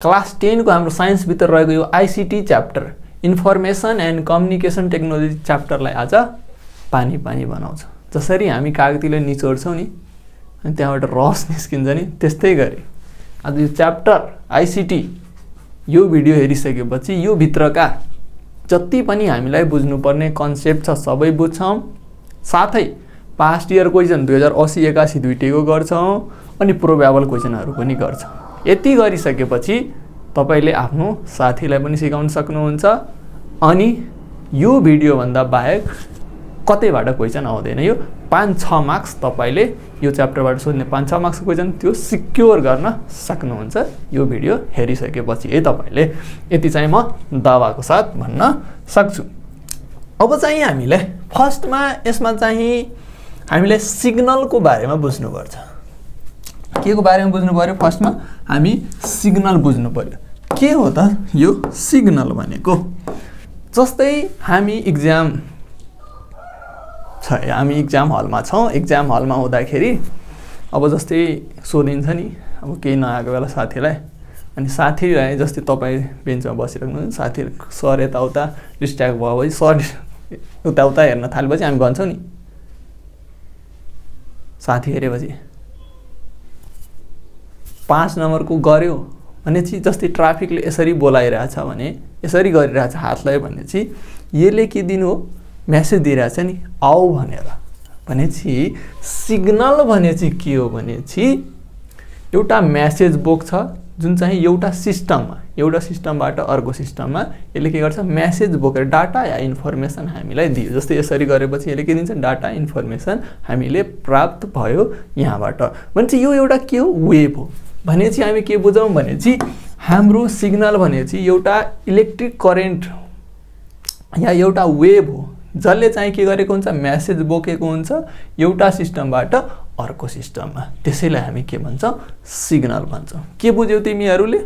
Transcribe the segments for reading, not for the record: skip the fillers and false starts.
Class 10 को हाम्रो science भित्र रहेको यो ICT chapter information and communication technology च्याप्टरलाई आज पानी पानी बनाउँछ। जसरी हामी कागतीले निचोड्छौं नि अनि त्यहाँबाट रस निस्किन्छ नि त्यस्तै गरी आज यो च्याप्टर आईसीटी यो भिडियो हेरिसकेपछि यो भित्रका जति पनि हामीलाई बुझ्नुपर्ने कन्सेप्ट छ सबै बुझ्छौं। साथै पास्ट इयर क्वेशन 2080 81 दुईटैको गर्छौं अनि प्रोबेबल क्वेशनहरु पनि गर्छौं। यति गरिसकेपछि तपाईले आफ्नो साथीलाई पनि सिकाउन सक्नुहुन्छ अनि यो भिडियो भन्दा बाहेक कतैबाट क्वेशन आउँदैन। यो 5-6 मार्क्स तपाईले यो च्याप्टरबाट सोध्ने 5-6 मार्क्सको क्वेशन त्यो सिक्योर गर्न सक्नुहुन्छ यो भिडियो हेरिसकेपछि। तपाईले यति चाहिँ म दावाको साथ भन्न सक्छु। अब चाहिँ हामीले फर्स्टमा यसमा चाहिँ हामीले सिग्नलको बारेमा बुझ्नु पर्छ। के को बारेमा बुझ्नु पर्यो? फर्स्टमा हामी सिग्नल बुझ्नु पर्यो। के हो त यो सिग्नल भनेको? जस्तै हामी एक्जाम छ, हामी एक्जाम हलमा छौं। एक्जाम हलमा हुँदाखेरि अब जस्तै सोधिन्छ नि अब केही नआएको बेला साथीलाई, अनि साथीलाई जस्तै तपाई बेन्चमा बसिराख्नु हुन्छ, साथी सर यताउता डिस्ट्र्याक्ट भएपछि सर उताउता हेर्न थालेपछि हामी भन्छौं नि साथी हेरेपछि 5 नम्बरको गर्यो भनेपछि जस्तै ट्राफिकले यसरी बोलाइरहेछ भने यसरी गरिरहेछ हातलाई भनेपछि यसले के दिनु हो? मेसेज दिइरहेछ नि आऊ भनेर। भनेपछि सिग्नल भनेपछि के हो भनेपछि एउटा मेसेज बोक्छ जुन चाहिँ एउटा सिस्टमबाट अर्को सिस्टममा यसले के गर्छ? मेसेज बोकेर डाटा या इन्फर्मेसन हामीलाई दियो। जस्तै यसरी गरेपछि यसले के दिन्छ? डाटा इन्फर्मेसन हामीले प्राप्त भयो यहाँबाट। भनेपछि यो एउटा के हो? वेभ हो। भनेपछि हामी के बुझौं भनेपछि हाम्रो सिग्नल भनेपछि एउटा इलेक्ट्रिक करेन्ट या एउटा वेभ हो जसले चाहिँ के गरेको हुन्छ? मेसेज बोकेको हुन्छ एउटा सिस्टमबाट अर्को सिस्टममा। त्यसैलाई हामी के भन्छौं? सिग्नल भन्छौं। के बुझ्यौ तिमीहरुले?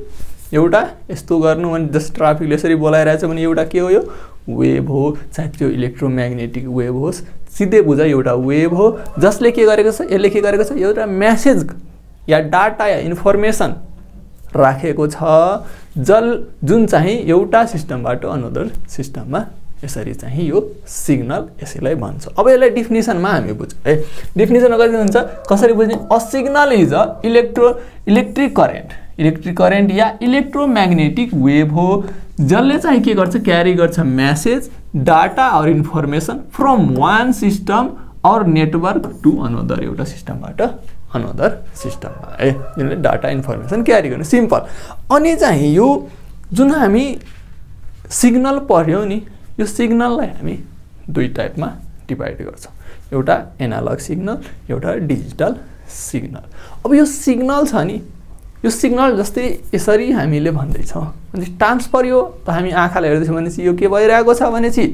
एउटा यस्तो गर्नु भने जस्ट ट्राफिकले यसरी बोलाइरहेछ भने एउटा के हो? यो वेभ हो। चाहे त्यो इलेक्ट्रोम्याग्नेटिक वेभ होस्, सिधै बुझ एउटा वेभ हो जसले के गरेको छ? यसले के गरेको छ? एउटा मेसेज या डाटा या इन्फर्मेसन राखेको छ जुन चाहिँ एउटा सिस्टमबाट अनदर सिस्टममा यसरी चाहिँ यो सिग्नल यसैलाई भन्छ। अब यसलाई डेफिनेसनमा हामी बुझ्छौं है। डेफिनेसन कति हुन्छ? कसरी बुझ्ने? A signal is a electric current या इलेक्ट्रोम्याग्नेटिक वेभ हो जसले चाहिँ के गर्छ? क्यारी गर्छ message, data or information from one system or network to another, एउटा सिस्टमबाट अनदर सिस्टममा है जुनले डाटा इन्फर्मेसन क्यारी गर्ने। सिम्पल। अनि चाहिँ यो जुन हामी सिग्नल पढ्यौं नि यो सिग्नललाई हामी दुई टाइपमा डिभाइड गर्छौं। एउटा एनालग सिग्नल, एउटा डिजिटल सिग्नल। अब यो सिग्नल छ नि यो सिग्नल जस्तै यसरी हामीले भन्दै छौं अनि ट्रान्सफर यो त हामी आँखाले हेर्दै छौं भनेपछि यो के भइरहेको छ भनेपछि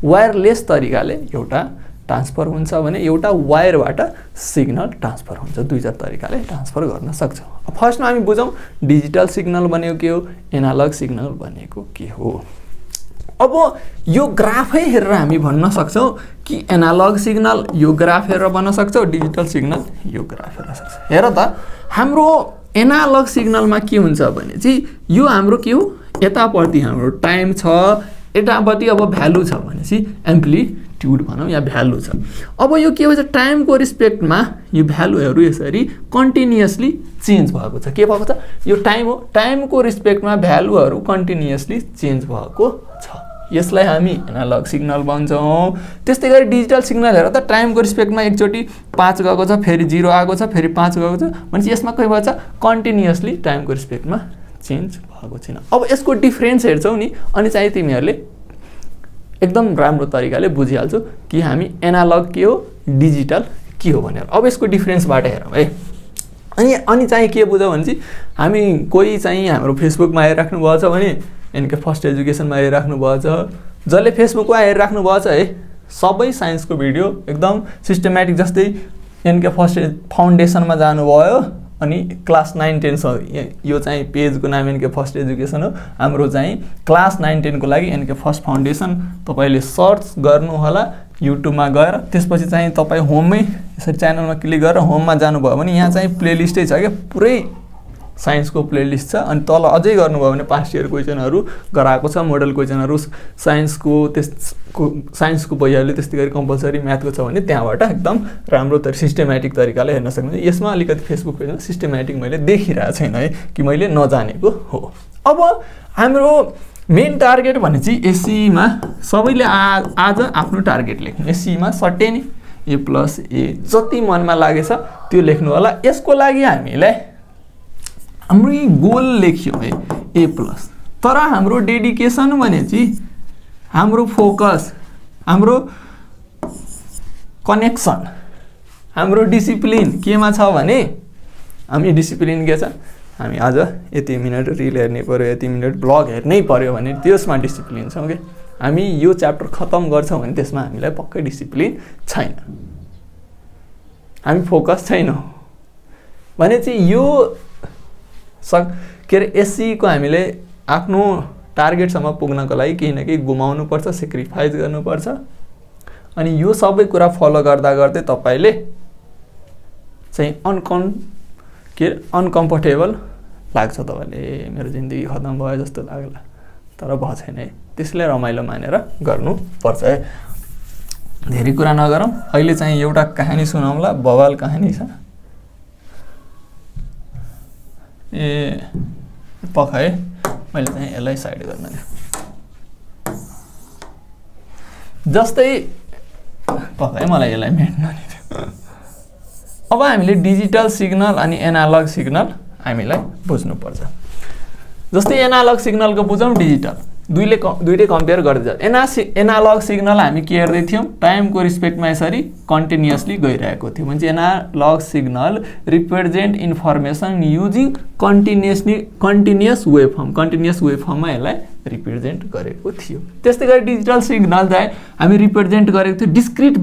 वायरलेस तरिकाले एउटा ट्रान्सफर हुन्छ भने एउटा वायरबाट सिग्नल ट्रान्सफर हुन्छ। दुई चार तरिकाले ट्रान्सफर गर्न सक्छौं। अब फर्स्टमा हामी बुझौं डिजिटल सिग्नल भनेको के हो, एनालग सिग्नल भनेको के हो। अब यो ग्राफै हेरेर हामी भन्न सक्छौं कि एनालग सिग्नल यो ग्राफ हेरेर भन्न सक्छौं, डिजिटल सिग्नल यो ग्राफ हेरेर सक्छौं। हेर त हाम्रो एनालग सिग्नलमा के हुन्छ भनेपछि यो हाम्रो के हो? यतापट्टि हाम्रो टाइम छ, यतापट्टि अब भ्यालु छ भनेपछि एम्प्लिट्युड भनौं या भ्यालु छ। अब यो के भन्छ? टाइमको रिस्पेक्टमा यो भ्यालुहरु यसरी कन्टिन्युअसली चेन्ज भएको छ। के भएको छ? यो टाइम हो। टाइमको रिस्पेक्टमा भ्यालुहरु कन्टिन्युअसली चेन्ज भएको छ। यसलाई हामी एनालग सिग्नल भन्छौं। त्यस्तै गरी डिजिटल सिग्नल हेर त टाइमको रिस्पेक्टमा एकचोटी 5 गएको छ, फेरि 0 आएको छ, फेरि 5 गएको छ भनेपछि यसमा के भन्छ? कन्टिन्युअसली टाइमको रिस्पेक्टमा चेन्ज भएको छैन। अब यसको डिफरेन्स हेर्छौ नि अनि चाहिँ तिमीहरुले एकदम राम्रो तरिकाले बुझिहाल्छौ कि हामी एनालग के हो, डिजिटल के हो भनेर। अब यसको डिफरेन्सबाट हेरौं है। अनि चाहिँ के बुझौ भनेपछि हामी कोही चाहिँ हाम्रो फेसबुकमा हेरिराख्नु भएको छ भने एनके फर्स्ट एजुकेसनमा हेरिराख्नु भएको छ। जसले फेसबुकमा हेरिराख्नु भएको छ है सबै साइन्सको भिडियो एकदम सिस्टमेटिक जस्तै एनके फर्स्ट फाउन्डेसनमा जानुभयो अनि क्लास 9 10 यो चाहिँ पेजको नाम एनके फर्स्ट एजुकेसन हो। हाम्रो चाहिँ क्लास 9 10 को लागि एनके फर्स्ट फाउन्डेसन तपाईले सर्च गर्नु होला युट्युबमा गएर। त्यसपछि चाहिँ तपाई होममै यसरी च्यानलमा क्लिक गरेर होममा जानुभयो भने यहाँ चाहिँ प्लेलिस्टै छ के पुरै साइन्सको प्लेलिस्ट छ अनि तल अझै गर्नुभयो भने पास्ट इयर क्वेसनहरू गराएको छ मोडल क्वेसनहरू साइन्सको भइहाल्यो त्यस्तै गरी कम्पलसरी म्याथको छ भने त्यहाँबाट एकदम राम्रो सिस्टेमेटिक तरिकाले हेर्न सक्नुहुन्छ यसमा अलिकति फेसबुक पेजमा सिस्टेमेटिक मैले देखिरहेको छैन है कि मैले नजानेको हो अब हाम्रो मेन टार्गेट भने चाहिँ एससीमा सबैले आज आफ्नो टार्गेट लेख्नु एससीमा सट्टै नि ए प्लस ए जति मनमा लागेछ त्यो लेख्नु होला यसको लागि हामीलाई हाम्रो गोल लेख्यो है ए प्लस तर हाम्रो डेडिकेसन भने चाहिँ हाम्रो फोकस हाम्रो कनेक्सन हाम्रो डिसिप्लिन केमा छ भने हामी डिसिप्लिन के छ हामी आज यति मिनट रिल हेर्नै पर्यो यति मिनट ब्लग हेर्नै पर्यो भने त्यसमा डिसिप्लिन छौँ के हामी यो च्याप्टर खतम गर्छौँ भने त्यसमा हामीलाई पक्कै डिसिप्लिन छैन हामी फोकस छैनौँ भने चाहिँ यो के अरे एससीको हामीले आफ्नो टार्गेटसम्म पुग्नको लागि केही न केही गुमाउनुपर्छ सेक्रिफाइस गर्नुपर्छ अनि यो सबै कुरा फलो गर्दा गर्दै तपाईले चाहिँ अनकम्फर्टेबल लाग्छ तपाईले मेरो जिन्दगी खतम भयो जस्तो लाग्ला तर भयो छैन है त्यसले रमाइलो मानेर गर्नुपर्छ है धेरै कुरा नगरौँ अहिले चाहिँ एउटा कहानी सुनाउँला बवाल कहानी छ ए पख है मैले चाहिँ यसलाई साइड गर्न दिएँ जस्तै पख है मलाई यसलाई मेट्न नि अब हामीले डिजिटल सिग्नल अनि एनालग सिग्नल हामीलाई बुझ्नुपर्छ जस्तै एनालग सिग्नलको बुझौँ डिजिटल दुईटै कम्पेयर गर्दै जान्छ एनालग सिग्नल हामी के हेर्दै थियौँ टाइमको रिस्पेक्टमा यसरी कन्टिन्युअसली गइरहेको थियो भने चाहिँ analog signal represent information using continuous वेभफर्ममा यसलाई रिप्रेजेन्ट गरेको थियो त्यस्तै गरी डिजिटल सिग्नल चाहिँ हामी रिप्रेजेन्ट गरेको थियो डिस्क्रिट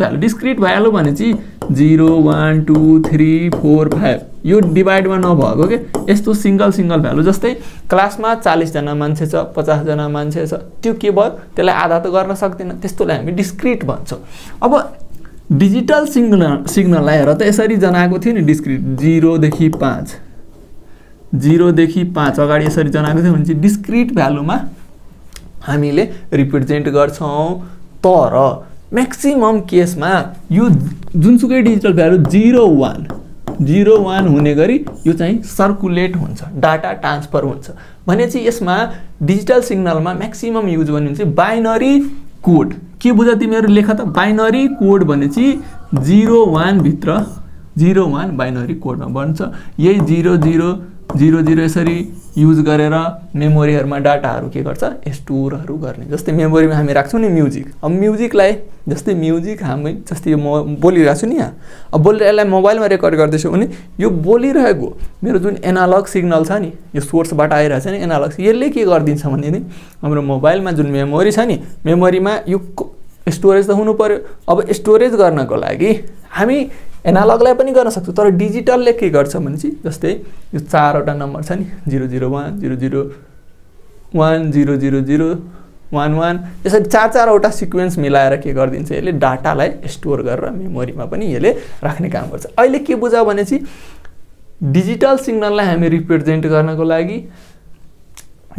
भ्यालु भने चाहिँ 0 1 2 3 4 5 यो डिभाइडमा नभएको के यस्तो सिंगल भ्यालु जस्तै क्लासमा 40 जना मान्छे छ 50 जना मान्छे छ त्यो के भयो त्यसलाई आधा त गर्न सक्दैन त्यस्तोलाई हामी डिस्क्रिट भन्छौँ अब डिजिटल सिग्नललाई हेर त यसरी जनाएको थियो नि डिस्क्रिट 0 देखि 5 अगाडि यसरी जनाएको थियो भने चाहिँ डिस्क्रिट भ्यालुमा हामीले रिप्रेजेन्ट गर्छौँ तर म्याक्सिमम केसमा यो जुनसुकै डिजिटल भ्यालु 0 1 हुने गरी यो चाहिँ सर्कुलेट हुन्छ डाटा ट्रान्सफर हुन्छ भने चाहिँ यसमा डिजिटल सिग्नलमा म्याक्सिमम युज गर्ने चाहिँ बाइनरी कोड के बुझ तिमीहरू लेख त बाइनरी कोड भने चाहिँ 0 1 भित्र 0 1 बाइनरी कोडमा बन्छ यही 0 0 0 0 यसरी युज गरेर मेमोरीहरुमा डाटाहरु के गर्छ स्टोरहरु गर्ने जस्तै मेमोरीमा हामी राख्छौं नि म्युजिक अब म्युजिकलाई जस्तै म्युजिक हामी जस्तै म बोलिरहेछु नि यहाँ अब बोलिरहेलाई मोबाइलमा रेकर्ड गर्दैछु भने यो बोलिरहेको मेरो जुन एनालग सिग्नल छ नि यो सोर्सबाट आइरहेछ नि एनालग यसले के गर्दिन्छ भने नि हाम्रो मोबाइलमा जुन मेमोरी छ नि मेमोरीमा यो स्टोरेज त हुनु पर्यो अब स्टोरेज गर्नको लागि हामी एनालगलाई पनि गर्न सक्छौं तर डिजिटलले के गर्छ भने चाहिँ जस्तै यो चारवटा नम्बर छ नि 001 001 000 11 यसरी चारवटा सिक्वेन्स मिलाएर के गर्दिन्छ यसले डाटालाई स्टोर गरेर मेमोरीमा पनि यसले राख्ने काम गर्छ अहिले के बुझा भने चाहिँ डिजिटल सिग्नललाई हामी रिप्रेजेन्ट गर्नको लागि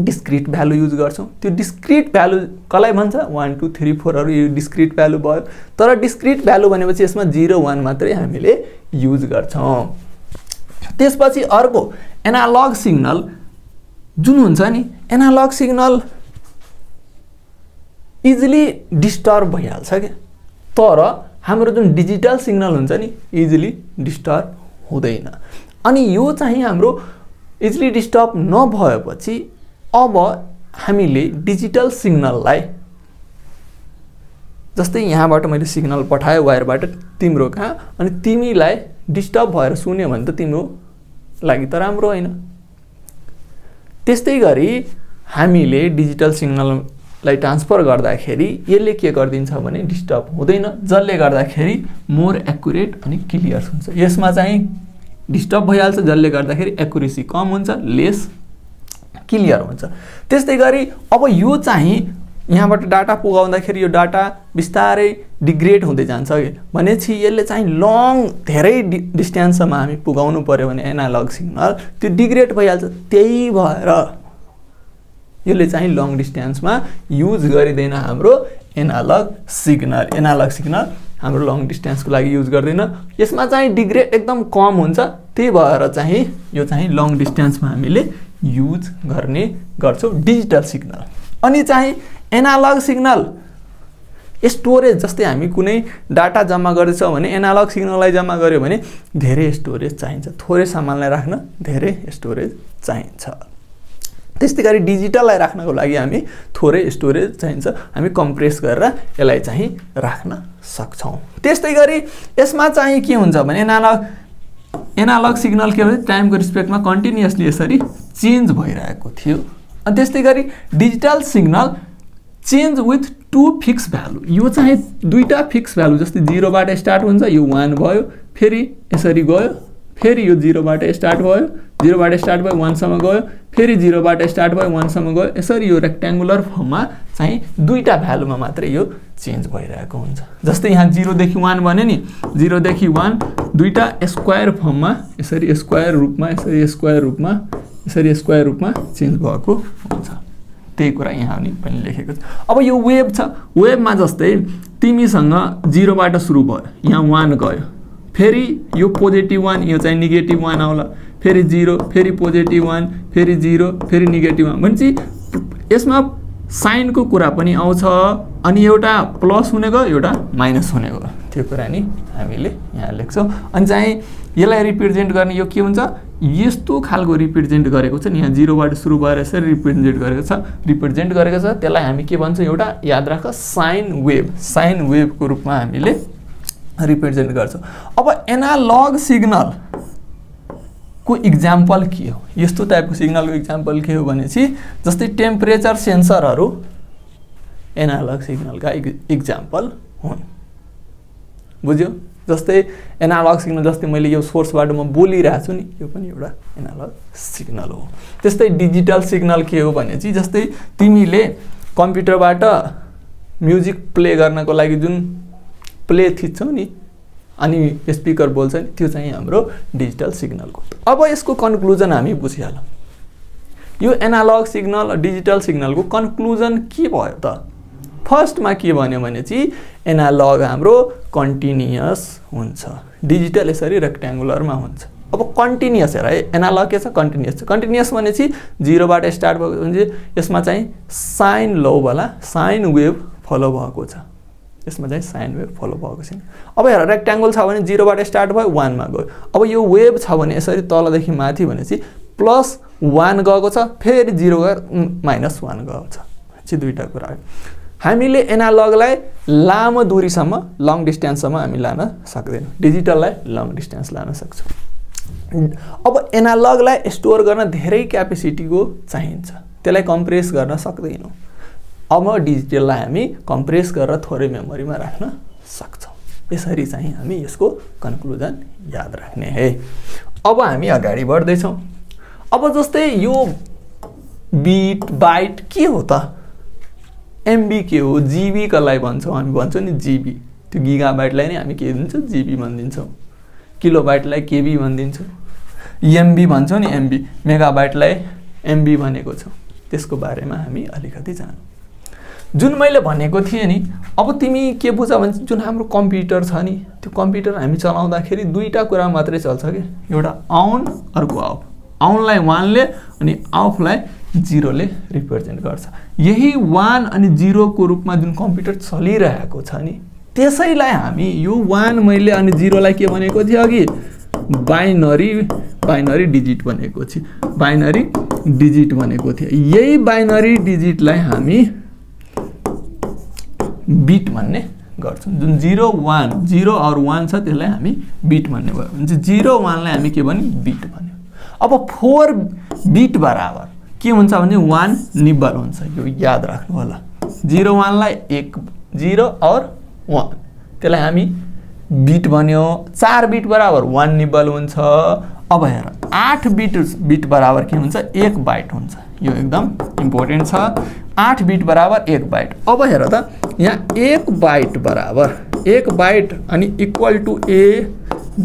डिस्क्रिट भ्यालु युज गर्छौं त्यो डिस्क्रिट भ्यालु कसलाई भन्छ 1 2 3 4 हरु यो डिस्क्रिट भ्यालु भयो तर डिस्क्रिट भ्यालु भनेपछि यसमा 0 1 मात्रै हामीले युज गर्छौं त्यसपछि अर्को एनालग सिग्नल जुन हुन्छ नि एनालग सिग्नल इजिली डिस्टर्ब भइहाल्छ के तर हाम्रो जुन डिजिटल सिग्नल हुन्छ नि इजिली डिस्टर्ब हुँदैन अनि यो चाहिँ हाम्रो इजिली डिस्टर्ब नभएपछि अब हामीले डिजिटल सिग्नललाई जस्तै यहाँबाट मैले सिग्नल पठाए वायरबाट तिम्रो कहाँ अनि तिमीलाई डिस्टर्ब भएर सुन्यो भने त तिम्रो लागि त राम्रो हैन त्यस्तै गरी हामीले डिजिटल सिग्नललाई ट्रान्सफर गर्दाखेरि यसले के गर्दिन्छ भने डिस्टर्ब हुँदैन जसले गर्दाखेरि मोर एक्युरेट अनि क्लियर हुन्छ यसमा चाहिँ डिस्टर्ब भइहाल्छ जसले गर्दाखेरि एक्युरेसी कम हुन्छ लेस क्लियर हुन्छ त्यस्तै गरी अब यो चाहिँ यहाँबाट डाटा पुगाउँदाखेरि यो डाटा बिस्तारै डिग्रेड हुँदै जान्छ कि भनेपछि यसले चाहिँ लङ धेरै डिस्टेन्ससम्म हामी पुगाउनु पर्यो भने एनालग सिग्नल त्यो डिग्रेड भइहाल्छ। त्यही भएर यसले चाहिँ लङ डिस्टेन्समा युज गरिँदैन हाम्रो एनालग सिग्नल हाम्रो लङ डिस्टेन्सको लागि युज गर्दैन। यसमा चाहिँ डिग्रेड एकदम कम हुन्छ, त्यही भएर चाहिँ यो चाहिँ लङ डिस्टेन्समा हामीले युज गर्ने गर्छौँ डिजिटल सिग्नल। अनि चाहिँ एनालग सिग्नल स्टोरेज, जस्तै हामी कुनै डाटा जम्मा गर्दैछौँ भने एनालग सिग्नललाई जम्मा गर्यो भने धेरै स्टोरेज चाहिन्छ, थोरै सामानलाई राख्न धेरै स्टोरेज चाहिन्छ। त्यस्तै गरी डिजिटललाई राख्नको लागि हामी थोरै स्टोरेज चाहिन्छ, हामी कम्प्रेस गरेर यसलाई चाहिँ राख्न सक्छौँ। त्यस्तै गरी यसमा चाहिँ के हुन्छ भने एनालग सिग्नल के भन्छ टाइमको रिस्पेक्टमा कन्टिन्युअसली यसरी चेन्ज भइरहेको थियो। अनि त्यस्तै गरी digital signal change with 2 fix value, यो चाहिँ दुईटा फिक्स भ्यालु, जस्तै 0 बाट स्टार्ट हुन्छ यो 1 भयो, फेरि यसरी गयो, फेरि यो 0 बाट स्टार्ट भयो, 0 बाट स्टार्ट भयो 1 सम्म गयो, फेरि 0 बाट स्टार्ट भयो 1 सम्म गयो। यसरी यो रेक्ट्याङ्गुलर फर्ममा चाहिँ दुईटा भ्यालुमा मात्रै यो चेन्ज भइरहेको हुन्छ। जस्तै यहाँ 0 देखि 1 भने नि 0 देखि 1 दुईटा स्क्वायर फर्ममा यसरी स्क्वायर रूपमा यसरी स्क्वायर रूपमा चेन्ज भएको हुन्छ। त्यही कुरा यहाँ पनि लेखेको छ। अब यो वेभ छ, वेभमा जस्तै तिमीसँग 0 बाट सुरु भयो, यहाँ 1 गयो, फेरि यो पोजिटिभ 1 यो चाहिँ नेगेटिभ 1 आउला, फेरि 0 फेरि पोजिटिभ 1 फेरि 0 फेरि नेगेटिभ 1 भनेपछि यसमा साइनको कुरा पनि आउँछ, अनि एउटा प्लस हुने गयो एउटा माइनस हुने गयो, त्यो कुरा नि हामीले यहाँ लेख्छौँ। अनि चाहिँ यसलाई रिप्रेजेन्ट गर्ने यो के हुन्छ, यस्तो खालको रिप्रेजेन्ट गरेको छ नि, यहाँ 0 बाट सुरु भएर यसरी रिप्रेजेन्ट गरेको छ, त्यसलाई हामी के भन्छौँ, एउटा याद राख साइन वेभको रूपमा हामीले रिप्रेजेन्ट गर्छौँ। अब एनालग सिग्नल को इक्जाम्पल के हो, यस्तो टाइपको सिग्नलको इक्जाम्पल के हो भनेपछि जस्तै टेम्परेचर सेन्सरहरू एनालग सिग्नलका इक्जाम्पल हुन्। बुझ्यो? जस्तै एनालग सिग्नल, जस्तै मैले यो सोर्सबाट म बोलिरहेको छु नि, यो पनि एउटा एनालग सिग्नल हो। त्यस्तै डिजिटल सिग्नल के हो भनेपछि जस्तै तिमीले कम्प्युटरबाट म्युजिक प्ले गर्नको लागि जुन प्ले थिच्छौ नि अनि स्पिकर बोल्छ नि, त्यो चाहिँ हाम्रो डिजिटल सिग्नलको। अब यसको कन्क्लुजन हामी बुझिहालौँ। यो एनालग सिग्नल डिजिटल सिग्नलको कन्क्लुजन के भयो त? फर्स्टमा के भन्यो भने चाहिँ एनालग हाम्रो कन्टिन्युअस हुन्छ, डिजिटल यसरी रेक्ट्याङ्गुलरमा हुन्छ। अब कन्टिन्युअस हेर है, एनालग के छ, कन्टिन्युअस छ। कन्टिन्युअस भनेपछि 0 बाट स्टार्ट भएको भने यसमा चाहिँ साइन लौवाला साइन वेभ फलो भएको छ, यसमा चाहिँ साइन वेभ फलो भएको छैन। अब हेर रेक्ट्याङ्गल छ भने 0 बाट स्टार्ट भयो 1 मा गयो। अब यो वेभ छ भने यसरी तलदेखि माथि भनेपछि +1 गएको छ, फेरि 0 गएर -1 गएको छ, चाहिँ दुईटा कुरा हो। हामीले एनालगलाई लामो दूरीसम्म लङ डिस्टेन्ससम्म हामी लान सक्दैनौँ, डिजिटललाई लङ डिस्टेन्स लान सक्छौँ। अब एनालगलाई स्टोर गर्न धेरै क्यापेसिटीको चाहिन्छ, त्यसलाई कम्प्रेस गर्न सक्दैनौँ। अब डिजिटललाई हामी कम्प्रेस गरेर थोरै मेमोरीमा राख्न सक्छौँ। यसरी चाहिँ हामी यसको कन्क्लुजन याद राख्ने है। अब हामी अगाडि बढ्दैछौँ। अब जस्तै यो बिट बाइट के हो त? एमबी के हो, जीबी कसलाई भन्छौँ हामी, भन्छौँ नि जीबी। त्यो गिगाबाइटलाई नै हामी के भन्छौँ, जीबी भनिदिन्छौँ। किलोबाइटलाई केबी भनिदिन्छौँ। एमबी भन्छौँ नि, एमबी। मेगाबाइटलाई एमबी भनेको छौँ। त्यसको बारेमा हामी अलिकति जानौँ। जुन मैले भनेको थिएँ नि, अब तिमी के बुझ भने जुन हाम्रो कम्प्युटर छ नि, त्यो कम्प्युटर हामी चलाउँदाखेरि दुईटा कुरा मात्रै चल्छ कि, एउटा अन अर्को अफ। अनलाई 1 ले अनि अफलाई 0 ले रिप्रेजेन्ट गर्छ। यही 1 अनि 0 को रूपमा जुन कम्प्युटर चलिरहेको छ नि, त्यसैलाई हामी यो 1 मैले अनि 0 लाई के भनेको थिएँ अघि, बाइनरी डिजिट भनेको थिएँ, बाइनरी डिजिट भनेको थिएँ। यही बाइनरी डिजिटलाई हामी बिट भन्ने गर्छौँ। जुन 0 1 0 और 1 छ त्यसलाई हामी बिट भन्ने भयो भने 0 1 लाई हामी के भन्यो, बिट भन्यो। अब 4 बिट बराबर के हुन्छ भने 1 निब्बल हुन्छ, यो याद राख्नु होला। 0 1 लाई 1 0 और 1 त्यसलाई हामी बिट भन्यो। 4 बिट बराबर 1 निब्बल हुन्छ। अब हेर 8 बिट बराबर के हुन्छ, 1 बाइट हुन्छ। यो एकदम इम्पोर्टेन्ट छ। 8 बिट बराबर 1 बाइट। अब हेर त यहाँ 1 बाइट बराबर 1 बाइट अनि इक्वल टु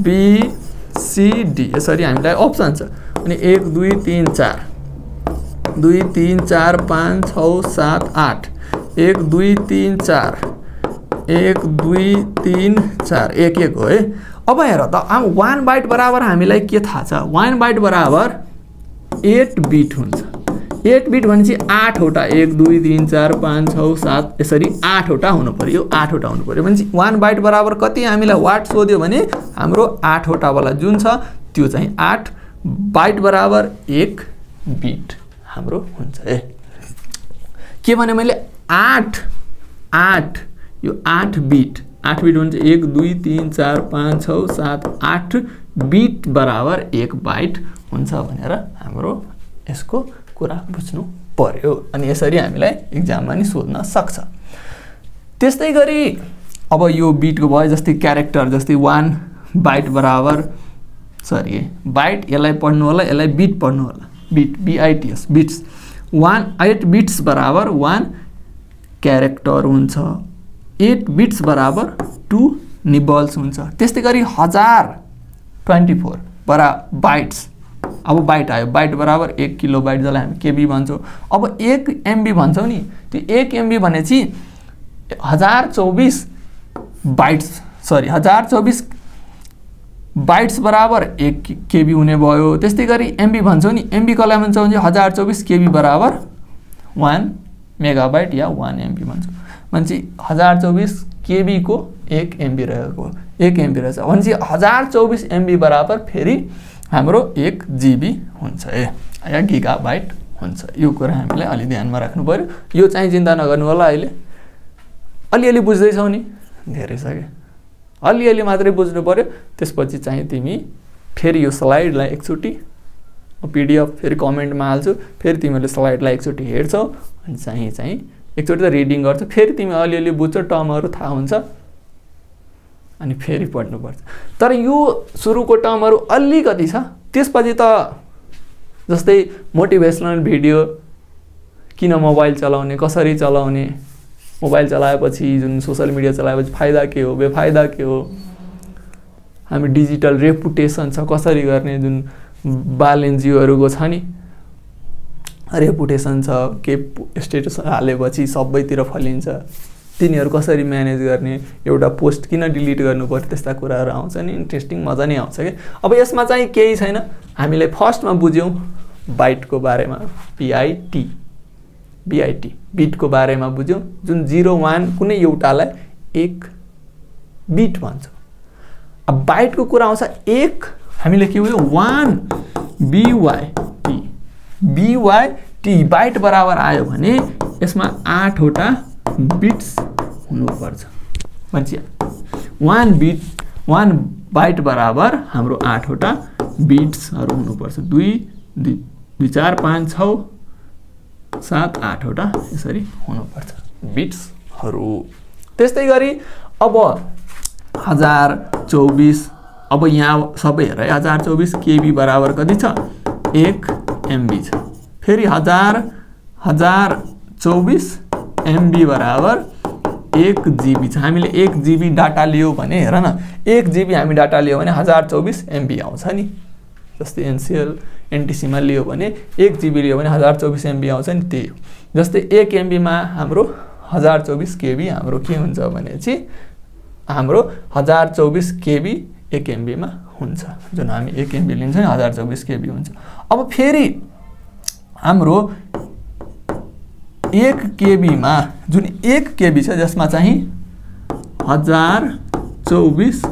ABCD यसरी हामीलाई अप्सन छ। अनि 1 2 3 4 2 3 4 5 6 7 8 1 2 3 4 1 2 3 4 1 1 हो है। अब हेर त 1 बाइट बराबर हामीलाई के थाहा छ 1 बाइट बराबर 8 बिट हुन्छ। 8 बिट भनेपछि 8 वटा 1 2 3 4 5 6 7 यसरी 8 वटा हुनु पर्यो 8 वटा हुनु पर्यो भनेपछि 1 बाइट बराबर कति हामीलाई वाट सोध्यो भने हाम्रो 8 वटा वाला जुन छ त्यो चाहिँ 8 बाइट बराबर 1 बिट हाम्रो हुन्छ है। के भने मैले 8 यो 8 बिट हुन्छ 1 2 3 4 5 6 7 8 बिट बराबर 1 बाइट हुन्छ भनेर हाम्रो यसको कुरा बुझ्नु पर्यो। अनि यसरी हामीलाई एक्जाममा नि सोध्न सक्छ। त्यस्तै गरी अब यो बिटको भयो जस्तै क्यारेक्टर जस्तै 1 बाइट बराबर सरी बाइट यसलाई पढ्नु होला यसलाई बिट पढ्नु होला बिट BITS बिट्स 8 बिट्स बराबर 1 क्यारेक्टर हुन्छ। 8 बिट्स बराबर 2 निबल्स हुन्छ। त्यस्तै गरी 1024 बाइट्स अब बाइट आयो बाइट बराबर 1 किलोबाइट जसलाई हामी KB भन्छौँ। अब 1 MB भन्छौँ नि त्यो 1 MB भनेपछि 1024 बाइट्स बराबर 1 KB हुने भयो। त्यस्तै गरी MB भन्छौँ नि MB कसलाई भन्छौँ भने 1024 KB बराबर 1 मेगाबाइट या 1 MB भन्छौँ। भनेपछि 1024 KB को 1 MB रहेको 1 MB रहेछ भनेपछि 1024 MB बराबर फेरि हाम्रो 1 GB हुन्छ या गिगाबाइट हुन्छ। यो कुरा हामीले अलि ध्यानमा राख्नु पर्यो। यो चाहिँ चिन्ता नगर्नु होला। अहिले अलिअलि बुझ्दैछौ नि धेरै सके अलिअलि मात्रै बुझ्नु पर्यो। त्यसपछि चाहिँ तिमी फेरि यो स्लाइडलाई एकचोटि PDF फेरि कमेन्टमा हाल्छु फेरि तिमीले स्लाइडलाई एकचोटि हेर्छौ अनि चाहिँ एकचोटि त रिडिङ गर्छौ फेरि तिमी अलिअलि बुझ्छौ टर्महरू थाहा हुन्छ अनि फेरि पढ्नुपर्छ। तर यो सुरुको टर्महरू अलिकति छ त्यसपछि त जस्तै मोटिभेसनल भिडियो किन मोबाइल चलाउने कसरी चलाउने मोबाइल चलाएपछि जुन सोशल मिडिया चलाएपछि फाइदा के हो बेफाइदा के हो हामी डिजिटल रेपुटेसन छ कसरी गर्ने जुन बाल एनजिओहरूको छ नि रेपुटेसन छ के स्टेटस हालेपछि सबैतिर फैलिन्छ तिनीहरू कसरी म्यानेज गर्ने एउटा पोस्ट किन डिलिट गर्नु पर्यो त्यस्ता कुराहरू आउँछ नि इन्ट्रेस्टिङ मजा नै आउँछ के। अब यसमा चाहिँ केही छैन हामीले फर्स्टमा बुझ्यौँ बाइटको बारेमा BIT बिटको बारेमा बुझ्यौँ जुन 0 1 कुनै एउटालाई 1 बिट भन्छ। अब बाइटको कुरा आउँछ 1 हामीले के बुझ्यौँ 1 BYT बाइट बराबर आयो भने यसमा 8 वटा बिट्स हुनुपर्छ भनेपछि 1 बाइट बराबर हाम्रो 8 वटा बिट्सहरू हुनुपर्छ 2 4 5 6 7 8 वटा यसरी हुनुपर्छ बिट्सहरू। त्यस्तै गरी अब 1024 अब यहाँ सबै हेर 1024 KB बराबर कति छ 1 MB छ। फेरि 1024 MB बराबर 1 GB छ। हामीले 1 GB डाटा लियो भने हेर न 1 GB हामी डाटा लियो भने 1024 MB आउँछ नि। जस्तै NTC मा लियो भने 1 GB लियो भने 1024 MB आउँछ नि त्यही हो। जस्तै 1 MB मा हाम्रो 1024 KB हाम्रो के हुन्छ भने चाहिँ हाम्रो 1024 KB 1 MB मा हुन्छ जुन हामी 1 MB लिन्छ नि 1024 KB हुन्छ। अब फेरि हाम्रो 1 KB मा जुन 1 KB छ जसमा चाहिँ 1024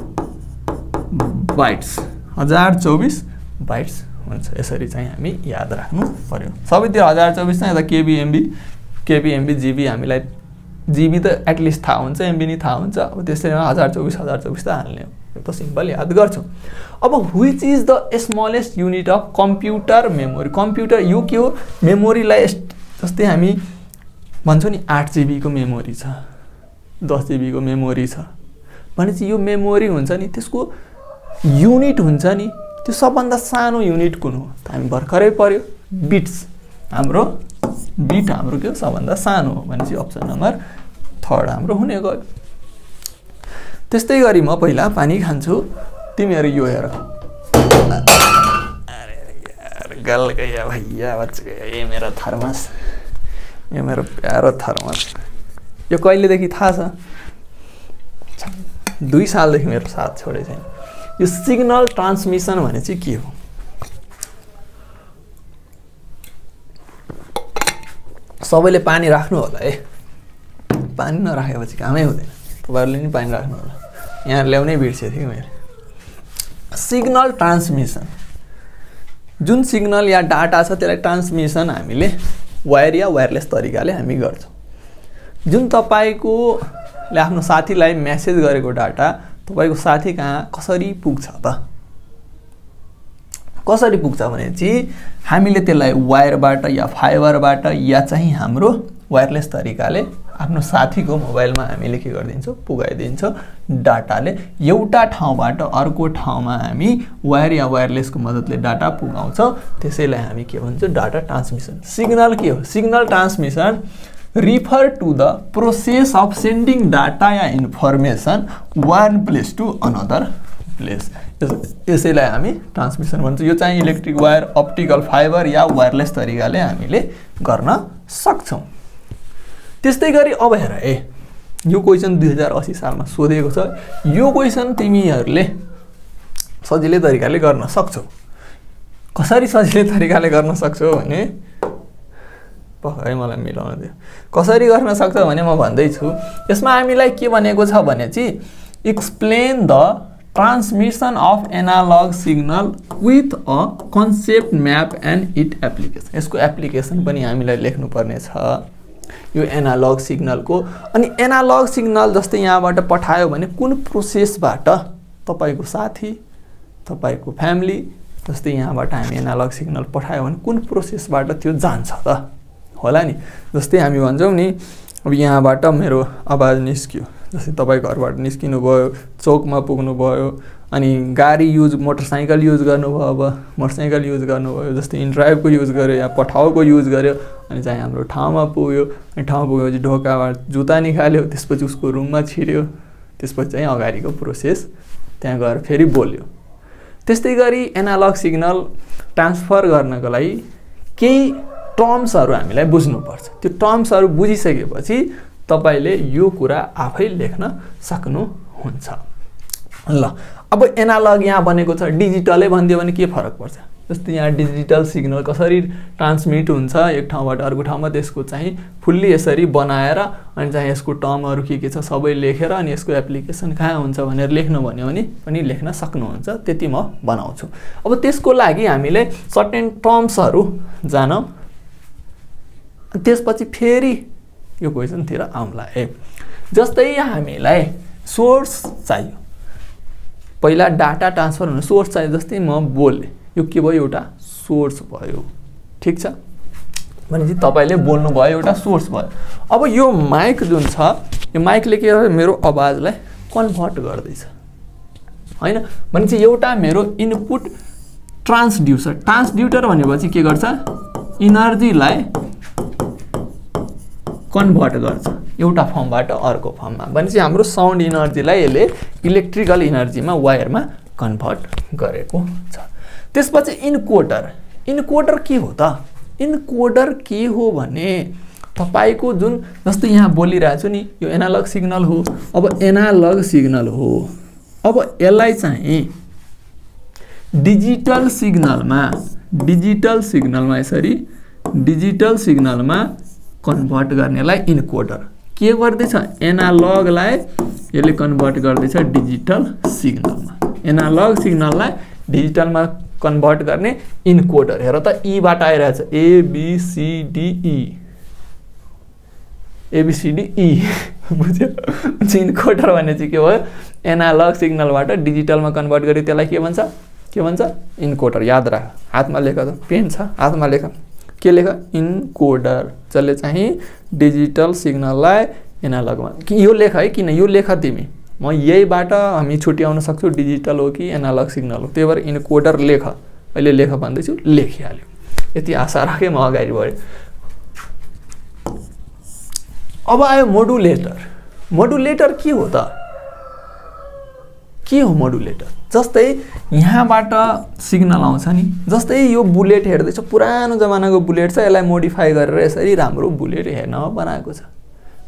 बाइट्स हुन्छ। यसरी चाहिँ हामी याद राख्नु पर्यो। सबैतिर 1024 छ यता KB MB GB हामीलाई GB त एटलिस्ट थाहा हुन्छ MB नि थाहा हुन्छ। अब त्यसैले 1024 त हाल्ने हो यो त सिम्पल याद गर्छौँ। अब which is the smallest unit of computer memory computer यो के हो मेमोरीलाई जस्तै हामी भन्छौँ नि 8 GB को मेमोरी छ 10 GB को मेमोरी छ भनेपछि यो मेमोरी हुन्छ नि त्यसको युनिट हुन्छ नि त्यो सबभन्दा सानो युनिट कुन हो त हामी भर्खरै पर्यो बिट्स हाम्रो बिट हाम्रो के सबभन्दा सानो हो भनेपछि अप्सन नम्बर 3 हाम्रो हुने गयो। त्यस्तै गरी म पहिला पानी खान्छु, तिमीहरू यो हेर। अरे यार गल गया भैया, बच गया। ये मेरा थर्मस, यो मेरो प्यारो थर्मस। यो कहिलेदेखि थाहा छ? 2 सालदेखि मेरो साथ छोडे छैन। यो सिग्नल ट्रान्समिसन भने चाहिँ के हो? सबैले पानी राख्नु होला है, पानी नराखेपछि कामै हुँदैन। तपाईहरुले नि पानी राख्नु होला, यहाँ ल्याउनै बिर्सेँ थिएँ मैले। सिग्नल ट्रान्समिसन, जुन सिग्नल या डाटा छ त्यसलाई ट्रान्समिसन हामीले वायर या वायरलेस तरिकाले हामी गर्छौँ। जुन तपाईको आफ्नो साथीलाई मेसेज गरेको डाटा तपाईको साथी कहाँ कसरी पुग्छ त? कसरी पुग्छ भने चाहिँ हामीले त्यसलाई वायरबाट या फाइबरबाट या चाहिँ हाम्रो वायरलेस तरिकाले आफ्नो साथीको मोबाइलमा हामीले के गरिदिन्छौँ? पुगाइदिन्छौँ। डाटाले एउटा ठाउँबाट अर्को ठाउँमा हामी वायर या वायरलेसको मद्दतले डाटा पुगाउँछौँ। त्यसैलाई हामी के भन्छौँ? Data transmission. सिग्नल के हो? Signal transmission refer to the process of sending data yeah information one place to another place। यसैलाई हामी ट्रान्समिसन भन्छौँ। यो चाहिँ इलेक्ट्रिक वायर, अप्टिकल फाइबर या वायरलेस तरिकाले हामीले गर्न सक्छौँ। त्यस्तै गरी अब हेर है, यो क्वेसन 2080 सालमा सोधेको छ। यो क्वेसन तिमीहरूले सजिलै तरिकाले गर्न सक्छौ। कसरी सजिलै तरिकाले गर्न सक्छौ भने है मलाई मिलाउन दियो। कसरी गर्न सक्छ भने म भन्दैछु। यसमा हामीलाई के भनेको छ भने चाहिँ explain the transmission of analogue signal with a concept map and it application. यसको एप्लिकेसन पनि हामीलाई लेख्नु पर्ने छ यो एनालग सिग्नलको। अनि एनालग सिग्नल जस्तै यहाँबाट पठायो भने कुन प्रोसेसबाट तपाईको साथी, तपाईको फ्यामिली, जस्तै यहाँबाट हामी एनालग सिग्नल पठायो भने कुन प्रोसेसबाट त्यो जान्छ त? होला नि। जस्तै हामी भन्छौँ नि, अब यहाँबाट मेरो आवाज निस्क्यो, जस्तै तपाईँ घरबाट निस्किनु भयो, चौकमा पुग्नु भयो, अनि गाडी युज मोटरसाइकल युज गर्नुभयो, अब मोटरसाइकल युज गर्नुभयो, जस्तै इनड्राइभको युज गर्यो या पठाउको युज गर्यो, अनि चाहिँ हाम्रो ठाउँमा पुग्यो। अनि ठाउँमा पुगेपछि ढोकाबाट जुत्ता निकाल्यो, त्यसपछि उसको रुममा छिर्यो, त्यसपछि चाहिँ अगाडिको प्रोसेस त्यहाँ गएर फेरि बोल्यो। त्यस्तै गरी एनालग सिग्नल ट्रान्सफर गर्नको लागि केही टर्म्सहरू हामीलाई बुझ्नुपर्छ। त्यो टर्म्सहरू बुझिसकेपछि तपाईले यो कुरा आफै लेख्न सक्नुहुन्छ। ल अब एनालग यहाँ बनेको छ, डिजिटलै भनिदियो भने के फरक पर्छ? जस्तै यहाँ डिजिटल सिग्नल कसरी ट्रान्समिट हुन्छ एक ठाउँबाट अर्को ठाउँमा, त्यसको चाहिँ फुल्ली यसरी बनाएर अनि चाहिँ यसको टर्महरू के छ सबै लेखेर अनि यसको एप्लिकेसन कहाँ हुन्छ भनेर लेख्नु भन्यो भने पनि लेख्न सक्नुहुन्छ। त्यति म बनाउँछु। अब त्यसको लागि हामीले सर्टेन टर्म्सहरू जानौँ, त्यसपछि फेरि यो क्वेसनतिर आउँला है। जस्तै हामीलाई सोर्स चाहियो, पहिला डाटा ट्रान्सफर हुने सोर्स चाहियो। जस्तै म बोले, यो के भयो? एउटा सोर्स भयो। ठिक छ भनेपछि तपाईले बोल्नु भयो, एउटा सोर्स भयो। अब यो माइक जुन छ, यो माइकले के गर्छ? मेरो आवाजलाई कन्भर्ट गर्दैछ हैन? भनेपछि एउटा मेरो इनपुट ट्रान्सड्युसर। ट्रान्सड्युसर भनेपछि के गर्छ? इनर्जीलाई कन्भर्ट गर्छ एउटा फर्मबाट अर्को फर्ममा। भनेपछि हाम्रो साउन्ड इनर्जीलाई यसले इलेक्ट्रिकल इनर्जीमा वायरमा कन्भर्ट गरेको छ। त्यसपछि इनकोडर। इनकोडर के हो त? इनकोडर के हो भने तपाईको जुन जस्तै यहाँ बोलिरहेछु नि, यो एनालग सिग्नल हो। अब एनालग सिग्नल हो, अब यसलाई चाहिँ डिजिटल सिग्नलमा यसरी डिजिटल सिग्नलमा कन्भर्ट गर्नेलाई इनकोडर के गर्दैछ? एनालगलाई यसले कन्भर्ट गर्दैछ डिजिटल सिग्नलमा। एनालग सिग्नललाई डिजिटलमा कन्भर्ट गर्ने इनकोडर। हेर त ई बाट आइरहेछ, ABCDE बुझ्यो? इनकोडर भने चाहिँ के भयो? एनालग सिग्नलबाट डिजिटलमा कन्भर्ट गरी त्यसलाई के भन्छ? इनकोडर। याद राख, हातमा लेख त, पेन छ हातमा लेख, के लेख? इनकोडर। जसले चाहिँ डिजिटल सिग्नललाई एनालगमा, यो लेख है, किन यो लेख तिमी, म यहीबाट हामी छुट्याउन सक्छौँ डिजिटल हो कि एनालग सिग्नल हो। त्यही भएर इनकोडर लेख, अहिले लेख भन्दैछु, लेखिहाल्यो। यति आशा राखेँ म अगाडि बढेँ। अब आयो मोडुलेटर। मोडुलेटर के हो त? के हो मोडुलेटर? जस्तै यहाँबाट सिग्नल आउँछ नि, जस्तै यो बुलेट हेर्दैछ, पुरानो जमानाको बुलेट छ, यसलाई मोडिफाई गरेर यसरी राम्रो बुलेट हेर्नमा बनाएको छ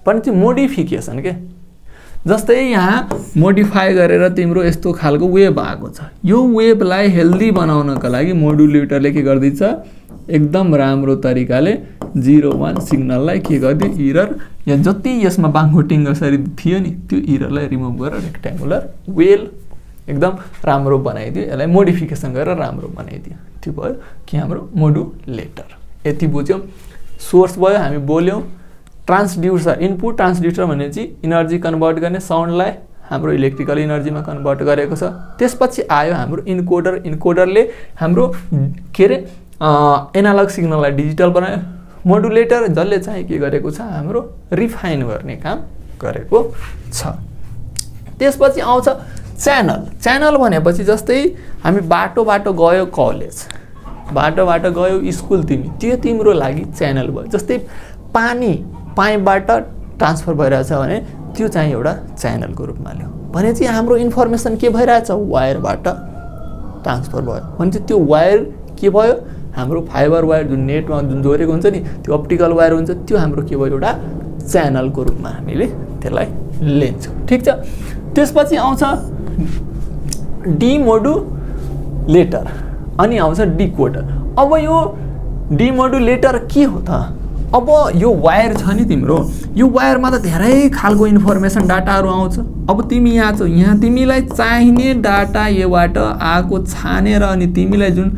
पनि त्यो मोडिफिकेसन के। जस्तै यहाँ मोडिफाई गरेर तिम्रो यस्तो खालको वेभ आएको छ, यो वेभलाई हेल्दी बनाउनका लागि मोडुलेटरले के गर्दिन्छ, एकदम राम्रो तरिकाले 0-1 सिग्नललाई के गर्दियो, इरर या जति यसमा बाङगुटिङ यसरी थियो नि त्यो इररलाई रिमुभ गरेर रेक्ट्याङ्गुलर वेल एकदम राम्रो बनाइदियो, यसलाई मोडिफिकेसन गरेर राम्रो बनाइदियो। त्यो भयो कि हाम्रो मोडुलेटर। यति बुझ्यौँ। सोर्स भयो, हामी बोल्यौँ। ट्रान्सड्युसर, इनपुट ट्रान्सड्युसर भनेपछि इनर्जी कन्भर्ट गर्ने, साउन्डलाई हाम्रो इलेक्ट्रिकल इनर्जीमा कन्भर्ट गरेको छ। त्यसपछि आयो हाम्रो इन्कोडर। इन्कोडरले हाम्रो के अरे एनालग सिग्नललाई डिजिटल बनायो। मोडुलेटर जसले चाहिँ के गरेको छ, हाम्रो रिफाइन गर्ने काम गरेको छ। त्यसपछि आउँछ च्यानल। च्यानल भनेपछि जस्तै हामी बाटो गयो कलेज, बाटो गयो स्कुल, त्यो तिम्रो लागि च्यानल भयो। जस्तै पानी पाइपबाट ट्रान्सफर भइरहेछ भने त्यो चाहिँ एउटा च्यानलको रूपमा ल्याऊ भनेपछि हाम्रो इन्फर्मेसन के भइरहेछ, वायरबाट ट्रान्सफर भयो भनेपछि त्यो वायर के भयो, हाम्रो फाइबर वायर जुन नेटमा जुन जोडेको हुन्छ नि, त्यो अप्टिकल वायर हुन्छ, त्यो हाम्रो के भयो, एउटा च्यानलको रूपमा हामीले त्यसलाई लिन्छौँ। ठिक छ। त्यसपछि आउँछ डिमोडुलेटर अनि आउँछ डिकोडर। अब यो डिमोडुलेटर के हो त? अब यो वायर छ नि तिम्रो, यो वायरमा त धेरै खालको इन्फर्मेसन डाटाहरू आउँछ। अब तिमी यहाँ छौ, यहाँ तिमीलाई चाहिने डाटा योबाट आएको छानेर अनि तिमीलाई जुन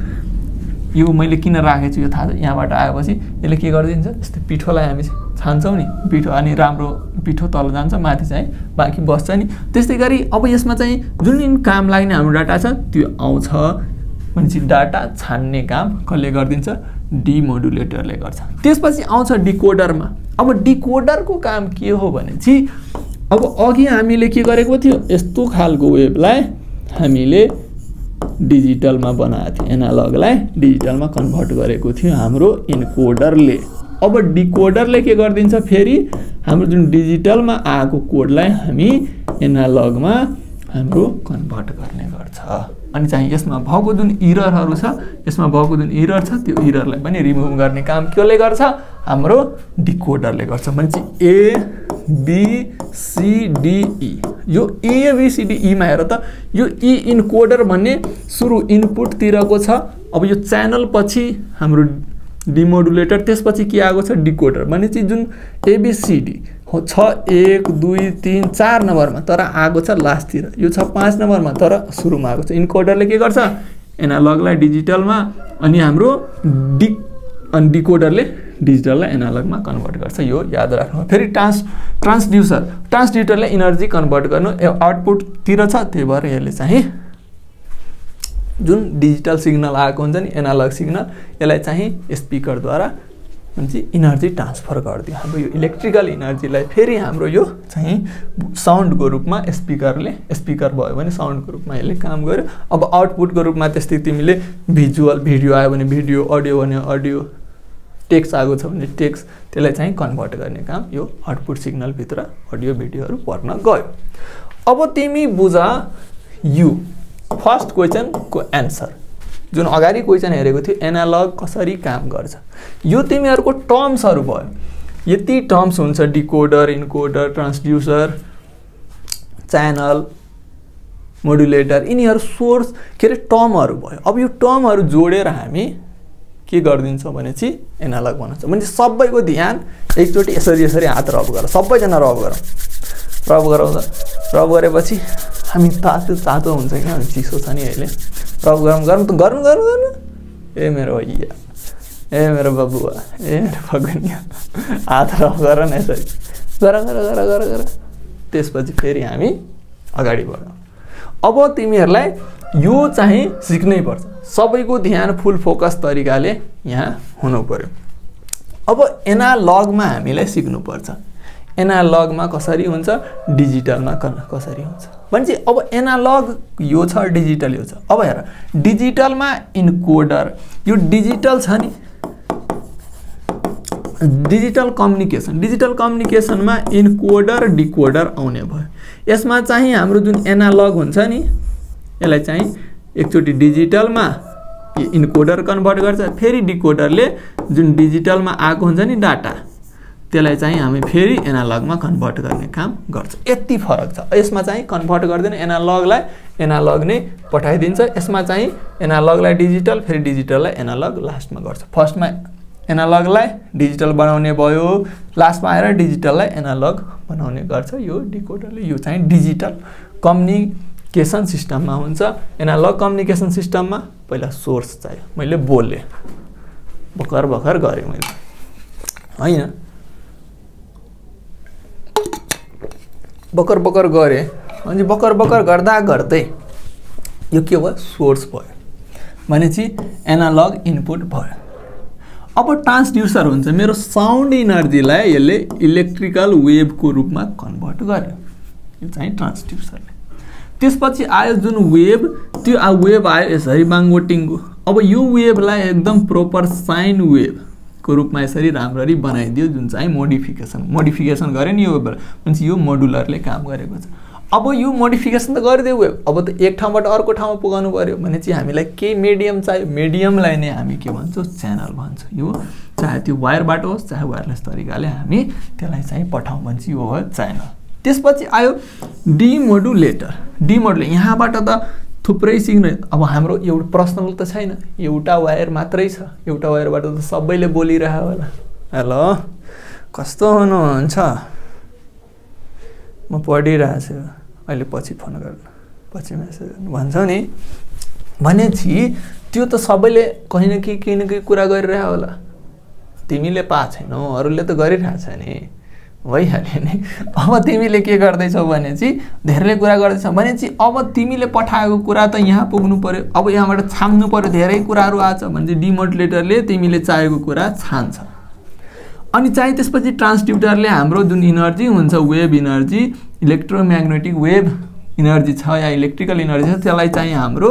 यो मैले किन राखेको छु यो थाहा छ, यहाँबाट आएपछि यसले के गरिदिन्छ, जस्तै पिठोलाई हामी छान्छौँ नि, पिठो अनि राम्रो पिठो तल जान्छ, माथि चाहिँ बाँकी बस्छ नि, त्यस्तै गरी अब यसमा चाहिँ जुन काम लाग्ने हाम्रो डाटा छ त्यो आउँछ भनेपछि डाटा छान्ने काम कसले गरिदिन्छ, डिमोडुलेटरले गर्छ। त्यसपछि आउँछ डिकोडरमा। अब डिकोडरको काम के हो भनेपछि अब अघि हामीले के गरेको थियो, यस्तो खालको वेभलाई हामीले डिजिटलमा बनाएको थियो, एनालगलाई डिजिटलमा कन्भर्ट गरेको थियो हाम्रो इन्कोडरले। अब डिकोडरले के गरिदिन्छ, फेरि हाम्रो जुन डिजिटलमा आएको कोडलाई हामी एनालगमा हाम्रो कन्भर्ट गर्ने गर्छ। अनि चाहिँ यसमा भएको जुन इररहरू छ, यसमा भएको जुन इरर छ त्यो इररलाई पनि रिमुभ गर्ने काम कसले गर्छ, हाम्रो डिकोडरले गर्छ। भनेपछि ABCDE, यो ABCDE मा हेर त, यो ई इन्कोडर भन्ने सुरु इनपुटतिरको छ। अब यो च्यानल पछि हाम्रो डिमोडुलेटर, त्यसपछि के आएको छ, डिकोडर। भनेपछि जुन ABCD छ 1 2 3 4 नम्बरमा तर आएको छ लास्टतिर, यो छ 5 नम्बरमा तर सुरुमा आएको छ। इन्कोडरले के गर्छ, एनालगलाई डिजिटलमा अनि हाम्रो डिकोडरले डिजिटललाई एनालगमा कन्भर्ट गर्छ। यो याद राख्नु। फेरि ट्रान्सड्युसरले इनर्जी कन्भर्ट गर्नु आउटपुटतिर छ, त्यही भएर यसले चाहिँ जुन डिजिटल सिग्नल आएको हुन्छ नि, एनालग सिग्नल, यसलाई चाहिँ स्पिकरद्वारा भनेपछि इनर्जी ट्रान्सफर गरिदियो। हाम्रो यो इलेक्ट्रिकल इनर्जीलाई फेरि हाम्रो यो चाहिँ साउन्डको रूपमा स्पिकर भयो भने साउन्डको रूपमा यसले काम गर्यो। अब आउटपुटको रूपमा त्यस्तै तिमीले भिडियो आयो भने भिडियो, अडियो भने अडियो, टेक्स्ट आएको छ भने टेक्स्ट, त्यसलाई चाहिँ कन्भर्ट गर्ने काम यो आउटपुट सिग्नलभित्र अडियो भिडियोहरू पर्न गयो। अब तिमी बुझ यु फर्स्ट क्वेसनको एन्सर जुन अगाडि क्वेसन हेरेको थियो, एनालग कसरी काम गर्छ, यो तिमीहरूको टर्म्सहरू भयो। यति टर्म्स हुन्छ, decoder, encoder, transducer, channel, modulator, यिनीहरू सोर्स के अरे टर्महरू भयो। अब यो टर्महरू जोडेर हामी के गरिदिन्छौँ भनेपछि एनालग बनाउँछ। भने सबैको ध्यान एकचोटि यसरी हात रब गर, सबैजना रब गरौँ। रब गरेपछि हामी तातो हुन्छ कि चिसो छ नि अहिले, रब गरौँ। ए मेरो भैया, ए मेरो बबुआ, ए मेरो भगनिया, हात रब गर न यसरी, गर। त्यसपछि फेरि हामी अगाडि बढौँ। अब तिमीहरूलाई यो चाहिँ सिक्नै पर्छ, सबैको ध्यान फुल फोकस तरिकाले यहाँ हुनु पर्यो। अब एनालगमा हामीलाई सिक्नुपर्छ, एनालगमा कसरी हुन्छ, डिजिटलमा कसरी हुन्छ भनेपछि अब एनालग यो छ, डिजिटल यो छ। अब हेर, डिजिटलमा इन्कोडर, यो डिजिटल छ नि, डिजिटल कम्युनिकेसनमा इन्कोडर डिकोडर आउने भयो। यसमा चाहिँ हाम्रो जुन एनालग हुन्छ नि यसलाई चाहिँ एकचोटि डिजिटलमा इन्कोडर कन्भर्ट गर्छ, फेरि डिकोडरले जुन डिजिटलमा आएको हुन्छ नि डाटा त्यसलाई चाहिँ हामी फेरि एनालगमा कन्भर्ट गर्ने काम गर्छ। यति फरक छ। यसमा चाहिँ कन्भर्ट गर्दैन, एनालगलाई एनालग नै पठाइदिन्छ। यसमा चाहिँ एनालगलाई डिजिटल फेरि डिजिटललाई एनालग लास्टमा गर्छ। फर्स्टमा एनालगलाई डिजिटल बनाउने भयो, लास्टमा आएर डिजिटललाई एनालग बनाउने गर्छ यो डिकोडरले। यो चाहिँ डिजिटल कम्युनिकेसन सिस्टममा हुन्छ। एनालग कम्युनिकेसन सिस्टममा पहिला सोर्स चाहियो, मैले बोलेँ भर्खर गरेँ मैले होइन, भर्खर गरेँ अनि भर्खर गर्दा गर्दै यो के भयो सोर्स भयो भनेपछि एनालग इनपुट भयो। अब ट्रान्सड्युसर हुन्छ, मेरो साउन्ड इनर्जीलाई यसले इलेक्ट्रिकल वेभको रूपमा कन्भर्ट गर्यो, यो चाहिँ ट्रान्सड्युसरले। त्यसपछि आयो जुन वेभ, त्यो वेभ आयो यसरी बाङ्गोटिङको। अब यो वेभलाई एकदम प्रोपर साइन वेभको रूपमा यसरी राम्ररी बनाइदियो, जुन चाहिँ मोडिफिकेसन गर्यो नि यो भनेपछि यो मोडुलरले काम गरेको छ। अब यो मोडिफिकेसन त गरिदियो वेभ, अब त एक ठाउँबाट अर्को ठाउँमा पुगाउनु पर्यो भनेपछि हामीलाई केही मिडियम चाहियो। मिडियमलाई नै हामी के भन्छौँ च्यानल भन्छौँ। यो चाहे त्यो वायरबाट होस् चाहे वायरलेस तरिकाले हामी त्यसलाई चाहिँ पठाउँ भन्छ, यो हो च्यानल। त्यसपछि आयो डिमोडुलेटर। यहाँबाट त थुप्रै सिग्नल, अब हाम्रो एउटा पर्सनल त छैन, एउटा वायर मात्रै छ, एउटा वायरबाट त सबैले बोलिरह्यो होला। हेलो कस्तो हुनुहुन्छ, म पढिरहेको छु, अहिले पछि फोन गर्नु, पछि मेसेज गर्नु भन्छौ नि भनेपछि त्यो त सबैले कहीँ न केही कुरा गरिरहेको होला। तिमीले पाएको छैनौ, अरूले त गरिरहेछ नि, भइहाल्यो नि। अब तिमीले के गर्दैछौ भनेपछि धेरैले कुरा गर्दैछौ भनेपछि अब तिमीले पठाएको कुरा त यहाँ पुग्नु पर्यो। अब यहाँबाट छान्नु पर्यो, धेरै कुराहरू आछ भने डिमोडुलेटरले तिमीले चाहेको कुरा छान्छ। अनि चाहिँ त्यसपछि ट्रान्सड्युसरले हाम्रो जुन इनर्जी हुन्छ wave energy, electromagnetic wave energy छ या इलेक्ट्रिकल इनर्जी छ, त्यसलाई चाहिँ हाम्रो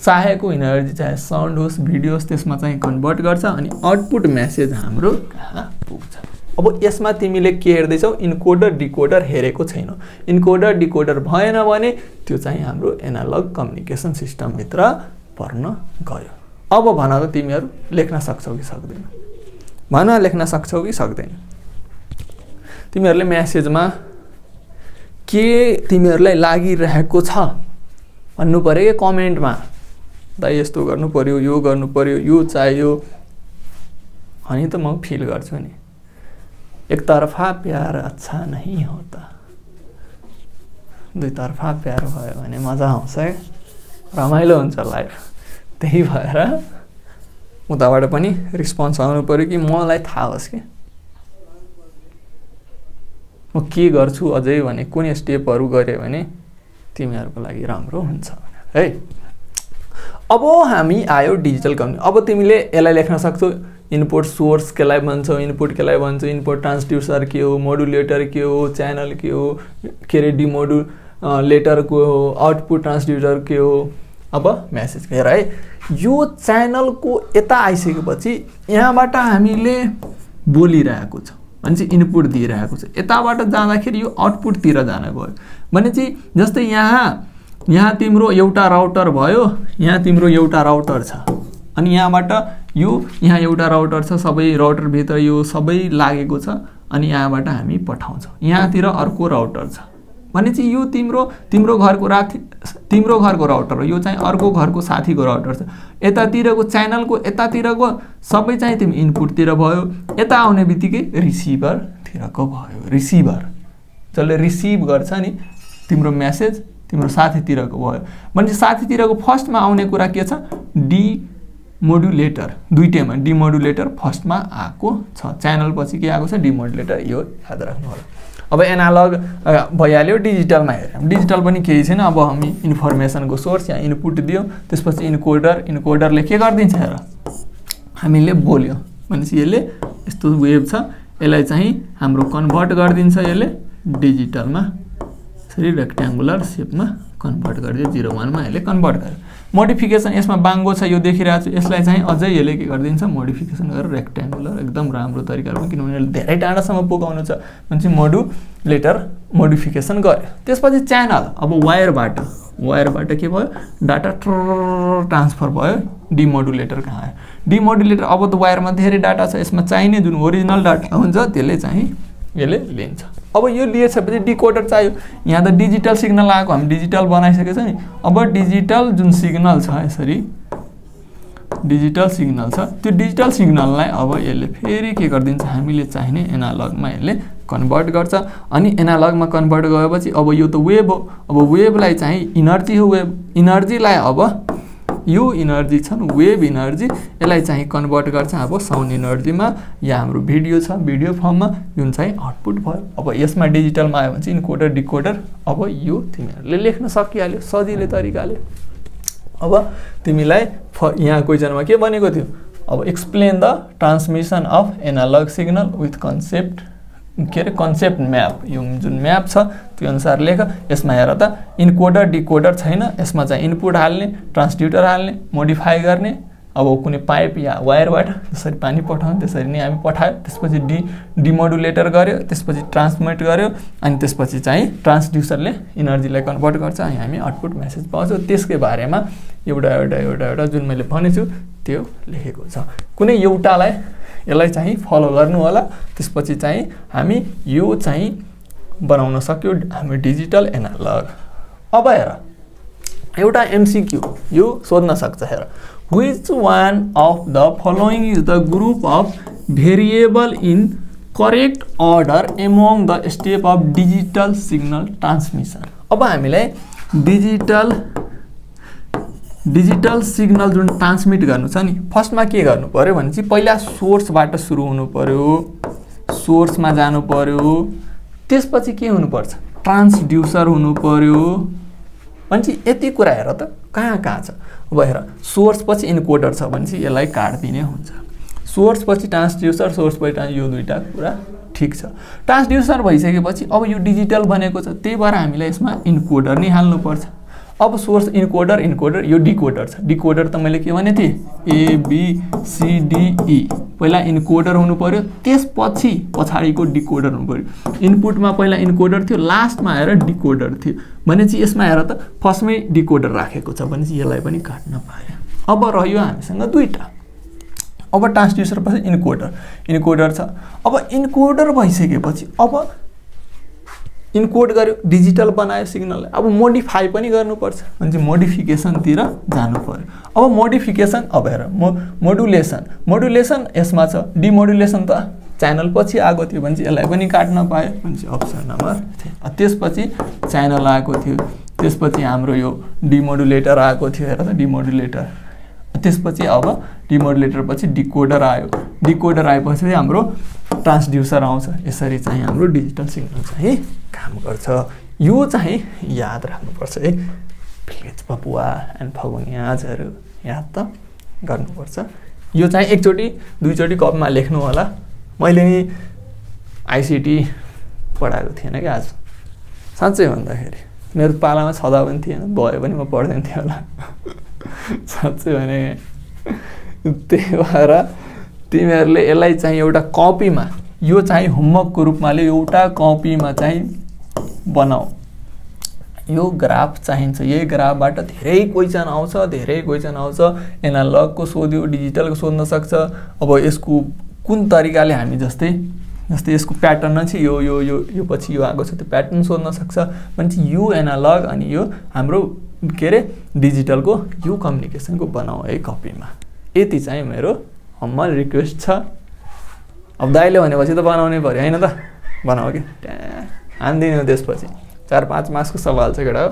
चाहेको इनर्जी चाहे साउन्ड होस् भिडियो होस् त्यसमा चाहिँ कन्भर्ट गर्छ अनि आउटपुट मेसेज हाम्रो कहाँ पुग्छ। अब यसमा तिमीले के हेर्दैछौ, इन्कोडर डिकोडर हेरेको छैनौ। इन्कोडर डिकोडर भएन भने त्यो चाहिँ हाम्रो एनालग कम्युनिकेसन सिस्टमभित्र पर्न गयो। अब भन त तिमीहरू लेख्न सक्छौ कि सक्दैन, भन लेख्न सक्छौ कि सक्दैन। तिमीहरूले मेसेजमा के तिमीहरूलाई लागिरहेको छ भन्नु पर्यो कि कमेन्टमा, दा यस्तो गर्नु पर्यो, यो गर्नु पर्यो, यो चाहियो, अनि त म फिल गर्छु नि। एकतर्फा प्यार अच्छा नहीं होता, दुईतर्फा प्यार भयो भने मजा आउँछ, रमाइलो हुन्छ लाइफ। त्यही भएर उताबाट पनि रिस्पोन्स आउनु पर्यो कि मलाई थाहा होस् कि म के गर्छु अझै भने कुन स्टेपहरू गरे भने तिमीहरूको लागि राम्रो हुन्छ है। अब हामी आयो डिजिटल कम्युनिकेसन। अब तिमीले यसलाई लेख्न सक्छौ, इनपुट सोर्स केलाई भन्छौ, इनपुट केलाई भन्छौ, इनपुट ट्रान्सड्युसर के हो, मोडुलेटर के हो, च्यानल के हो, के अरे डिमोडुलेटर को हो, आउटपुट ट्रान्सड्युसर के हो। अब मेसेज हेर है, यो च्यानलको यता आइसकेपछि यहाँबाट हामीले बोलिरहेको छ भनेपछि इनपुट दिइरहेको छ, यताबाट जाँदाखेरि यो आउटपुटतिर जान गयो भनेपछि जस्तै यहाँ तिम्रो एउटा राउटर भयो, यहाँ तिम्रो एउटा राउटर छ अनि यहाँबाट यहाँ एउटा राउटर छ, सबै राउटर भित्र यो सबै लागेको छ अनि यहाँबाट हामी पठाउँछौँ। यहाँतिर अर्को राउटर छ भनेपछि यो तिम्रो घरको राउटर हो, यो चाहिँ अर्को घरको साथीको राउटर छ। यतातिरको च्यानलको यतातिरको सबै चाहिँ तिमी इनपुटतिर भयो, यता आउने बित्तिकै रिसिभरतिरको भयो। रिसिभर जसले रिसिभ गर्छ नि तिम्रो मेसेज तिम्रो साथीतिरको भयो भनेपछि साथीतिरको फर्स्टमा आउने कुरा के छ, डिमोडुलेटर। दुईटैमा डिमोडुलेटर फर्स्टमा आएको छ, च्यानल पछि के आएको छ डिमोडुलेटर, यो याद राख्नु होला। अब एनालग भइहाल्यो, डिजिटलमा हेर्यौँ। डिजिटल पनि केही छैन, अब हामी इन्फर्मेसनको सोर्स या इनपुट दियौँ, त्यसपछि इन्कोडरले के गरिदिन्छ हेर, हामीले बोल्यौँ भनेपछि यसले यस्तो वेभ छ, यसलाई चाहिँ हाम्रो कन्भर्ट गरिदिन्छ, यसले डिजिटलमा यसरी रेक्ट्याङ्गुलर सेपमा कन्भर्ट गरिदियो, 0 1 मा यसले कन्भर्ट गर्यो। मोडिफिकेसन यसमा बाङ्गो छ यो देखिरहेको छु, यसलाई चाहिँ अझै यसले के गरिदिन्छ मोडिफिकेसन गरेर रेक्ट्याङ्गुलर एकदम राम्रो तरिकाले, किनभने धेरै टाढासम्म पुगाउनु छ भने मोडुलेटर मोडिफिकेसन गर्यो। त्यसपछि च्यानल, अब वायरबाट के भयो डाटा ट्रान्सफर भयो, डिमोडुलेटर कहाँ आयो, डिमोडुलेटर अब त वायरमा धेरै डाटा छ, यसमा चाहिने जुन ओरिजिनल डाटा हुन्छ त्यसले चाहिँ यसले लिन्छ। अब यो लिएपछि डिकोडर चाहियो, यहाँ त डिजिटल सिग्नल आएको, हामी डिजिटल बनाइसकेको छ नि। अब डिजिटल जुन सिग्नल छ, यसरी डिजिटल सिग्नल छ, त्यो डिजिटल सिग्नललाई अब यसले फेरि के गरिदिन्छ, हामीले चाहिने एनालगमा यसले कन्भर्ट गर्छ। अनि एनालगमा कन्भर्ट गएपछि अब यो त वेभ हो, अब वेभलाई चाहिँ इनर्जी हो, वेभ इनर्जीलाई अब यो इनर्जी छ नि वेभ इनर्जी, यसलाई चाहिँ कन्भर्ट गर्छ अब साउन्ड इनर्जीमा, या हाम्रो भिडियो छ भिडियो फर्ममा, जुन चाहिँ आउटपुट भयो। अब यसमा डिजिटलमा आयो भने चाहिँ इन्कोडर डिकोडर, अब यो तिमीहरूले लेख्न सकिहाल्यो सजिलो तरिकाले। अब तिमीलाई यहाँ क्वेसनमा के भनेको थियो, अब explain the transmission of analogue signal with concept के अरे कन्सेप्ट म्याप, यो जुन म्याप छ त्यो अनुसार लेख। यसमा हेर त इन्कोडर डिकोडर छैन, यसमा चाहिँ इनपुट हाल्ने, ट्रान्सड्युटर हाल्ने, मोडिफाई गर्ने, अब कुनै पाइप या वायरबाट जसरी पानी पठाउँ त्यसरी नै हामी पठायो, त्यसपछि डिमोडुलेटर गर्यो, त्यसपछि ट्रान्समिट गर्यो, अनि त्यसपछि चाहिँ ट्रान्सड्युसरले इनर्जीलाई कन्भर्ट गर्छ, अनि हामी आउटपुट मेसेज पाउँछौँ। त्यसकै बारेमा एउटा जुन मैले भनेछु त्यो लेखेको छ। कुनै एउटालाई यसलाई चाहिँ फलो गर्नु होला, त्यसपछि चाहिँ हामी यो चाहिँ बनाउन सक्यो हामी डिजिटल एनालग। अब हेर एउटा एमसीक्यू यो सोध्न सक्छ, हेर which one of the following is the group of variable in correct order among the step of digital signal transmission। अब हामीलाई डिजिटल सिग्नल जुन ट्रान्समिट गर्नु छ नि, फर्स्टमा के गर्नु पर्यो भने चाहिँ पहिला सोर्सबाट सुरु हुनु पर्यो, सोर्समा जानु पर्यो, त्यसपछि के हुनुपर्छ ट्रान्सड्युसर हुनु पर्यो भनेपछि यति कुरा हेर त कहाँ छ। अब हेर सोर्स पछि इन्कोडर छ भने चाहिँ यसलाई काट्दिने हुन्छ, सोर्स पछि ट्रान्सड्युसर, सोर्स पछि यो दुईटा कुरा ठिक छ। ट्रान्सड्युसर भइसकेपछि अब यो डिजिटल बनेको छ, त्यही भएर हामीलाई यसमा इन्कोडर नै हाल्नुपर्छ। अब सोर्स इन्कोडर यो डिकोडर छ, डिकोडर त मैले के भने थिएँ ABCDE, पहिला इन्कोडर हुनु पर्यो, त्यसपछि पछाडिको डिकोडर हुनु पर्यो। इनपुटमा पहिला इन्कोडर थियो, लास्टमा आएर डिकोडर थियो भनेपछि यसमा हेर त फर्स्टमै डिकोडर राखेको छ भनेपछि यसलाई पनि काट्न पायो। अब रह्यो हामीसँग दुईटा, अब ट्रान्सड्युसर पछि इन्कोडर छ। अब इन्कोडर भइसकेपछि अब इन्कोड गर्यो, डिजिटल बनायो सिग्नललाई, अब मोडिफाई पनि गर्नुपर्छ भने मोडिफिकेसनतिर जानु पर्यो। अब मोडिफिकेसन, अब हेर मोडुलेसन यसमा छ, डिमोडुलेसन त च्यानल पछि आएको थियो भने यसलाई पनि काट्न पायो भने अप्सन नम्बर 3। त्यसपछि च्यानल आएको थियो, त्यसपछि हाम्रो यो डिमोडुलेटर आएको थियो, हेर त डिमोडुलेटर, त्यसपछि अब डिमोडुलेटर पछि डिकोडर आयो, डिकोडर आएपछि हाम्रो ट्रान्सड्युसर आउँछ। यसरी चाहिँ हाम्रो डिजिटल सिग्नल चाहिँ काम गर्छ। यो चाहिँ याद राख्नुपर्छ है, प्लिज बबुवा एन्ड फगुनियाजहरू याद त गर्नुपर्छ। यो चाहिँ एकचोटि दुईचोटि कपमा लेख्नु होला। मैले नि आइसिटी पढाएको थिएन कि आज, साँच्चै भन्दाखेरि मेरो पालामा छँदा पनि थिएन, भयो भने म पढ्दैन थिएँ होला साँच्चै भने। त्यही भएर तिमीहरूले यसलाई चाहिँ एउटा कपीमा, यो चाहिँ होमवर्कको रूपमा ले एउटा कपीमा चाहिँ बनाऊ। यो ग्राफ चाहिन्छ, यही ग्राफबाट धेरै क्वेसन आउँछ, एनालगको सोध्यो, डिजिटलको सोध्न सक्छ। अब यसको कुन तरिकाले हामी जस्तै यसको प्याटर्न चाहिँ यो पछि यो आएको छ, त्यो प्याटर्न सोध्न सक्छ भनेपछि यो एनालग अनि यो हाम्रो के अरे डिजिटलको यो कम्युनिकेसनको बनाऊ है कपीमा। यति चाहिँ मेरो हम्मल रिक्वेस्ट छ। अब दाइले भनेपछि त बनाउनै पर्यो हैन त, बनाऊ कि हान्दिनु। त्यसपछि 4-5 मार्क्सको सवाल छ केटा हो,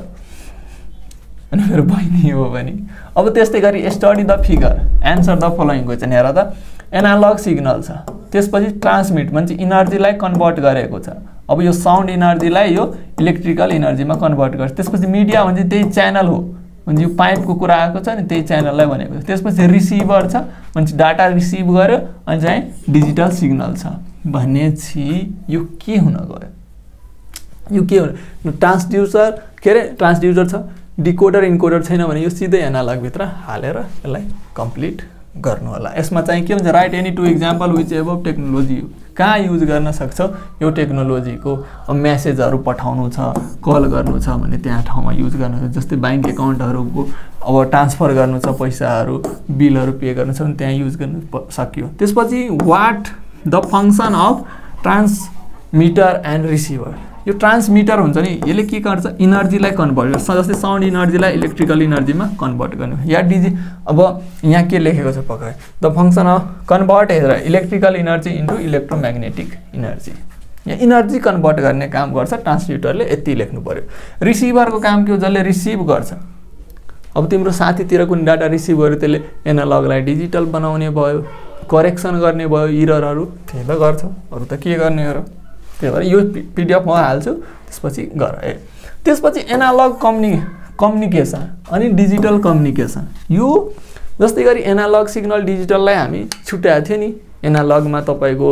अनि मेरो बहिनी हो भने। अब त्यस्तै गरी study the figure, answer the following question. हेर त एनालग सिग्नल छ, त्यसपछि ट्रान्समिट भन्छ इनर्जीलाई कन्भर्ट गरेको छ। अब यो साउन्ड इनर्जीलाई यो इलेक्ट्रिकल इनर्जीमा कन्भर्ट गर्छ। त्यसपछि मिडिया भन्छ त्यही च्यानल हो, भन्छ यो पाइपको कुरा आएको छ नि, त्यही च्यानललाई भनेको छ। त्यसपछि रिसिभर छ, भन्छ डाटा रिसिभ गर्यो अनि चाहिँ डिजिटल सिग्नल छ भनेपछि यो के हुन गयो, यो के हो ट्रान्सड्युसर, के अरे ट्रान्सड्युसर छ, डिकोडर इन्कोडर छैन भने यो सिधै एनालग भित्र हालेर यसलाई कम्प्लिट गर्नु होला। यसमा चाहिँ के हुन्छ right any two example which above technology कहाँ युज गर्न सक्छौ यो टेक्नोलोजीको मेसेजहरू पठाउनु छ कल गर्नु छ भने त्यहाँ ठाउँमा युज गर्नु छ। जस्तै ब्याङ्क एकाउन्टहरूको अब ट्रान्सफर गर्नु छ पैसाहरू बिलहरू पे गर्नु छ भने त्यहाँ युज गर्न सकियो। त्यसपछि what the function of transmitter and receiver. यो ट्रान्समिटर हुन्छ नि यसले के गर्छ इनर्जीलाई कन्भर्ट गर्छ। जस्तै साउन्ड इनर्जीलाई इलेक्ट्रिकल इनर्जीमा कन्भर्ट गर्ने या अब यहाँ के लेखेको छ पक्कै the function of convert electrical energy into electromagnetic energy. यहाँ इनर्जी कन्भर्ट गर्ने काम गर्छ ट्रान्समिटरले यति लेख्नु पर्यो। रिसिभरको काम के हो जसले रिसिभ गर्छ। अब तिम्रो साथीतिर कुनै डाटा रिसिभ गर्यो त्यसले एनालगलाई डिजिटल बनाउने भयो करेक्सन गर्ने भयो इररहरू त्यही त गर्छ अरू त के गर्ने हो र। त्यही भएर यो पिडिएफ म हाल्छु त्यसपछि गर। त्यसपछि एनालग कम्युनिकेसन अनि डिजिटल कम्युनिकेसन। यो जस्तै गरी एनालग सिग्नल डिजिटललाई हामी छुट्याएको थियो नि। एनालगमा तपाईँको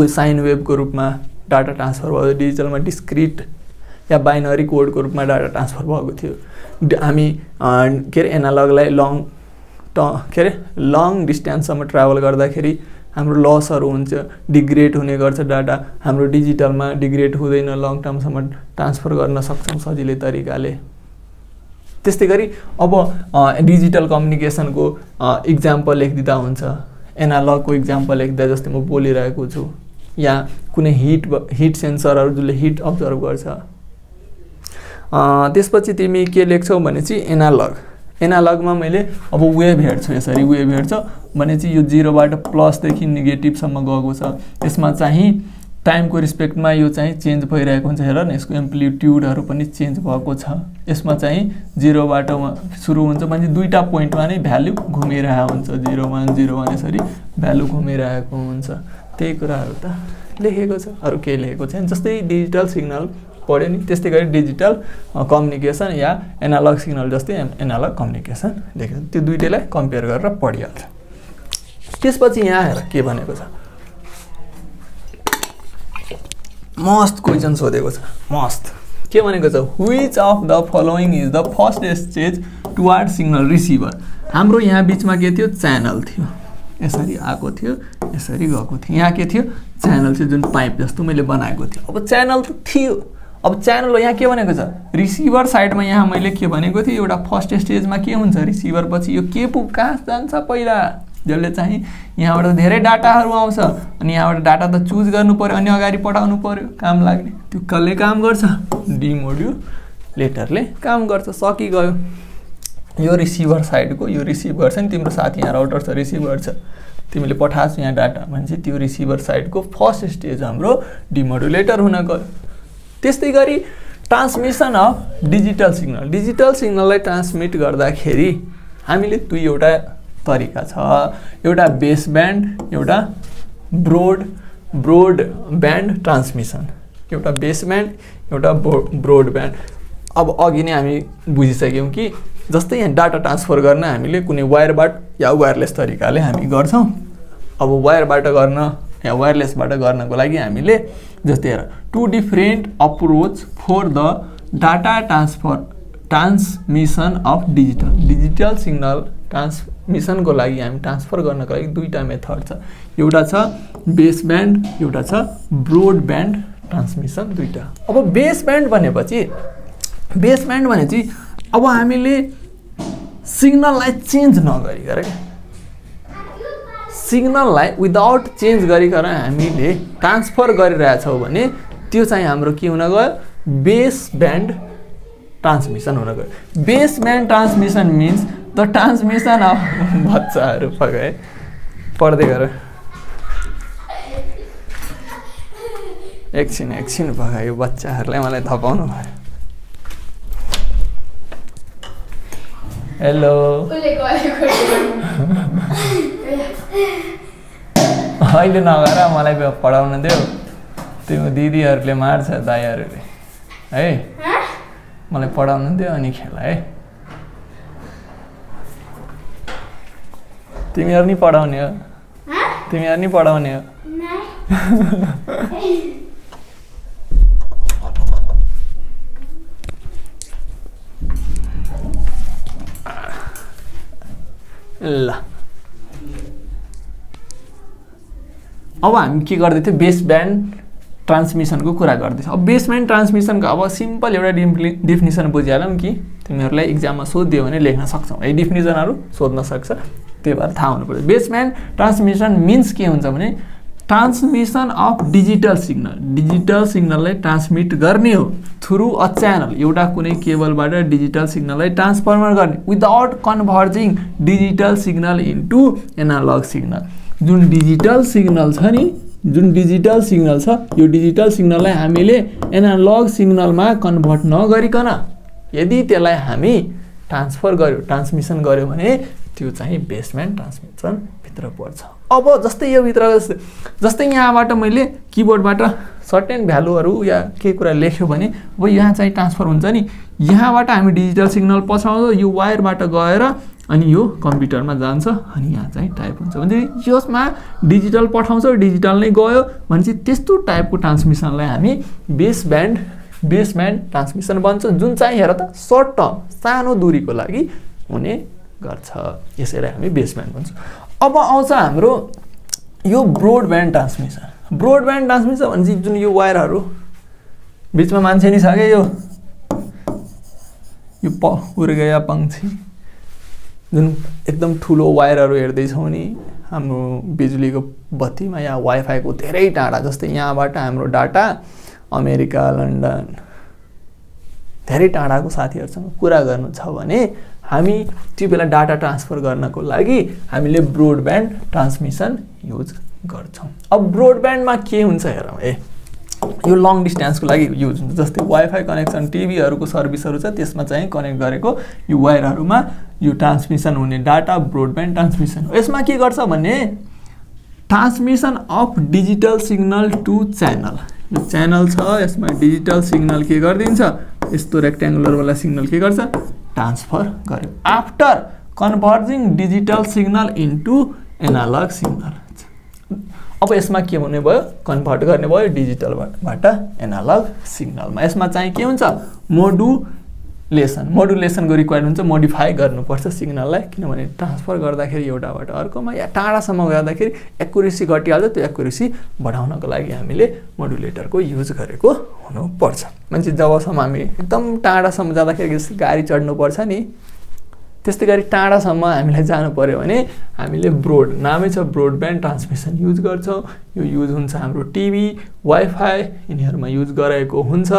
साइन वेभको रूपमा डाटा ट्रान्सफर भयो डिजिटलमा डिस्क्रिट या बाइनरी कोडको रूपमा डाटा ट्रान्सफर भएको थियो। हामी के अरे एनालगलाई लङ डिस्टेन्ससम्म ट्राभल गर्दाखेरि हाम्रो लसहरू हुन्छ डिग्रेड हुने गर्छ डाटा। हाम्रो डिजिटलमा डिग्रेड हुँदैन लङ टर्मसम्म ट्रान्सफर गर्न सक्छौँ सजिलै तरिकाले। त्यस्तै गरी अब डिजिटल कम्युनिकेसनको इक्जाम्पल लेखिदिँदा हुन्छ। एनालगको इक्जाम्पल लेख्दा जस्तै म बोलिरहेको छु या कुनै हिट सेन्सरहरू जसले हिट अब्जर्भ गर्छ। त्यसपछि तिमी के लेख्छौ भने चाहिँ एनालगमा मैले अब वेभ हेर्छु यसरी वेभ हेर्छ भने चाहिँ यो 0 बाट प्लसदेखि नेगेटिभसम्म गएको छ। यसमा चाहिँ टाइमको रिस्पेक्टमा यो चाहिँ चेन्ज भइरहेको हुन्छ। हेर न यसको एम्प्लिट्युडहरू पनि चेन्ज भएको छ। यसमा चाहिँ 0 बाट सुरु हुन्छ भने दुईटा पोइन्टमा नै भ्यालु घुमिरहेको हुन्छ 0 1 0 1 यसरी भ्यालु घुमिरहेको हुन्छ। त्यही कुराहरू त लेखेको छ अरू केही लेखेको छैन। जस्तै डिजिटल सिग्नल पढ्यो नि त्यस्तै गरी डिजिटल कम्युनिकेसन या एनालग सिग्नल जस्तै एनालग कम्युनिकेसन लेखेको त्यो दुईटैलाई कम्पेयर गरेर पढिहाल्छ। त्यसपछि यहाँ हेर के भनेको छ मस्त क्वेसन सोधेको छ मस्त के भनेको छ which of the following is the first stage toward signal receiver. हाम्रो यहाँ बिचमा के थियो च्यानल थियो यसरी आएको थियो यसरी गएको थियो। यहाँ के थियो च्यानल थियो जुन पाइप जस्तो मैले बनाएको थियो। अब च्यानल त थियो अब च्यानल यहाँ के भनेको छ रिसिभर साइडमा यहाँ मैले के भनेको थिएँ एउटा फर्स्ट स्टेजमा के हुन्छ रिसिभर पछि यो के कहाँ जान्छ पहिला जसले चाहिँ यहाँबाट धेरै डाटाहरू आउँछ अनि यहाँबाट डाटा त चुज गर्नु पर्यो अनि अगाडि पठाउनु पर्यो काम लाग्ने त्यो कसले काम गर्छ डिमोड्युलेटरले काम गर्छ। सकिगयो यो रिसिभर साइडको यो रिसिभ गर्छ नि तिम्रो साथी यहाँ राउटर छ रिसिभ गर्छ तिमीले पठाएको यहाँ डाटा भनेपछि त्यो रिसिभर साइडको फर्स्ट स्टेज हाम्रो डिमोड्युलेटर हुन गयो। त्यस्तै गरी ट्रान्समिसन अफ डिजिटल सिग्नललाई ट्रान्समिट गर्दाखेरि हामीले दुईवटा तरिका छ एउटा बेस ब्यान्ड एउटा ब्रोड ब्यान्ड ट्रान्समिसन एउटा बेस ब्यान्ड एउटा ब्रोड ब्यान्ड। अब अघि नै हामी बुझिसक्यौँ कि जस्तै यहाँ डाटा ट्रान्सफर गर्न हामीले कुनै वायरबाट या वायरलेस तरिकाले हामी गर्छौँ। अब वायरबाट गर्न या वायरलेसबाट गर्नको लागि हामीले जस्तै हेर two different approach for the data transmission of digital signal ट्रान्समिसनको लागि हामी ट्रान्सफर गर्नको लागि दुईटा मेथड छ एउटा छ बेस ब्यान्ड एउटा छ ब्रोड ब्यान्ड ट्रान्समिसन दुईटा। अब बेस ब्यान्ड भनेपछि अब हामीले सिग्नललाई चेन्ज नगरिकन सिग्नललाई विदाउट चेन्ज गरिकन हामीले ट्रान्सफर गरिरहेछौँ भने त्यो चाहिँ हाम्रो के हुन गयो बेस ब्यान्ड ट्रान्समिसन हुन गयो। Base band transmission means the transmission of बच्चाहरू पकाए पढ्दै गर एकछिन पकायो बच्चाहरूलाई मलाई थपाउनु भयो। हेलो अहिले नगर मलाई पढाउन देऊ त्यो दिदीहरूले मार्छ दाइहरूले है मलाई पढाउन देऊ अनि खेल है तिमीहरू नि पढाउने हो ल अब हामी के गर्दै थियौँ बेस ब्यान्ड ट्रान्समिसनको कुरा गर्दैछ। अब बेस ब्यान्ड ट्रान्समिसनको अब सिम्पल एउटा डेफिनेसन बुझिहालौँ कि तिमीहरूलाई इक्जाममा सोधिदियो भने लेख्न सक्छौ है, डेफिनेसनहरू सोध्न सक्छ, त्यही भएर थाहा हुनुपर्छ। बेस ब्यान्ड ट्रान्समिसन मिन्स के हुन्छ भने ट्रान्समिसन अफ डिजिटल सिग्नललाई ट्रान्समिट गर्ने हो थ्रु अ च्यानल, एउटा कुनै केबलबाट डिजिटल सिग्नललाई ट्रान्सफर्मर गर्ने without converging digital signal into analogue signal. जुन डिजिटल सिग्नल छ नि, जुन डिजिटल सिग्नल छ, यो डिजिटल सिग्नललाई हामीले एनालग सिग्नलमा कन्भर्ट नगरिकन यदि त्यसलाई हामी ट्रान्सफर गर्यो, ट्रान्समिसन गर्यो भने त्यो चाहिँ बेस ब्यान्ड ट्रान्समिसन भित्र पर्छ। अब जस्तै यो भित्र जस्तै यहाँबाट मैले किबोर्डबाट सर्टेन भ्यालुहरू या के कुरा लेख्यो भने अब यहाँ चाहिँ ट्रान्सफर हुन्छ नि, यहाँबाट हामी डिजिटल सिग्नल पठाउँछौँ, यो वायरबाट गएर अनि यो कम्प्युटरमा जान्छ अनि यहाँ चाहिँ टाइप हुन्छ भने यसमा डिजिटल पठाउँछौँ, डिजिटल नै गयो भने चाहिँ त्यस्तो टाइपको ट्रान्समिसनलाई हामी बेस ब्यान्ड ट्रान्समिसन भन्छ, जुन चाहिँ हेर त सर्ट टर्म सानो दूरीको लागि हुने गर्छ, यसैलाई हामी बेस ब्यान्ड भन्छौँ। अब आउँछ हाम्रो यो ब्रोडब्यान्ड ट्रान्समिसन। ब्रोडब्यान्ड ट्रान्समिसन भने जुन यो वायरहरू बिचमा मान्छे नि छ क्या, यो उर्गया पंक्षी जुन एकदम ठुलो वायरहरू हेर्दैछौँ नि हाम्रो बिजुलीको बत्तीमा या वाइफाईको धेरै टाढा, जस्तै यहाँबाट हाम्रो डाटा अमेरिका लन्डन धेरै टाढाको साथीहरूसँग कुरा गर्नु छ भने हामी त्यो बेला डाटा ट्रान्सफर गर्नको लागि हामीले ब्रोडब्यान्ड ट्रान्समिसन युज गर्छौँ। अब ब्रोडब्यान्डमा के हुन्छ हेरौँ, यो लङ डिस्टेन्सको लागि युज हुन्छ। जस्तै वाइफाई कनेक्सन टिभीहरूको सर्भिसहरू छ, त्यसमा चाहिँ कनेक्ट गरेको यो वायरहरूमा यो ट्रान्समिसन हुने डाटा ब्रोडब्यान्ड ट्रान्समिसन हो। यसमा के गर्छ भने transmission of digital signal to channel, यो च्यानल छ यसमा डिजिटल सिग्नल के गरिदिन्छ, यस्तो रेक्ट्याङ्गुलरवाला सिग्नल के गर्छ ट्रान्सफर गर्यो after converging digital signal into analogue signal. अब यसमा के हुने भयो, कन्भर्ट गर्ने भयो डिजिटलबाट एनालग सिग्नलमा। यसमा चाहिँ के हुन्छ मोडुलेसनको रिक्वायर्ड हुन्छ, मोडिफाई गर्नुपर्छ सिग्नललाई, किनभने ट्रान्सफर गर्दाखेरि एउटाबाट अर्कोमा या टाढासम्म गर्दाखेरि एक्युरेसी घटिहाल्छ, त्यो एक्युरेसी बढाउनको लागि हामीले मोडुलेटरको युज गरेको हुनुपर्छ। मान्छे जबसम्म हामी एकदम टाढासम्म जाँदाखेरि गाडी चढ्नुपर्छ नि, त्यस्तै गरी टाढासम्म हामीलाई जानु पर्यो भने हामीले नामै छ ब्रोडब्यान्ड ट्रान्समिसन युज गर्छौँ। यो युज हुन्छ हाम्रो टिभी वाइफाई यिनीहरूमा युज गरेको हुन्छ।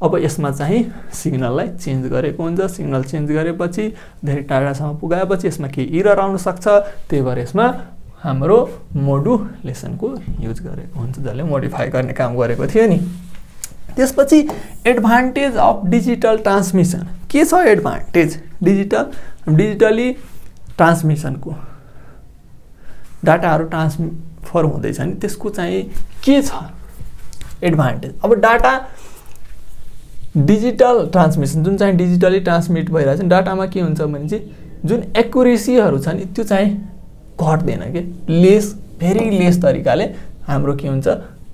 अब यसमा चाहिँ सिग्नललाई चेन्ज गरेको हुन्छ, सिग्नल चेन्ज गरेपछि धेरै टाढासम्म पुगाएपछि यसमा केही इरर आउन सक्छ, त्यही भएर यसमा हाम्रो मोडुलेसनको युज गरेको हुन्छ, जसले मोडिफाई गर्ने काम गरेको थियो नि। त्यसपछि एडभान्टेज अफ डिजिटल ट्रान्समिसन के छ, एडभान्टेज डिजिटली ट्रान्समिसनको डाटाहरू ट्रान्सफर हुँदैछ नि त्यसको चाहिँ के छ एडभान्टेज। अब डाटा डिजिटल ट्रान्समिसन जुन चाहिँ डिजिटली ट्रान्समिट भइरहेछ डाटामा के हुन्छ भने चाहिँ जुन एक्युरेसीहरू छ नि त्यो चाहिँ घट्दैन के, भेरी लेस तरिकाले हाम्रो के हुन्छ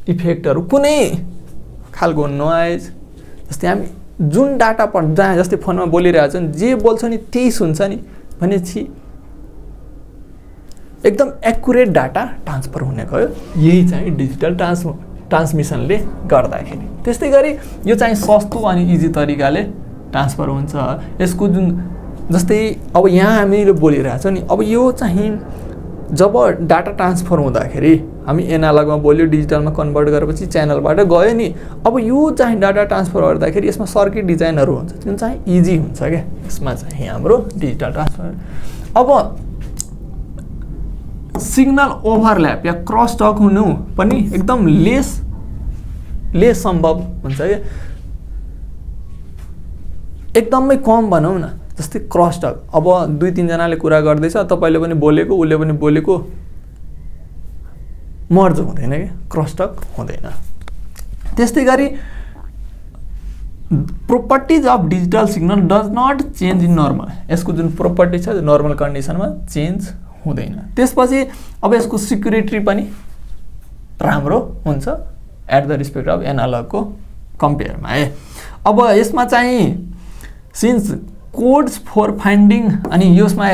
इफेक्टहरू कुनै खालको नोइज, जस्तै हामी जुन डाटा जहाँ जस्तै फोनमा बोलिरहेछ नि जे बोल्छ नि त्यही सुन्छ नि भनेपछि एकदम एक्युरेट डाटा ट्रान्सफर हुने गयो, यही चाहिँ डिजिटल ट्रान्समिसनले गर्दाखेरि। त्यस्तै गरी यो चाहिँ सस्तो अनि इजी तरिकाले ट्रान्सफर हुन्छ। यसको जुन जस्तै अब यहाँ हामीले बोलिरहेछौँ नि, अब यो चाहिँ जब डाटा ट्रान्सफर हुँदाखेरि हामी एनालगमा बोल्यो डिजिटलमा कन्भर्ट गरेपछि च्यानलबाट गयो नि, अब यो चाहिँ डाटा ट्रान्सफर गर्दाखेरि यसमा सर्किट डिजाइनहरू हुन्छ जुन चाहिँ इजी हुन्छ क्या, यसमा चाहिँ हाम्रो डिजिटल ट्रान्सफर। अब सिग्नल ओभरल्याप या क्रस टक हुनु पनि एकदम लेस सम्भव हुन्छ क्या, एकदमै कम भनौँ न। जस्तै क्रस टक, अब 2-3 जनाले कुरा गर्दैछ, तपाईँले पनि बोलेको उसले पनि बोलेको मर्ज हुँदैन क्या, क्रस टक हुँदैन। त्यस्तै गरी properties of digital signal does not change in normal, यसको जुन प्रोपर्टी छ नर्मल कन्डिसनमा चेन्ज हुँदैन। त्यसपछि अब यसको सिक्युरिटी पनि राम्रो हुन्छ एट द रिस्पेक्ट अफ एनालगको कम्पेयरमा है। अब यसमा चाहिँ सिन्स कोड्स फर फाइन्डिङ अनि यसमा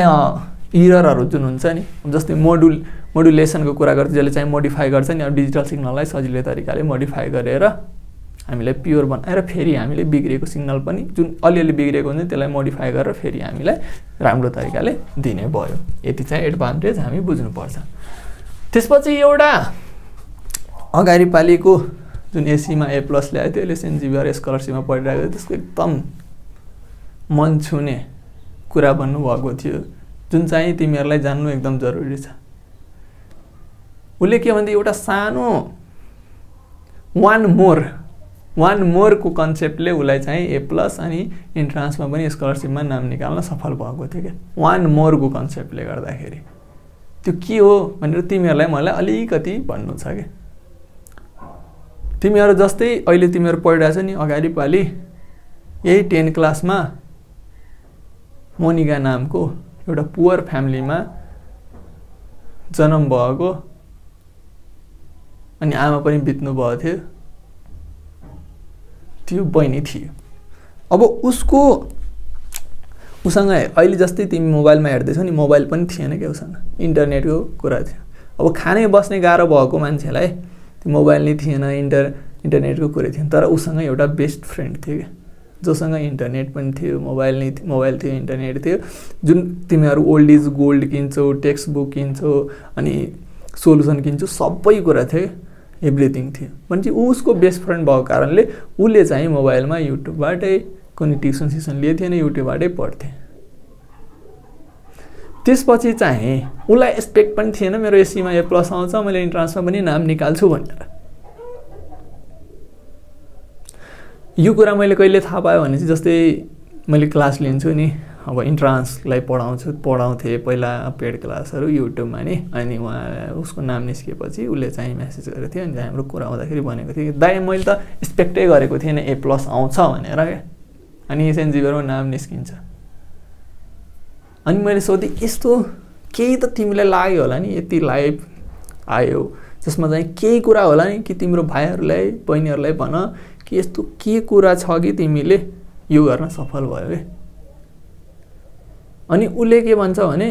इररहरू जुन हुन्छ नि, जस्तै मोडुलेसनको कुरा गर्छ, जसले चाहिँ मोडिफाई गर्छ नि, अब डिजिटल सिग्नललाई सजिलो तरिकाले मोडिफाई गरेर हामीलाई प्योर बनाएर फेरि हामीले बिग्रेको सिग्नल पनि जुन अलिअलि बिग्रेको हुन्छ त्यसलाई मोडिफाई गरेर फेरि हामीलाई राम्रो तरिकाले दिने भयो। यति चाहिँ एडभान्टेज हामी बुझ्नुपर्छ। त्यसपछि एउटा अगाडि पालिको जुन एसीमा ए प्लस ल्याएको थियो, अहिले सेन्ट जेभियर स्कलरसिपमा पढिरहेको थियो, त्यसको एकदम मन छुने कुरा भन्नुभएको थियो जुन चाहिँ तिमीहरूलाई जान्नु एकदम जरुरी छ। उसले के भन्दै एउटा सानो वान मोरको कन्सेप्टले उसलाई चाहिँ ए प्लस अनि इन्ट्रान्समा पनि स्कलरसिपमा नाम निकाल्न सफल भएको थियो क्या। वान मोरको कन्सेप्टले गर्दाखेरि त्यो के हो भनेर तिमीहरूलाई मलाई अलिकति भन्नु छ क्या। तिमीहरू जस्तै अहिले तिमीहरू पढिरहेछ नि, अगाडि पालि यही 10 क्लासमा मोनिका नामको एउटा पुवर फ्यामिलीमा जन्म भएको अनि आमा पनि बित्नु भएको थियो, त्यो बहिनी थियो। अब उसँग अहिले जस्तै तिमी मोबाइलमा हेर्दैछौ नि, मोबाइल पनि थिएन क्या उसँग, इन्टरनेटको कुरा थियो। अब खाने बस्ने गाह्रो भएको मान्छेलाई त्यो मोबाइल नै थिएन, इन्टरनेटको कुरा थिएन, तर उसँग एउटा बेस्ट फ्रेन्ड थियो क्या, जोसँग इन्टरनेट पनि थियो, मोबाइल थियो, इन्टरनेट थियो। जुन तिमीहरू ओल्ड इज गोल्ड किन्छौ, टेक्स्ट बुक किन्छौ अनि सोलुसन किन्छौ, सबै कुरा थियो, एभ्रिथिङ थियो। भनेपछि उसको बेस्ट फ्रेन्ड भएको कारणले उसले चाहिँ मोबाइलमा युट्युबबाटै कुनै ट्युसन सिसन लिएको थिएन, युट्युबबाटै पढ्थे। त्यसपछि चाहिँ उसलाई एक्सपेक्ट पनि थिएन मेरो एसीमा ए प्लस आउँछ, मैले इन्ट्रान्समा पनि नाम निकाल्छु भनेर। यो कुरा मैले कहिले थाहा पाएँ भने चाहिँ जस्तै मैले क्लास लिन्छु नि, अब इन्ट्रान्सलाई पढाउँथेँ पहिला पेड क्लासहरू युट्युबमा नि, अनि उसको नाम निस्किएपछि उसले चाहिँ मेसेज गरेको थियो अनि हाम्रो कुरा आउँदाखेरि भनेको थियो दाइ मैले त एक्सपेक्टै गरेको थिएन ए प्लस आउँछ भनेर क्या, अनि सेन्ट जेभियरमा नाम निस्किन्छ। अनि मैले सोधेँ यस्तो केही त तिमीलाई लाग्यो होला नि, यति लाइफ आयो जसमा चाहिँ केही कुरा होला नि कि तिम्रो भाइहरूलाई बहिनीहरूलाई भन कि यस्तो के कुरा छ कि तिमीले यो गर्न सफल भयो है। अनि उसले के भन्छ भने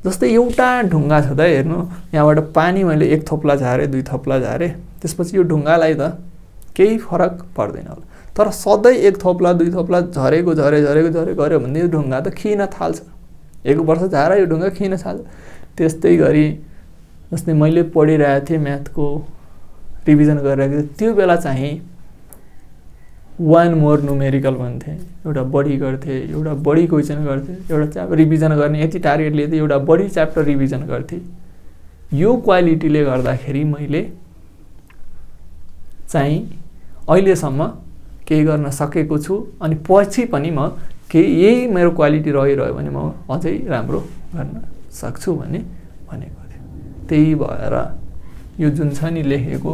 जस्तै एउटा ढुङ्गा छ त हेर्नु, यहाँबाट पानी मैले 1 थोप्ला झारेँ 2 थोप्ला झारेँ, त्यसपछि यो ढुङ्गालाई त केही फरक पर्दैन होला, तर सधैँ 1 थोप्ला 2 थोप्ला झरेको गऱ्यो भने यो ढुङ्गा त खिन थाल्छ, 1 वर्ष झार यो ढुङ्गा खिन थाल्छ। त्यस्तै गरी जस्तै मैले पढिरहेको थिएँ म्याथको रिभिजन गरिरहेको थिएँ, त्यो बेला चाहिँ 1 मोर न्युमेरिकल भन्थे, एउटा बढी गर्थे, एउटा बढी क्वेसन गर्थे, एउटा रिभिजन गर्ने यति टार्गेट लिएको एउटा बढी च्याप्टर रिभिजन गर्थे। यो क्वालिटीले गर्दाखेरि मैले चाहिँ अहिलेसम्म केही गर्न सकेको छु, अनि पछि पनि म केही यही मेरो क्वालिटी रहिरह्यो भने म अझै राम्रो गर्न सक्छु भन्ने भनेको थियो। त्यही भएर यो जुन छ नि लेखेको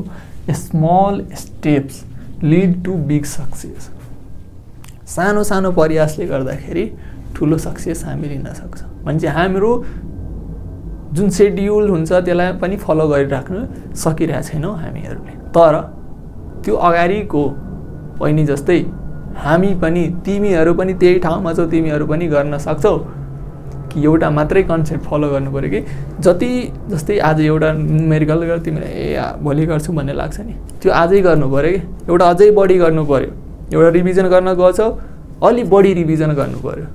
small steps lead to big success, सानो सानो प्रयासले गर्दाखेरि ठुलो सक्सेस हामी लिन सक्छौँ। भने हाम्रो जुन सेड्युल हुन्छ त्यसलाई पनि फलो गरिराख्न सकिरहेको छैनौँ हामीहरूले, तर त्यो अगाडिको बहिनी जस्तै हामी पनि तिमीहरू पनि त्यही ठाउँमा छौ, तिमीहरू पनि गर्न सक्छौ कि एउटा मात्रै कन्सेप्ट फलो गर्नु पर्यो कि जति जस्तै आज एउटा न्युमेरिकल गर तिमीलाई भोलि गर्छु भन्ने लाग्छ नि, त्यो आजै गर्नु पर्यो कि एउटा अझै बढी गर्नु पर्यो, एउटा रिभिजन गर्न गएछौ अलि बढी रिभिजन गर्नु पर्यो,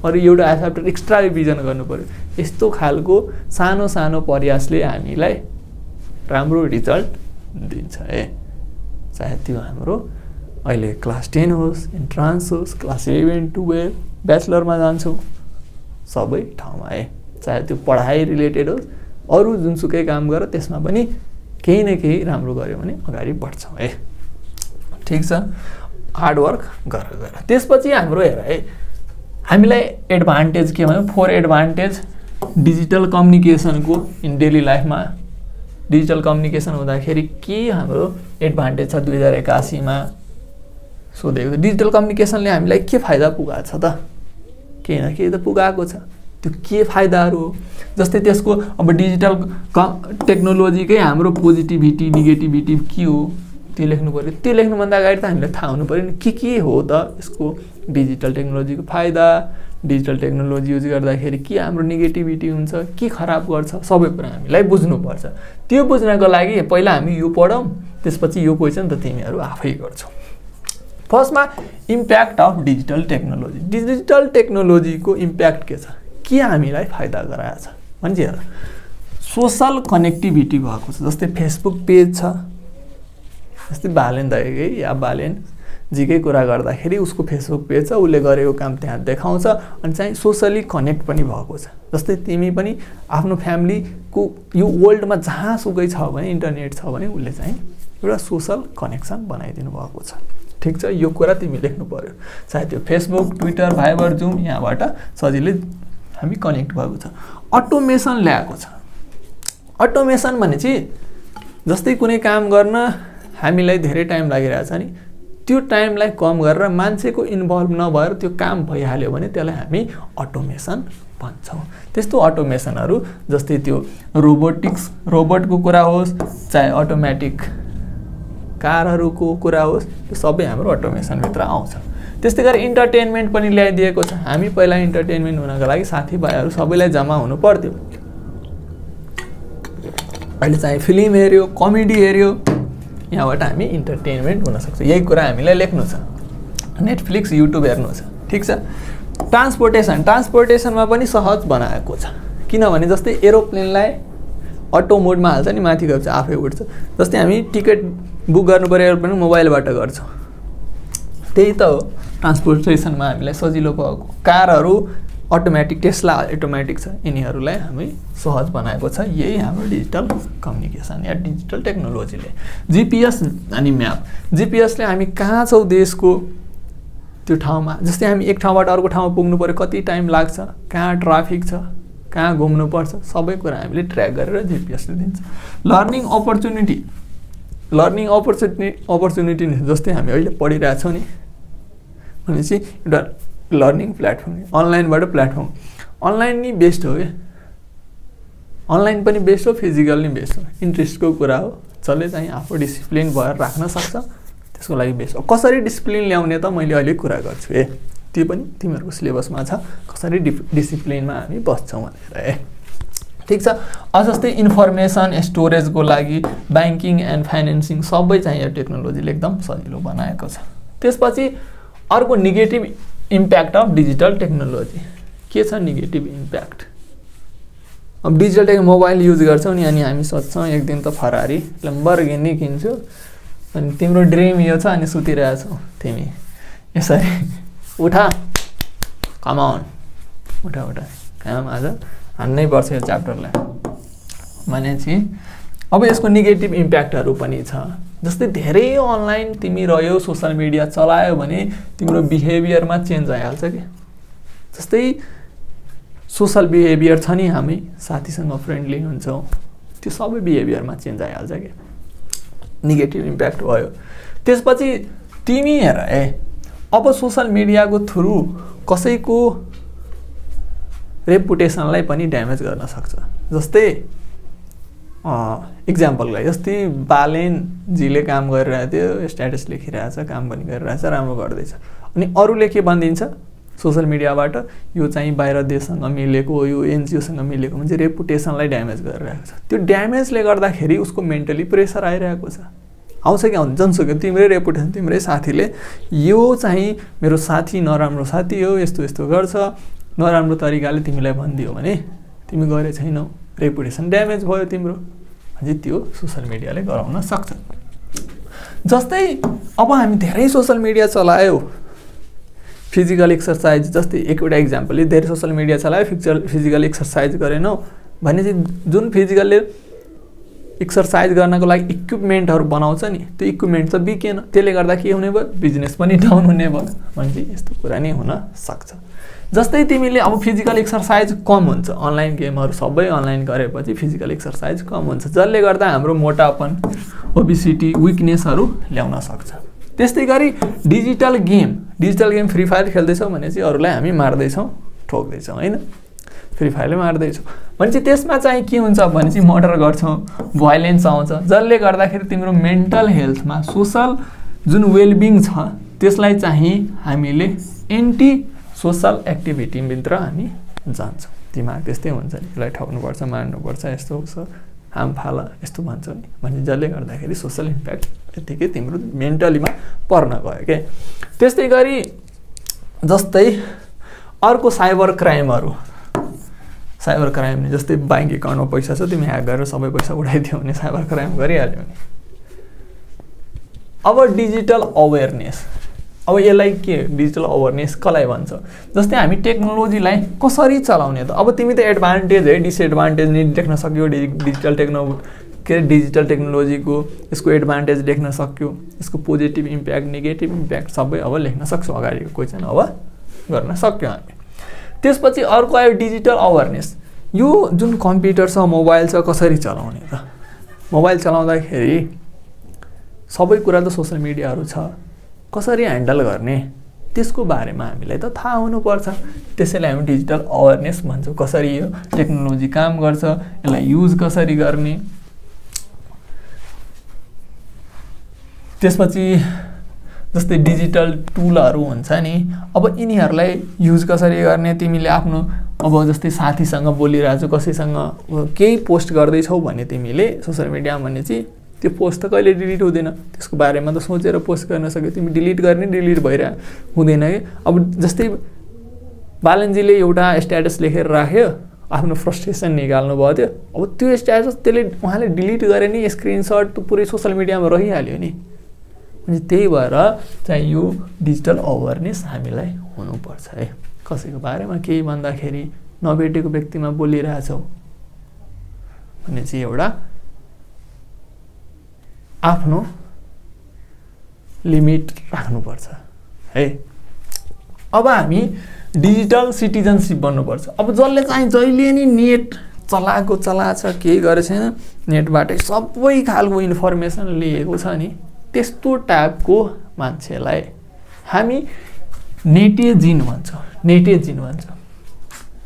अरू एउटा च्याप्टर एक्स्ट्रा रिभिजन गर्नु पर्यो। यस्तो खालको सानो सानो प्रयासले हामीलाई राम्रो रिजल्ट दिन्छ है। चाहे त्यो हाम्रो अहिले क्लास 10 होस्, इन्ट्रान्स होस्, क्लास 11 12 ब्याचलरमा जान्छौँ, सबै ठाउँमा है, चाहे त्यो पढाइ रिलेटेड होस्, अरू जुनसुकै काम गर त्यसमा पनि केही न केही राम्रो गर्यो भने अगाडि बढ्छौँ है। ठिक छ, हार्डवर्क गर। त्यसपछि हाम्रो हेर है, हामीलाई एडभान्टेज के भन्यो, 4 एडभान्टेज डिजिटल कम्युनिकेसनको इन डेली लाइफमा। डिजिटल कम्युनिकेसन हुँदाखेरि के हाम्रो एडभान्टेज छ 2081मा सोधेको। डिजिटल कम्युनिकेसनले हामीलाई के फाइदा पुगाएको छ त, केही न केही त पुगाएको छ। त्यो के फाइदाहरू हो, जस्तै त्यसको अब डिजिटल टेक्नोलोजीकै हाम्रो पोजिटिभिटी नेगेटिभिटी के हो त्यो लेख्नु पर्यो। त्यो लेख्नुभन्दा अगाडि त हामीलाई थाहा हुनु पर्यो नि के हो त यसको डिजिटल टेक्नोलोजीको फाइदा, डिजिटल टेक्नोलोजी युज गर्दाखेरि के हाम्रो नेगेटिभिटी हुन्छ, के खराब गर्छ, सबै कुरा हामीलाई बुझ्नुपर्छ। त्यो बुझ्नको लागि पहिला हामी यो पढौँ, त्यसपछि यो क्वेसन त तिमीहरू आफै गर्छौ। फर्स्टमा impact of digital technology. Digital टेक्नोलोजीको इम्प्याक्ट के छ, के हामीलाई फाइदा गराएछ भन्छ। हेर सोसल कनेक्टिभिटी भएको छ। जस्तै फेसबुक पेज छ, जस्तै बालेन दाइकै या बालेन जीकै कुरा गर्दाखेरि उसको फेसबुक पेज छ, उसले गरेको काम त्यहाँ देखाउँछ अनि चाहिँ सोसली कनेक्ट पनि भएको छ। जस्तै तिमी पनि आफ्नो फ्यामिलीको यो वर्ल्डमा जहाँसुकै छ भने इन्टरनेट छ भने उसले चाहिँ एउटा सोसल कनेक्सन बनाइदिनु भएको छ। ठिक छ, यो कुरा तिमी लेख्नु पर्यो। चाहे त्यो फेसबुक, ट्विटर, भाइबर, जुम यहाँबाट सजिलै हामी कनेक्ट भएको छ। अटोमेसन ल्याएको छ। अटोमेसन भनेपछि जस्तै कुनै काम गर्न हामीलाई धेरै टाइम लागिरहेछ नि, त्यो टाइमलाई कम गरेर मान्छेको इन्भल्भ नभएर त्यो काम भइहाल्यो भने त्यसलाई हामी अटोमेसन भन्छौँ। त्यस्तो अटोमेसनहरू जस्तै त्यो रोबोटको कुरा होस्, चाहे अटोमेटिक कारहरूको कुरा होस्, त्यो सबै हाम्रो अटोमेसनभित्र आउँछ। त्यस्तै गरी इन्टरटेनमेन्ट पनि ल्याइदिएको छ। हामी पहिला इन्टरटेनमेन्ट हुनको लागि साथीभाइहरू सबैलाई जम्मा हुनु पर्थ्यो। अहिले चाहिँ फिल्म हेऱ्यो, कमेडी हेऱ्यो, यहाँबाट हामी इन्टरटेनमेन्ट हुनसक्छ। यही कुरा हामीलाई लेख्नु छ। नेटफ्लिक्स, युट्युब हेर्नु छ। ठिक छ। ट्रान्सपोर्टेसनमा पनि सहज बनाएको छ। किनभने जस्तै एरोप्लेनलाई अटो मोडमा हाल्छ नि, माथि गएपछि आफै उड्छ। जस्तै हामी टिकट बुक गर्नु पर्यो एरोप्लेन मोबाइलबाट गर्छौँ। त्यही त हो ट्रान्सपोर्टेसनमा हामीलाई सजिलो भएको। कारहरू अटोमेटिक, टेस्ला अटोमेटिक छ, यिनीहरूलाई हामी सहज बनाएको छ। यही हाम्रो डिजिटल कम्युनिकेसन या डिजिटल टेक्नोलोजीले। जिपिएस अनि म्याप। जिपिएसले हामी कहाँ छौँ देशको त्यो ठाउँमा, जस्तै हामी एक ठाउँबाट अर्को ठाउँमा पुग्नु पर्यो, कति टाइम लाग्छ, कहाँ ट्राफिक छ, कहाँ घुम्नुपर्छ, सबै कुरा हामीले ट्र्याक गरेर जिपिएसले दिन्छ। लर्निङ अपर्च्युनिटी जस्तै हामी अहिले पढिरहेछौँ नि भनेपछि एउटा लर्निङ प्लेटफर्म, अनलाइनबाट प्लेटफर्म। अनलाइन नि बेस्ट हो क्या, अनलाइन पनि बेस्ट हो, फिजिकल नि बेस्ट हो। इन्ट्रेस्टको कुरा हो, जसले चाहिँ आफू डिसिप्लिन भएर राख्न सक्छ त्यसको लागि बेस्ट हो। कसरी डिसिप्लिन ल्याउने त मैले अहिले कुरा गर्छु त्यो पनि तिमीहरूको सिलेबसमा छ, कसरी डिसिप्लिनमा हामी बस्छौँ भनेर। ठिक छ। जस्तै इन्फर्मेसन स्टोरेजको लागि ब्याङ्किङ एन्ड फाइनेन्सिङ सबै चाहिँ यो टेक्नोलोजीले एकदम सजिलो बनाएको छ। त्यसपछि अर्को negative impact of digital technology के छ? Negative impact. अब डिजिटल मोबाइल युज गर्छौँ नि, अनि हामी सोच्छौँ एक दिन त फरारी लम्बरगिनी किन्छु, अनि तिम्रो ड्रिम यो छ, अनि सुतिरहेछौ तिमी यसरी उठा, कमान उठा काम आज हान्नै पर्छ यो च्याप्टरलाई भनेपछि अब यसको नेगेटिभ इम्प्याक्टहरू पनि छ। जस्तै धेरै अनलाइन तिमी रह्यो, सोसल मिडिया चलायो भने तिम्रो बिहेभियरमा चेन्ज आइहाल्छ कि। जस्तै सोसल बिहेभियर छ नि, हामी साथीसँग फ्रेन्डली हुन्छौँ, त्यो सबै बिहेभियरमा चेन्ज आइहाल्छ कि, नेगेटिभ इम्प्याक्ट भयो। त्यसपछि तिमी हेर अब सोसल मिडियाको थ्रु कसैको रेपुटेसनलाई पनि ड्यामेज गर्न सक्छ। जस्तै इक्जाम्पलको लागि जस्तै बालेनजीले काम गरिरहेको थियो, स्ट्याटस लेखिरहेछ, काम पनि गरिरहेछ, राम्रो गर्दैछ, अनि अरूले के भनिदिन्छ सोसल मिडियाबाट, यो चाहिँ बाहिर देशसँग मिलेको, यो एनजिओसँग मिलेको, म्हणजे रेपुटेसनलाई ड्यामेज गरिरहेको छ। त्यो ड्यामेजले गर्दाखेरि उसको मेन्टली प्रेसर आइरहेको छ। आउँछ कि आउँछ, जनसुकै तिम्रै रेपुटेसन, तिम्रै साथीले यो चाहिँ मेरो साथी नराम्रो साथी हो, यस्तो यस्तो गर्छ, नराम्रो तरिकाले तिमीलाई भनिदियो भने तिमी गरे छैनौ, रेपुटेसन ड्यामेज भयो तिम्रो, अझै त्यो सोसल मिडियाले गराउन सक्छ। जस्तै अब हामी धेरै सोसल मिडिया चलायो, फिजिकल एक्सर्साइज, जस्तै एउटा इक्जाम्पलले धेरै सोसल मिडिया चलायो, फिजिकल एक्सर्साइज गरेनौ भने चाहिँ जुन फिजिकलले एक्सर्साइज गर्नको लागि इक्विपमेन्टहरू बनाउँछ नि, त्यो इक्विपमेन्ट त बिकेन, त्यसले गर्दा के हुने भयो, बिजनेस पनि डाउन हुने भयो भने यस्तो कुरा नै हुन सक्छ। जस्तै तिमीले अब फिजिकल एक्सर्साइज कम हुन्छ, अनलाइन गेमहरू सबै अनलाइन गरेपछि फिजिकल एक्सर्साइज कम हुन्छ, जसले गर्दा हाम्रो मोटापन, ओबिसिटी, विकनेसहरू ल्याउन सक्छ। त्यस्तै गरी डिजिटल गेम फ्री फायर खेल्दैछौँ भने चाहिँ अरूलाई हामी मार्दैछौँ, ठोक्दैछौँ होइन। फ्री फायरले मार्दैछु भनेपछि त्यसमा चाहिँ के हुन्छ भने चाहिँ मर्डर गर्छौँ, भायोलेन्स आउँछ, जसले गर्दाखेरि तिम्रो मेन्टल हेल्थमा सोसल जुन वेलबिङ छ त्यसलाई चाहिँ हामीले एन्टी सोसल एक्टिभिटीभित्र हामी जान्छौँ। दिमाग त्यस्तै हुन्छ नि, यसलाई ठग्नुपर्छ, मार्नुपर्छ, यस्तो हुन्छ, हाम फाल यस्तो भन्छ नि, भने जसले गर्दाखेरि सोसल इम्प्याक्ट त्यतिकै तिम्रो मेन्टलीमा पर्न गयो क्या। त्यस्तै गरी जस्तै अर्को साइबर क्राइमहरू, साइबर क्राइम जस्तै ब्याङ्क एकाउन्टमा पैसा छ तिमी ह्याक गरेर सबै पैसा उडाइदियो भने साइबर क्राइम गरिहाल्यो नि। अब डिजिटल अवेरनेस, अब यसलाई के डिजिटल अवेरनेस कसलाई भन्छ? जस्तै हामी टेक्नोलोजीलाई कसरी चलाउने त? अब तिमी त एडभान्टेज है डिसएडभान्टेज नि देख्न सक्यो, डिजिटल टेक्नोलोजीको यसको एडभान्टेज देख्न सक्यो, यसको पोजिटिभ इम्प्याक्ट नेगेटिभ इम्प्याक्ट सबै अब लेख्न सक्छौँ, अगाडिको क्वेसन अब गर्न सक्यो हामी। त्यसपछि अर्को आयो डिजिटल अवेरनेस, यो जुन कम्प्युटर छ मोबाइल छ कसरी चलाउने त? मोबाइल चलाउँदाखेरि सबै कुरा त सोसल मिडियाहरू छ, कसरी ह्यान्डल गर्ने त्यसको बारेमा हामीलाई त थाहा हुनुपर्छ। त्यसैले हामी डिजिटल अवेरनेस भन्छौँ, कसरी यो टेक्नोलोजी काम गर्छ, यसलाई युज कसरी गर्ने। त्यसपछि जस्तै डिजिटल टुलहरू हुन्छ नि, अब यिनीहरूलाई युज कसरी गर्ने, तिमीले आफ्नो अब जस्तै साथीसँग बोलिरहेछौ, कसैसँग केही पोस्ट गर्दैछौ भने तिमीले सोसल मिडियामा भने चाहिँ त्यो पोस्ट त कहिले डिलिट हुँदैन, त्यसको बारेमा त सोचेर पोस्ट गर्न सक्यो, तिमी डिलिट गर्ने डिलिट भइरह हुँदैन कि। अब जस्तै बालनजीले एउटा स्ट्याटस लेखेर राख्यो, आफ्नो फ्रस्ट्रेसन निकाल्नु भयो थियो, अब त्यो स्ट्याटस त्यसले उहाँले डिलिट गरे नि, स्क्रिनसट पुरै सोसल मिडियामा रहिहाल्यो नि। अनि त्यही भएर चाहिँ यो डिजिटल अवेरनेस हामीलाई हुनुपर्छ है। कसैको बारेमा केही भन्दाखेरि नभेटेको व्यक्तिमा बोलिरहेछौ भने चाहिँ एउटा आफ्नो लिमिट राख्नुपर्छ है। अब हामी डिजिटल सिटिजनसिप बन्नुपर्छ। अब जसले चाहिँ जहिले नि नेट चलाछ केही गरेको छैन, नेटबाटै सबै खालको इन्फर्मेसन लिएको छ नि, त्यस्तो टाइपको मान्छेलाई हामी नेटिजन भन्छौँ।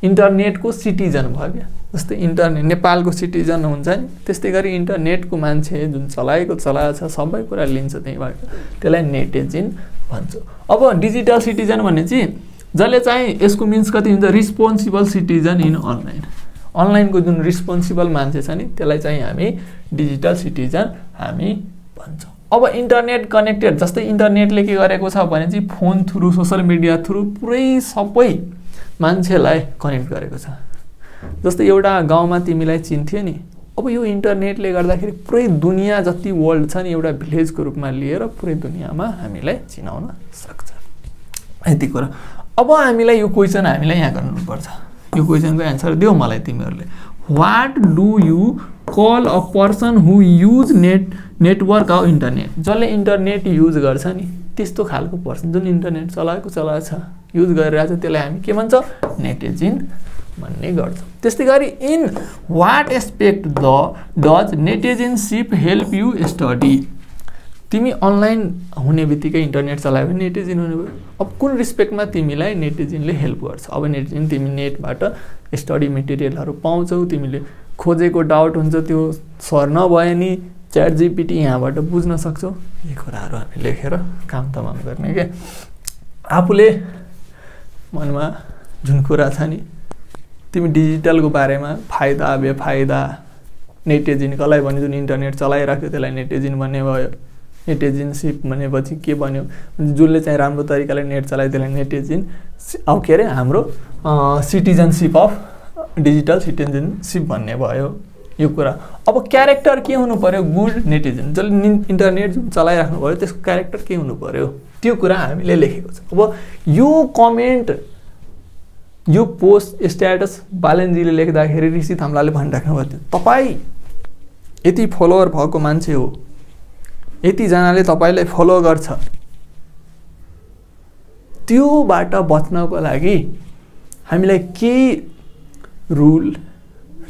इन्टरनेटको सिटिजन भयो क्या। जस्तै इन्टरनेट नेपालको सिटिजन हुन्छ नि, त्यस्तै गरी इन्टरनेटको मान्छे जुन चलाएको छ सबै कुरा लिन्छ त्यहीबाट, त्यसलाई नेटिजन भन्छ। अब डिजिटल सिटिजन भने चाहिँ जसले चाहिँ यसको मिन्स कति हुन्छ, रिस्पोन्सिबल सिटिजन इन अनलाइन। अनलाइनको जुन रिस्पोन्सिबल मान्छे छ नि त्यसलाई चाहिँ हामी डिजिटल सिटिजन हामी भन्छौँ। अब इन्टरनेट कनेक्टेड, जस्तै इन्टरनेटले के गरेको छ भने चाहिँ phone through social media through पुरै सबै मान्छेलाई कनेक्ट गरेको छ। जस्तै एउटा गाउँमा तिमीलाई चिन्थ्यो नि, अब यो इन्टरनेटले गर्दाखेरि पुरै दुनियाँ जति वर्ल्ड छ नि एउटा भिलेजको रूपमा लिएर पुरै दुनियाँमा हामीलाई चिनाउन सक्छ। यति कुरा। अब हामीलाई यो क्वेसन हामीलाई यहाँ गर्नुपर्छ। यो क्वेसनको एन्सर देऊ मलाई तिमीहरूले। What do you call a person who use network of internet? जसले इन्टरनेट युज गर्छ नि त्यस्तो खालको पर्सन, जुन इन्टरनेट चलाएको छ युज गरिरहेछ त्यसलाई हामी के भन्छ? नेटिजन भन्ने गर्छौँ। त्यस्तै गरी in what aspect does netizenship help you study? तिमी अनलाइन हुने बित्तिकै इन्टरनेट चलायो भने नेटिजन हुने भयो। अब कुन रिस्पेक्टमा तिमीलाई नेटिजनले हेल्प गर्छ? अब नेटिजन तिमी नेटबाट स्टडी मेटेरियलहरू पाउँछौ, तिमीले खोजेको डाउट हुन्छ त्यो सर नभए नि च्याट जिपिटी यहाँबाट बुझ्न सक्छौ। यी कुराहरू हामी लेखेर काम तमाम गर्ने क्या। आफूले मनमा जुन कुरा छ नि, तिमी डिजिटलको बारेमा फाइदा बेफाइदा, नेटिजन कसलाई भन्यो? जुन इन्टरनेट चलाइराख्यो त्यसलाई नेटिजन भन्ने भयो। नेटिजनसिप भनेपछि के भन्यो? जसले चाहिँ राम्रो तरिकाले नेट चलायो त्यसलाई नेटिजन, अब के अरे हाम्रो सिटिजनसिप अफ डिजिटल सिटिजनसिप भन्ने भयो यो कुरा। अब क्यारेक्टर के हुनु पर्यो? Good netizen. जसले इन्टरनेट जुन चलाइराख्नु पर्यो त्यसको क्यारेक्टर के हुनु पर्यो? त्यो कुरा हामीले लेखेको छ। अब यो कमेन्ट, यो पोस्ट स्ट्याटस बालनजीले लेख्दाखेरि ऋषि थाम्लाले भनिराख्नु भएको थियो, तपाईँ यति फलोवर भएको मान्छे हो, यतिजनाले तपाईँलाई फलो गर्छ, त्योबाट बच्नको लागि हामीलाई केही रुल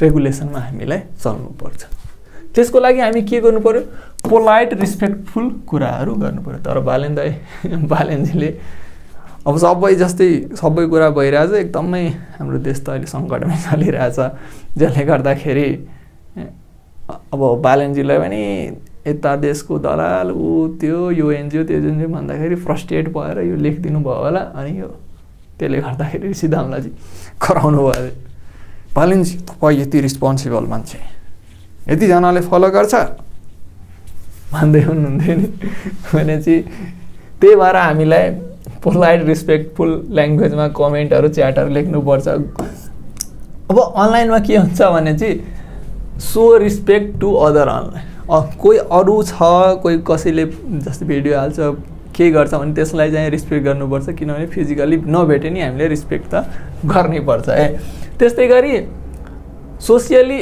रेगुलेसनमा हामीलाई चल्नुपर्छ। त्यसको लागि हामी के गर्नु पर्यो? पोलाइट रिस्पेक्टफुल कुराहरू गर्नु पर्यो। तर बालनजीले अब सबै जस्तै सबै कुरा भइरहेछ एकदमै हाम्रो देश त अहिले सङ्कटमै चलिरहेछ जसले गर्दाखेरि अब बालनजीलाई पनि यता देशको दलाल त्यो यो एनजिओ त्यो एनजिओ भन्दाखेरि फ्रस्ट्रेट भएर यो लेखिदिनु भयो होला अनि यो त्यसले गर्दाखेरि सिद्धामलाजी कराउनु भयो बालनजी तपाईँ यति रिस्पोन्सिबल मान्छे यतिजनाले फलो गर्छ भन्दै हुनुहुन्थ्यो नि भनेपछि त्यही भएर हामीलाई पोलाइट रिस्पेक्टफुल ल्याङ्ग्वेजमा कमेन्टहरू च्याटहरू लेख्नुपर्छ अब अनलाइनमा के हुन्छ भने चाहिँ so respect to other online कोही अरू छ कोही कसैले जस्तै भिडियो हाल्छ के गर्छ भने त्यसलाई चाहिँ रिस्पेक्ट गर्नुपर्छ किनभने फिजिकली नभेटे नि हामीले रिस्पेक्ट त गर्नै पर्छ त्यस्तै गरी सोसियली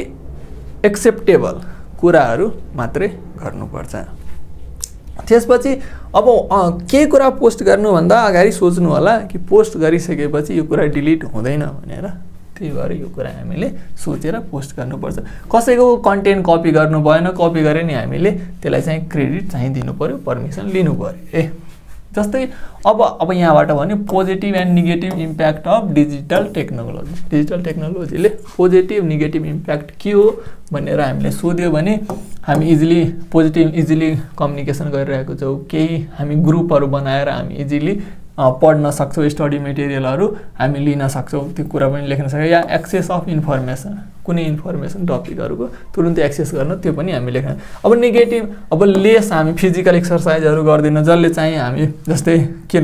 एक्सेप्टेबल कुराहरू मात्रै गर्नुपर्छ त्यसपछि अब के कुरा पोस्ट गर्नुभन्दा अगाडि सोच्नु होला कि पोस्ट गरिसकेपछि यो कुरा डिलिट हुँदैन भनेर त्यही भएर यो कुरा हामीले सोचेर पोस्ट गर्नुपर्छ कसैको कन्टेन्ट कपी गर्नु भएन कपी गरे नि हामीले त्यसलाई चाहिँ क्रेडिट चाहिँ दिनु पर्यो पर्मिसन लिनु पर्यो जस्तै अब यहाँबाट भन्यो positive and negative impact of digital टेक्नोलोजीले पोजिटिभ नेगेटिभ इम्प्याक्ट के हो भनेर हामीले सोध्यो भने हामी इजिली कम्युनिकेसन गरिरहेको छौँ केही हामी ग्रुपहरू बनाएर हामी इजिली पढ्न सक्छौँ स्टडी मेटेरियलहरू हामी लिन सक्छौँ त्यो कुरा पनि लेख्न सक्छौँ या एक्सेस अफ इन्फर्मेसन कुनै इन्फर्मेसन टपिकहरूको तुरुन्तै एक्सेस गर्न त्यो पनि हामी लेख्न अब नेगेटिभ अब लेस हामी फिजिकल एक्सर्साइजहरू गर्दैन जसले चाहिँ हामी जस्तै के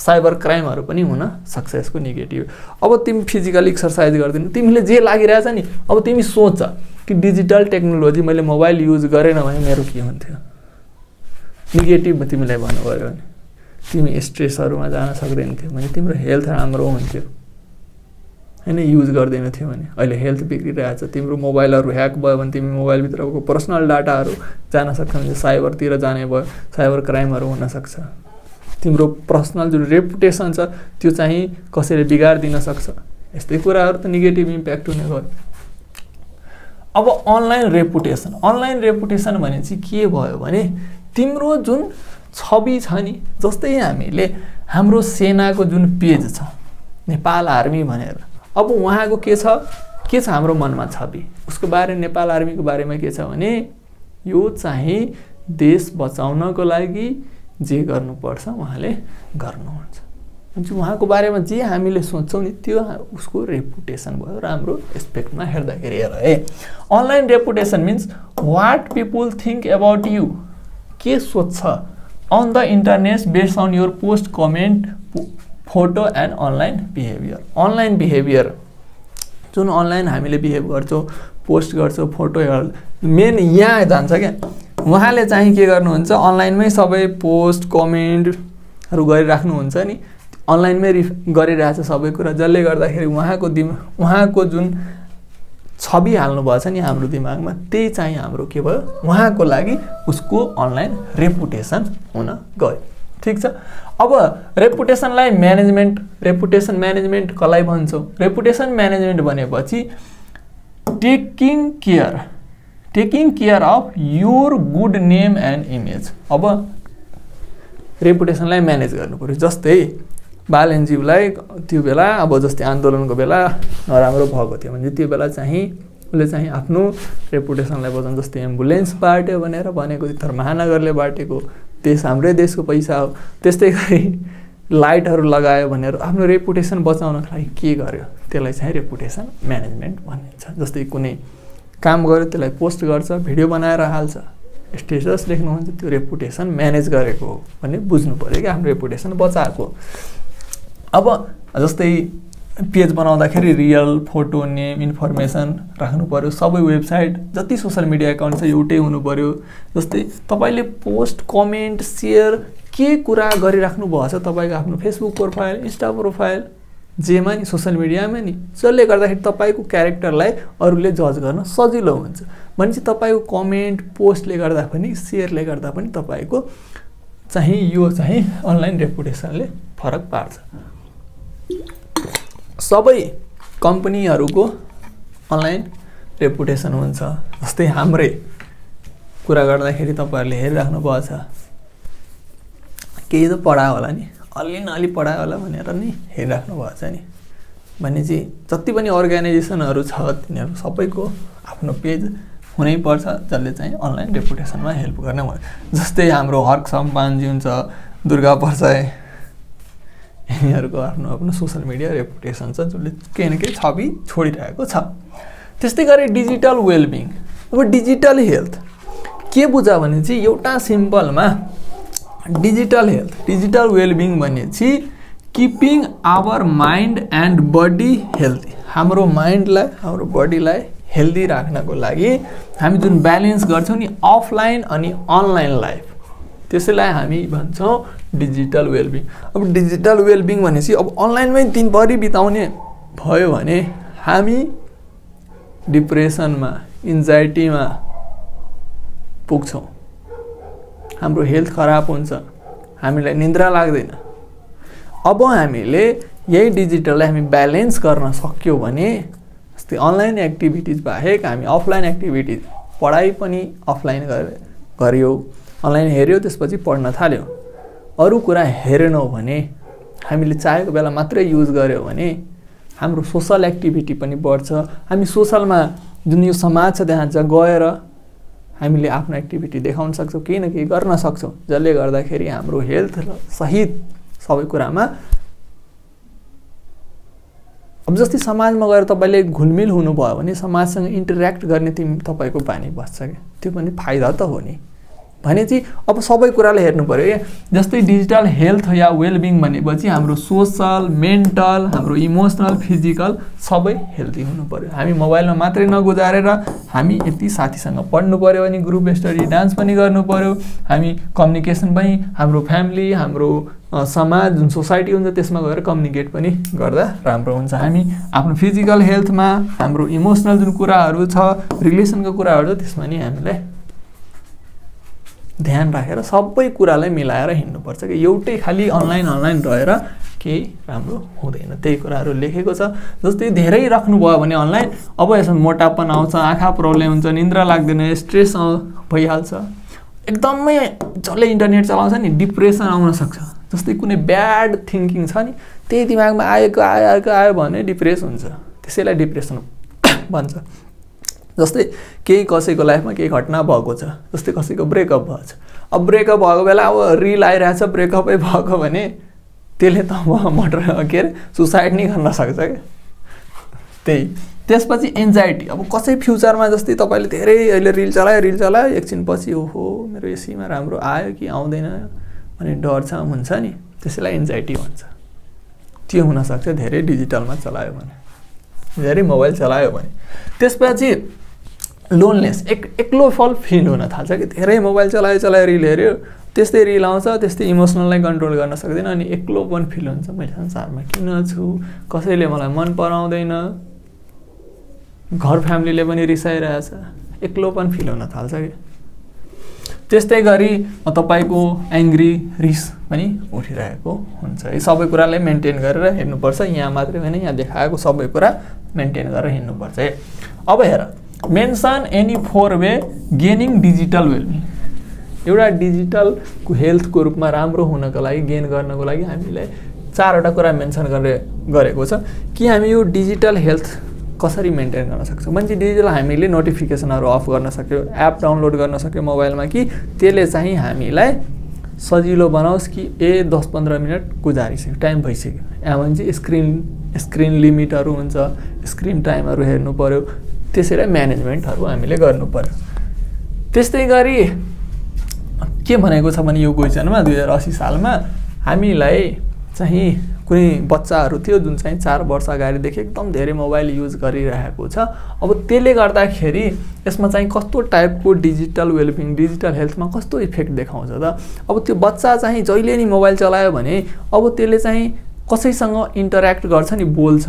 साइबर क्राइमहरू पनि हुन सक्छ यसको नेगेटिभ अब तिमी फिजिकल एक्सर्साइज गर्दैन तिमीले जे लागिरहेछ नि अब तिमी सोच कि डिजिटल टेक्नोलोजी मैले मोबाइल युज गरेन भने मेरो के हुन्थ्यो नेगेटिभ तिमीलाई भन्नु पऱ्यो भने तिमी स्ट्रेसहरूमा जान सक्दैन थियो भने तिम्रो हेल्थ राम्रो हुन्थ्यो हैन युज गर्दैन थियो भने अहिले हेल्थ बिग्रिरहेछ तिम्रो मोबाइलहरू ह्याक भयो भने तिमी मोबाइलभित्रको पर्सनल डाटाहरू जान सक्छ भने साइबरतिर जाने भयो साइबर क्राइमहरू हुन सक्छ तिम्रो पर्सनल जुन रेपुटेसन छ त्यो चाहिँ कसैले बिगार्दिन सक्छ यस्तै कुराहरू त नेगेटिभ इम्प्याक्ट हुने भयो अब अनलाइन रेपुटेसन भने चाहिँ के भयो भने तिम्रो जुन छवि छ नि जस्तै हामीले हाम्रो सेनाको जुन पेज छ नेपाल आर्मी भनेर अब उहाँको के छ हाम्रो मनमा छवि उसको बारे नेपाल आर्मीको बारेमा के छ भने यो चाहिँ देश बचाउनको लागि जे गर्नुपर्छ उहाँले गर्नुहुन्छ अनि उहाँको बारेमा जे हामीले सोच्छौँ नि त्यो उसको रेपुटेसन भयो राम्रो एस्पेक्टमा हेर्दाखेरि online reputation means what people think about you के सोच्छ on the internet based on your post comment photo and online behaviour जुन अनलाइन हामीले बिहेभ गर्छौँ पोस्ट गर्छौँ फोटो मेन यहाँ जान्छ क्या उहाँले चाहिँ के गर्नुहुन्छ अनलाइनमै सबै पोस्ट कमेन्टहरू गरिराख्नुहुन्छ नि अनलाइनमै गरिरहेछ सबै कुरा जसले गर्दाखेरि उहाँको जुन छवि हाल्नु भएको छ नि हाम्रो दिमागमा त्यही चाहिँ हाम्रो के भयो उहाँको लागि उसको अनलाइन रेपुटेसन हुन गयो ठीक छ अब रेपुटेसन म्यानेजमेन्ट कसलाई भन्छौँ रेपुटेसन म्यानेजमेन्ट भनेपछि taking care of your good name and image अब रेपुटेसनलाई म्यानेज गर्नु पर्यो जस्तै बालनज्यूलाई त्यो बेला अब जस्तै आन्दोलनको बेला नराम्रो भएको थियो भने त्यो बेला चाहिँ उसले चाहिँ आफ्नो रेपुटेसनलाई बचाउनु जस्तै एम्बुलेन्स बाट्यो भनेर भनेको तर महानगरले बाटेको हाम्रै देशको पैसा हो त्यस्तै गरी लाइटहरू लगायो भनेर आफ्नो रेपुटेसन बचाउनको लागि के गर्यो त्यसलाई चाहिँ रेपुटेसन म्यानेजमेन्ट भनिन्छ जस्तै कुनै काम गर्यो त्यसलाई पोस्ट गर्छ भिडियो बनाएर हाल्छ स्टेटस लेख्नुहुन्छ त्यो रेपुटेसन म्यानेज गरेको हो भन्ने बुझ्नु पर्यो कि आफ्नो रेपुटेसन बचाएको अब जस्तै पेज बनाउँदाखेरि रियल फोटो नेम इन्फर्मेसन राख्नु पर्यो सबै वेबसाइट जति सोसल मिडिया एकाउन्ट छ एउटै हुनु पर्यो जस्तै तपाईँले पोस्ट कमेन्ट सेयर के कुरा गरिराख्नु भएको छ तपाईँको आफ्नो फेसबुक प्रोफाइल इन्स्टा प्रोफाइल जेमा नि सोसल मिडियामा नि जसले गर्दाखेरि तपाईँको क्यारेक्टरलाई अरूले जज गर्न सजिलो हुन्छ भनेपछि तपाईँको कमेन्ट पोस्टले गर्दा पनि सेयरले गर्दा पनि तपाईँको चाहिँ यो चाहिँ अनलाइन रेपुटेसनले फरक पार्छ सबै कम्पनीहरूको अनलाइन रेपुटेसन हुन्छ जस्तै हाम्रै कुरा गर्दाखेरि तपाईँहरूले हेरिराख्नु भएको छ केही त पढायो होला नि, अलि न अलि पढायो होला भनेर नि हेरिराख्नु भएको छ नि। भनेपछि जति पनि अर्गनाइजेसनहरू छ तिनीहरू सबैको आफ्नो पेज हुनैपर्छ जसले चाहिँ अनलाइन रेपुटेसनमा हेल्प गर्ने भयो। जस्तै हाम्रो हर्क सम्पानजी हुन्छ, दुर्गा परसाई, यिनीहरूको आफ्नो आफ्नो सोसल मिडिया रेपुटेसन छ जसले केही न केही छवि छोडिरहेको छ। त्यस्तै गरी डिजिटल वेलबिङ। अब डिजिटल हेल्थ के बुझ भने चाहिँ एउटा सिम्पलमा डिजिटल वेलबिङ भने चाहिँ keeping our mind and body healthy. हाम्रो माइन्डलाई हाम्रो बडीलाई हेल्दी राख्नको लागि हामी जुन ब्यालेन्स गर्छौँ नि अफलाइन अनि अनलाइन लाइफ, त्यसैलाई हामी भन्छौँ डिजिटल वेलबिङ। अब डिजिटल वेलबिङ भनेपछि अब अनलाइनमै दिनभरि बिताउने भयो भने हामी डिप्रेसनमा, एन्जाइटीमा पुग्छौँ, हाम्रो हेल्थ खराब हुन्छ, हामीलाई निद्रा लाग्दैन। अब हामीले यही डिजिटललाई हामी ब्यालेन्स गर्न सक्यौँ भने जस्तै अनलाइन एक्टिभिटिज बाहेक हामी अफलाइन एक्टिभिटिज, पढाइ पनि अफलाइन गऱ्यौँ, अनलाइन हेऱ्यौँ, त्यसपछि पढ्न थाल्यौँ, अरू कुरा हेरेनौँ भने, हामीले चाहेको बेला मात्रै युज गऱ्यौँ भने हाम्रो सोसल एक्टिभिटी पनि बढ्छ। हामी सोसलमा जुन यो समाज छ त्यहाँ चाहिँ गएर हामीले आफ्नो एक्टिभिटी देखाउन सक्छौँ, केही न केही गर्न सक्छौँ, जसले गर्दाखेरि हाम्रो हेल्थ सहित सबै कुरामा। अब जस्तै समाजमा गएर तपाईँले घुलमिल हुनुभयो भने समाजसँग इन्टरेक्ट गर्ने तपाईँको बानी बस्छ क्या, त्यो पनि फाइदा त हो नि। भने चाहिँ अब सबै कुरालाई हेर्नु पऱ्यो क्या। जस्तै डिजिटल हेल्थ या वेलबिङ भनेपछि हाम्रो सोसल, मेन्टल, हाम्रो इमोसनल, फिजिकल सबै हेल्दी हुनु पऱ्यो। हामी मोबाइलमा मात्रै नगुजारेर हामी यति साथीसँग पढ्नु पऱ्यो भने ग्रुप स्टडी, डान्स पनि गर्नु पऱ्यो। हामी कम्युनिकेसन पनि हाम्रो फ्यामिली, हाम्रो समाज जुन सोसाइटी हुन्छ त्यसमा गएर कम्युनिकेट पनि गर्दा राम्रो हुन्छ। हामी आफ्नो फिजिकल हेल्थमा, हाम्रो इमोसनल जुन कुराहरू छ, रिलेसनको कुराहरू छ, त्यसमा नि हामीलाई ध्यान राखेर सबै कुरालाई मिलाएर हिँड्नुपर्छ कि एउटै खालि अनलाइन रहेर केही राम्रो हुँदैन। त्यही कुराहरू लेखेको छ। जस्तै धेरै राख्नुभयो भने अनलाइन अब यसमा मोटापन आउँछ, आँखा प्रब्लम हुन्छ, निद्रा लाग्दैन, स्ट्रेस भइहाल्छ। एकदमै जसले इन्टरनेट चलाउँछ नि डिप्रेसन आउन सक्छ। जस्तै कुनै ब्याड थिङ्किङ छ नि त्यही दिमागमा आयो भने डिप्रेस हुन्छ, त्यसैलाई डिप्रेसन भन्छ। जस्तै केही कसैको लाइफमा केही घटना भएको छ, जस्तै कसैको ब्रेकअप भएको छ, अब ब्रेकअप भएको बेला अब रिल आइरहेछ ब्रेकअपै भएको भने त्यसले त सुसाइड नै गर्न सक्छ क्या। त्यसपछि एन्जाइटी। अब कसै फ्युचरमा जस्तै तपाईँले धेरै अहिले रिल चलायो, एकछिनपछि ओहो मेरो एसीमा राम्रो आयो कि आउँदैन भने डर छ हुन्छ नि, त्यसैलाई एन्जाइटी भन्छ। त्यो हुनसक्छ धेरै डिजिटलमा चलायो भने, धेरै मोबाइल चलायो भने। त्यसपछि लोनलेस, एक्लोफल फिल हुन थाल्छ कि धेरै मोबाइल चलायो रिल हेऱ्यो, त्यस्तै रिल आउँछ, त्यस्तै इमोसनललाई कन्ट्रोल गर्न सक्दैन अनि एक्लोपन फिल हुन्छ। मैले संसारमा किन छु, कसैले मलाई मन पराउँदैन, घर फ्यामिलीले पनि रिसाइरहेछ, एक्लोपन फिल हुन थाल्छ कि। त्यस्तै गरी तपाईँको एङ्ग्री, रिस पनि उठिरहेको हुन्छ। यी सबै कुरालाई मेन्टेन गरेर हिँड्नुपर्छ। यहाँ मात्रै होइन, यहाँ देखाएको सबै कुरा मेन्टेन गरेर हिँड्नुपर्छ। अब हेर, mention any 4 way gaining digital well-being. एउटा डिजिटलको हेल्थको रूपमा राम्रो हुनको लागि, गेन गर्नको लागि हामीले 4वटा कुरा मेन्सन गरेको छ कि हामी यो डिजिटल हेल्थ कसरी मेन्टेन गर्न सक्छौँ। मान्छे डिजिटल हामीले नोटिफिकेसनहरू अफ गर्न सक्यो, एप डाउनलोड गर्न सक्यो मोबाइलमा कि त्यसले चाहिँ हामीलाई सजिलो बनाओस् कि 10-15 मिनट गुजारिसक्यो, टाइम भइसक्यो। यहाँ भने चाहिँ स्क्रिन लिमिटहरू हुन्छ, स्क्रिन टाइमहरू हेर्नु पऱ्यो, त्यसैलाई म्यानेजमेन्टहरू हामीले गर्नु पऱ्यो। त्यस्तै गरी के भनेको छ भने यो क्वेसनमा 2080 सालमा हामीलाई चाहिँ कुनै बच्चाहरू थियो जुन चाहिँ 4 वर्ष अगाडिदेखि एकदम धेरै मोबाइल युज गरिरहेको छ। अब त्यसले गर्दाखेरि यसमा चाहिँ कस्तो टाइपको डिजिटल वेलबिङ, डिजिटल हेल्थमा कस्तो इफेक्ट देखाउँछ त। अब त्यो बच्चा चाहिँ जहिले नि मोबाइल चलायो भने अब त्यसले चाहिँ कसैसँग इन्टरेक्ट गर्छ नि, बोल्छ,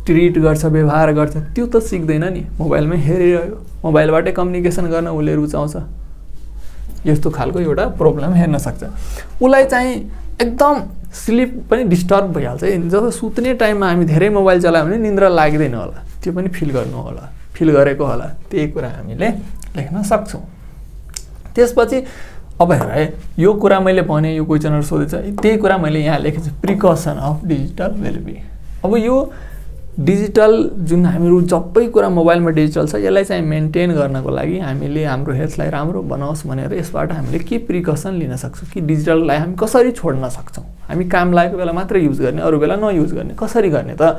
ट्रिट गर्छ, व्यवहार गर्छ, त्यो त सिक्दैन नि, मोबाइलमै हेरिरह्यो, मोबाइलबाटै कम्युनिकेसन गर्न उसले रुचाउँछ। यस्तो खालको एउटा प्रब्लम हेर्न सक्छ। उसलाई चाहिँ एकदम स्लिप पनि डिस्टर्ब भइहाल्छ। जब सुत्ने टाइममा हामी धेरै मोबाइल चलायो भने निन्द्रा लाग्दैन होला, त्यो पनि फिल गरेको होला। त्यही कुरा हामीले लेख्न सक्छौँ। त्यसपछि अब हेर है यो कुरा मैले भने यो क्वेसनहरु सोधेछ त्यही कुरा मैले यहाँ लेखेको छु प्रिकसन अफ डिजिटल वेलबिङ। अब यो डिजिटल जुन हामीहरु जबै कुरा मोबाइलमा डिजिटल छ यसलाई चाहिँ मेन्टेन गर्नको लागि हामीले हाम्रो हेल्थलाई राम्रो बनाओस् भनेर यसबाट हामीले के प्रिकसन लिन सक्छौं कि डिजिटललाई हामी कसरी छोड्न सक्छौं। हामी काम लागेको बेला मात्र युज गर्ने अरु बेला नयुज गर्ने कसरी गर्ने त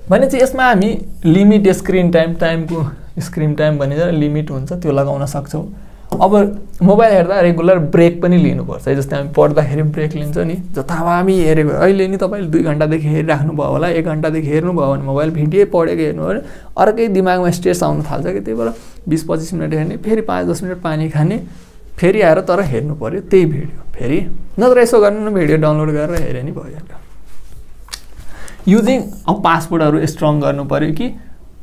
भने चाहिँ यसमा हामी लिमिट स्क्रिन टाइमको स्क्रिन टाइम भनेर लिमिट हुन्छ त्यो लगाउन सक्छौं। अब मोबाइल हेर्दा रेगुलर ब्रेक पनि लिनुपर्छ जस्तै हामी पढ्दाखेरि ब्रेक लिन्छ नि जथाभावी हेरेको अहिले नि तपाईले 2 घण्टादेखि हेरिराख्नु भयो होला 1 घण्टादेखि हेर्नु भयो भने मोबाइल भिडियो पढेको हेर्नु भने अर्कै दिमागमा स्ट्रेस आउन थाल्छ के त्यही भएर 20-25 मिनेट हेर्ने फेरि 5-10 मिनेट पानी खाने फेरि आएर तर हेर्नु पर्यो त्यही भिडियो फेरि नत्र यसो गर्नु न भिडियो डाउनलोड गरेर हेरे नि भइहाल्यो। युजिङ अब पासवर्डहरु स्ट्रङ गर्नु पर्यो कि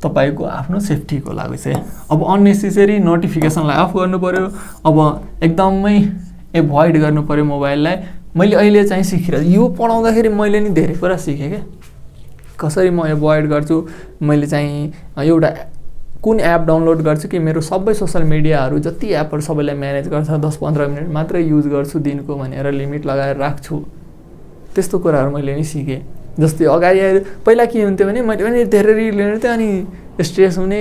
तपाईको आफ्नो सेफ्टीको लागि चाहिँ अब अननेसेसरी नोटिफिकेसनलाई अफ गर्नु पर्यो। अब एकदमै एभोइड गर्नु पर्यो मोबाइललाई। मैले अहिले चाहिँ सिकिरहेको यो पढाउँदाखेरि मैले नि धेरै कुरा सिके के कसरी म एभोइड गर्छु मैले चाहिँ एउटा कुन एप डाउनलोड गर्छु कि मेरो सबै सोशल मिडियाहरु जति एपहरु सबैलाई म्यानेज गर्छ 10-15 मिनेट मात्र युज गर्छु दिनको भनेर लिमिट लगाएर राख्छु त्यस्तो कुराहरु मैले नि सिके। जस्तै अगाडि पहिला के हुन्थ्यो भने मैले पनि धेरै लिने थिएँ अनि स्ट्रेस हुने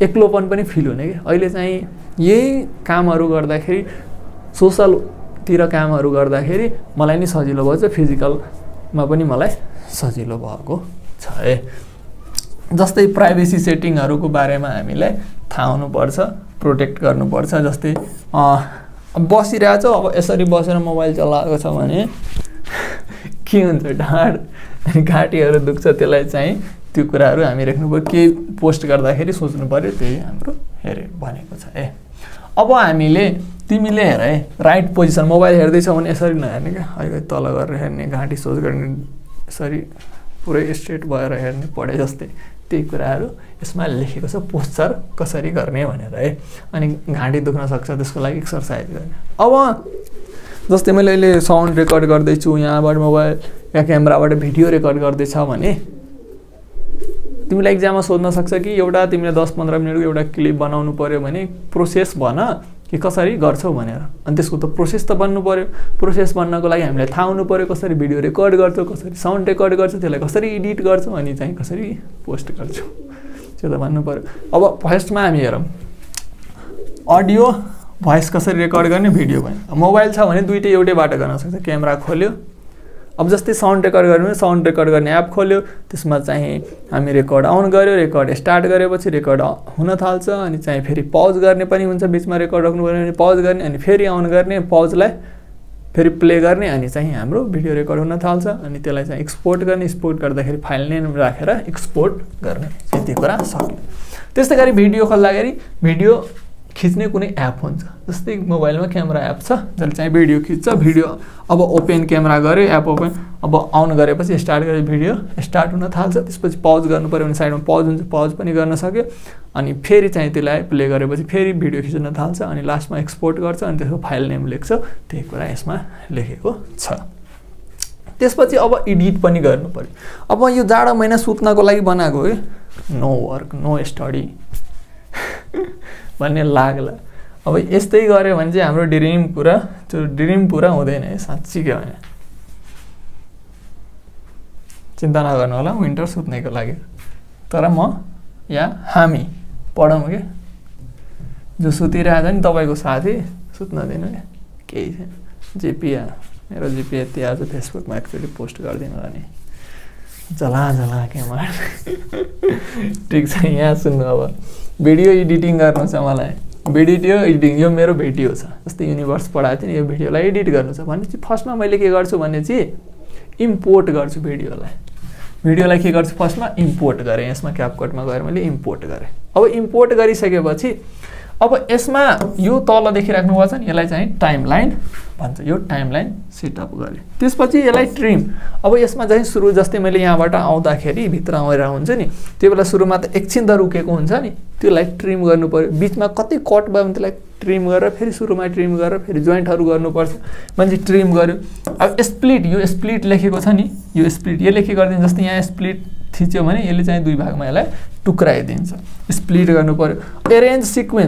एक्लोपन पनि फिल हुने के अहिले चाहिँ यही कामहरु गर्दाखेरि सोशल तिर कामहरु गर्दाखेरि मलाई नि सजिलो भन्छ फिजिकलमा पनि मलाई सजिलो भएको छ है। जस्तै प्राइभेसी सेटिङहरुको बारेमा हामीलाई थाहा हुनु पर्छ प्रोटेक्ट गर्नु पर्छ। जस्तै बसिरहेछ अब यसरी बसेर मोबाइल चलाएको छ भने के हुन्छ ढाड अनि घाँटीहरु दुख्छ त्यसलाई चाहिँ त्यो कुराहरु हामी राख्नु पर्यो के पोस्ट गर्दाखेरि सोच्नु पर्यो त्यही हाम्रो हेरे भनेको छ है। अब हामीले तिमीले हेर है राइट पोजिसन मोबाइल हेर्दै छौ भने यसरी नहेर्ने के अहिले तल गरेर हेर्ने घाँटी सोच गर्ने यसरी पुरै स्ट्रेट भएर हेर्ने पढे जस्तै त्यही कुराहरु यसमा लेखेको छ पोस्चर कसरी गर्ने भनेर है। अनि घाँटी दुख्न सक्छ त्यसको लागि एक्सरसाइज गर्ने। अब जस्तै मैले अहिले साउन्ड रेकर्ड गर्दै छु यहाँबाट मोबाइल या क्यामेराबाट भिडियो रेकर्ड गर्दै छ भने तिमीलाई एक्जाममा सोध्न सक्छ कि एउटा तिमीले 10-15 मिनेटको एउटा क्लिप बनाउनु पर्यो भने प्रोसेस भन कि कसरी गर्छौ भनेर। अनि त्यसको त प्रोसेस त बन्नु पर्यो। प्रोसेस बन्नको लागि हामीले थाहा हुनु पर्यो कसरी भिडियो रेकर्ड गर्छौ कसरी साउन्ड रेकर्ड गर्छौ त्यसलाई कसरी एडिट गर्छौ अनि चाहिँ कसरी पोस्ट गर्छौ त्यो त भन्नु पर्यो। अब फर्स्टमा हामी हेरौं अडियो भोइस कसरी रेकर्ड गर्ने भिडियो पनि मोबाइल छ भने दुईटै एउटै बाटो गर्न सक्छ क्यामेरा खोल्यो। अब जस्तै साउन्ड रेकर्ड गर्ने साउन्ड रेकर्ड गर्ने एप खोल्यो त्यसमा चाहिँ हामी रेकर्ड अन गर्यो रेकर्ड स्टार्ट गरेपछि रेकर्ड हुन थाल्छ अनि चाहिँ फेरि पज गर्ने पनि हुन्छ बीचमा रेकर्ड राख्नु पर्यो भने पज गर्ने अनि फेरि अन गर्ने पजलाई फेरि प्ले गर्ने अनि चाहिँ हाम्रो भिडियो रेकर्ड हुन थाल्छ अनि त्यसलाई चाहिँ एक्सपोर्ट गर्ने एक्सपोर्ट गर्दाखेरि फाइल नेम राखेर एक्सपोर्ट गर्ने यति कुरा सक्यो। त्यस्तै गरी भिडियो खोल्दाखेरि भिडियो खिच्ने कुनै एप हुन्छ जस्तै मोबाइलमा क्यामेरा एप छ जसले चाहिँ भिडियो खिच्छ भिडियो अब ओपन क्यामेरा गरे एप ओपन अब अन गरेपछि स्टार्ट गरे भिडियो स्टार्ट हुन थाल्छ त्यसपछि पज गर्नु पर्यो भने साइडमा पज हुन्छ पज पनि गर्न सक्यो अनि फेरि चाहिँ त्यसलाई प्ले गरेपछि फेरि भिडियो खिच्न थाल्छ अनि लास्टमा एक्सपोर्ट गर्छ अनि त्यसको फाइल नेम लेख्छ त्यही कुरा यसमा लेखेको छ। त्यसपछि अब एडिट पनि गर्नु पर्यो। अब यो जाडो महिना सुत्नको लागि बनाएको हो नो वर्क नो स्टडी भन्ने लाग्ला। अब यस्तै गर्यो भने चाहिँ हाम्रो ड्रिम पुरा हुँदैन है साच्चै के भने चिन्ता नगर्नु होला विन्टर सुत्नेको लागि। तर म या हामी पढौँ के जो सुतिरहेछ नि तपाईको साथी सुत्न दिनु के केही छैन जिपिए मेरो जिपिए यति आज फेसबुकमा एकचोटि पोस्ट गरिदिनु होला नि जला के मार ठिक छ। यहाँ सुन्नु अब भिडियो एडिटिङ गर्नु छ मलाई भिडियो एडिटिङ यो मेरो भिडियो छ जस्तै युनिभर्स पढाएको थिएँ नि यो भिडियोलाई एडिट गर्नु छ भने चाहिँ फर्स्टमा मैले के गर्छु भने चाहिँ इम्पोर्ट गर्छु भिडियोलाई के गर्छु फर्स्टमा इम्पोर्ट गरेँ यसमा क्यापकटमा गएर मैले इम्पोर्ट गरेँ। अब इम्पोर्ट गरिसकेपछि अब यसमा यो तल देखिराख्नु छ नि यसलाई चाहिँ टाइमलाइन भन्छ यो टाइमलाइन सेटअप गरे त्यसपछि यसलाई ट्रिम। अब यसमा चाहिँ सुरु जस्तै मैले यहाँबाट आउँदाखेरि भित्र आएर हुन्छ नि त्यो बेला सुरुमा त एकछिन त रुकेको हुन्छ नि त्यसलाई ट्रिम गर्नु पर्यो बीचमा कतै कट भयो भने त्यसलाई ट्रिम गरेर फेरि सुरुमा ट्रिम गरेर फेरि जोइन्टहरु गर्नुपर्छ मान्छे ट्रिम गर्यो। अब स्प्लिट यो स्प्लिट लेखेको छ नि यो स्प्लिट यसले के गर्दिन्छ जस्तै यहाँ स्प्लिट थिच्यो भने यसले चाहिँ दुई भागमा यसलाई टुक्राइदिन्छ स्प्लिट गर्नु पर्यो एरेन्ज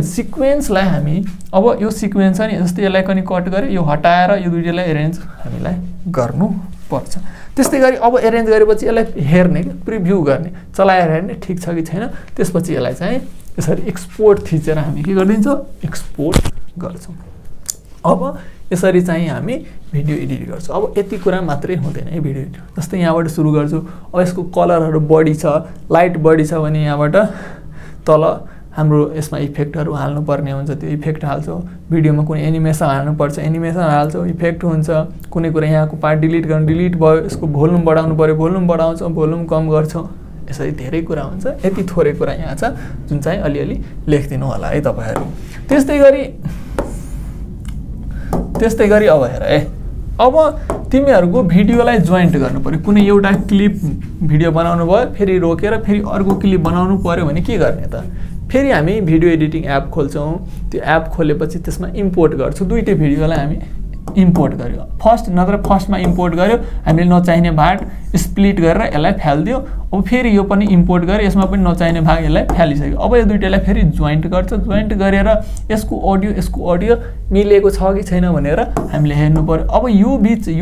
सिक्वेन्सलाई हामी अब यो सिक्वेन्स छ नि जस्तै यसलाई पनि कट गरे यो हटाएर यो दुईटैलाई एरेन्ज हामीलाई गर्नु पर्छ त्यस्तै गरी अब एरेन्ज गरेपछि यसलाई हेर्ने प्रिभ्यू गर्ने चलाएर हेर्ने ठीक छ कि छैन त्यसपछि यसलाई चाहिँ यसरी एक्सपोर्ट थिचेर हामी के गरिदिन्छौँ एक्सपोर्ट गर्छौँ अब यसरी चाहिँ हामी भिडियो एडिट गर्छौँ अब यति कुरा मात्रै हुँदैन है भिडियो एडिट जस्तै यहाँबाट सुरु गर्छु अब यसको कलरहरू बढी छ लाइट बढी छ भने यहाँबाट तल हाम्रो यसमा इफेक्टहरू हाल्नुपर्ने हुन्छ त्यो इफेक्ट हाल्छौँ भिडियोमा कुनै एनिमेसन हाल्नुपर्छ एनिमेसन हाल्छौँ इफेक्ट हुन्छ कुनै कुरा यहाँको पार्ट डिलिट गर्नु डिलिट भयो यसको भोल्युम बढाउनु पर्यो भोल्युम बढाउँछौँ भोल्युम कम गर्छौँ यसरी धेरै कुरा हुन्छ यति थोरै कुरा यहाँ छ जुन चाहिँ अलिअलि लेखिदिनु होला है तपाईँहरू त्यस्तै गरी अब हेर है अब तिमीहरूको भिडियोलाई जोइन्ट गर्नु पर्यो कुनै एउटा क्लिप भिडियो बनाउनु भयो फेरि रोकेर फेरि अर्को क्लिप बनाउनु पर्यो भने के गर्ने त फेरि हामी भिडियो एडिटिङ एप खोल्छौँ त्यो एप खोलेपछि त्यसमा इम्पोर्ट गर्छौँ दुईटै भिडियोलाई हामी इम्पोर्ट गर्यो फर्स्टमा इम्पोर्ट गर्यो हामीले नचाहिने भाग स्प्लिट गरेर यसलाई फालिदियो अब फेरि यो पनि इम्पोर्ट गरेर यसमा पनि नचाहिने भाग यसलाई फालिसक्यो अब यो दुईटैलाई फेरि जोइन्ट गर्छ जोइन्ट गरेर यसको अडियो मिलेको छ कि छैन भनेर हामीले हेर्नु पर्यो अब यो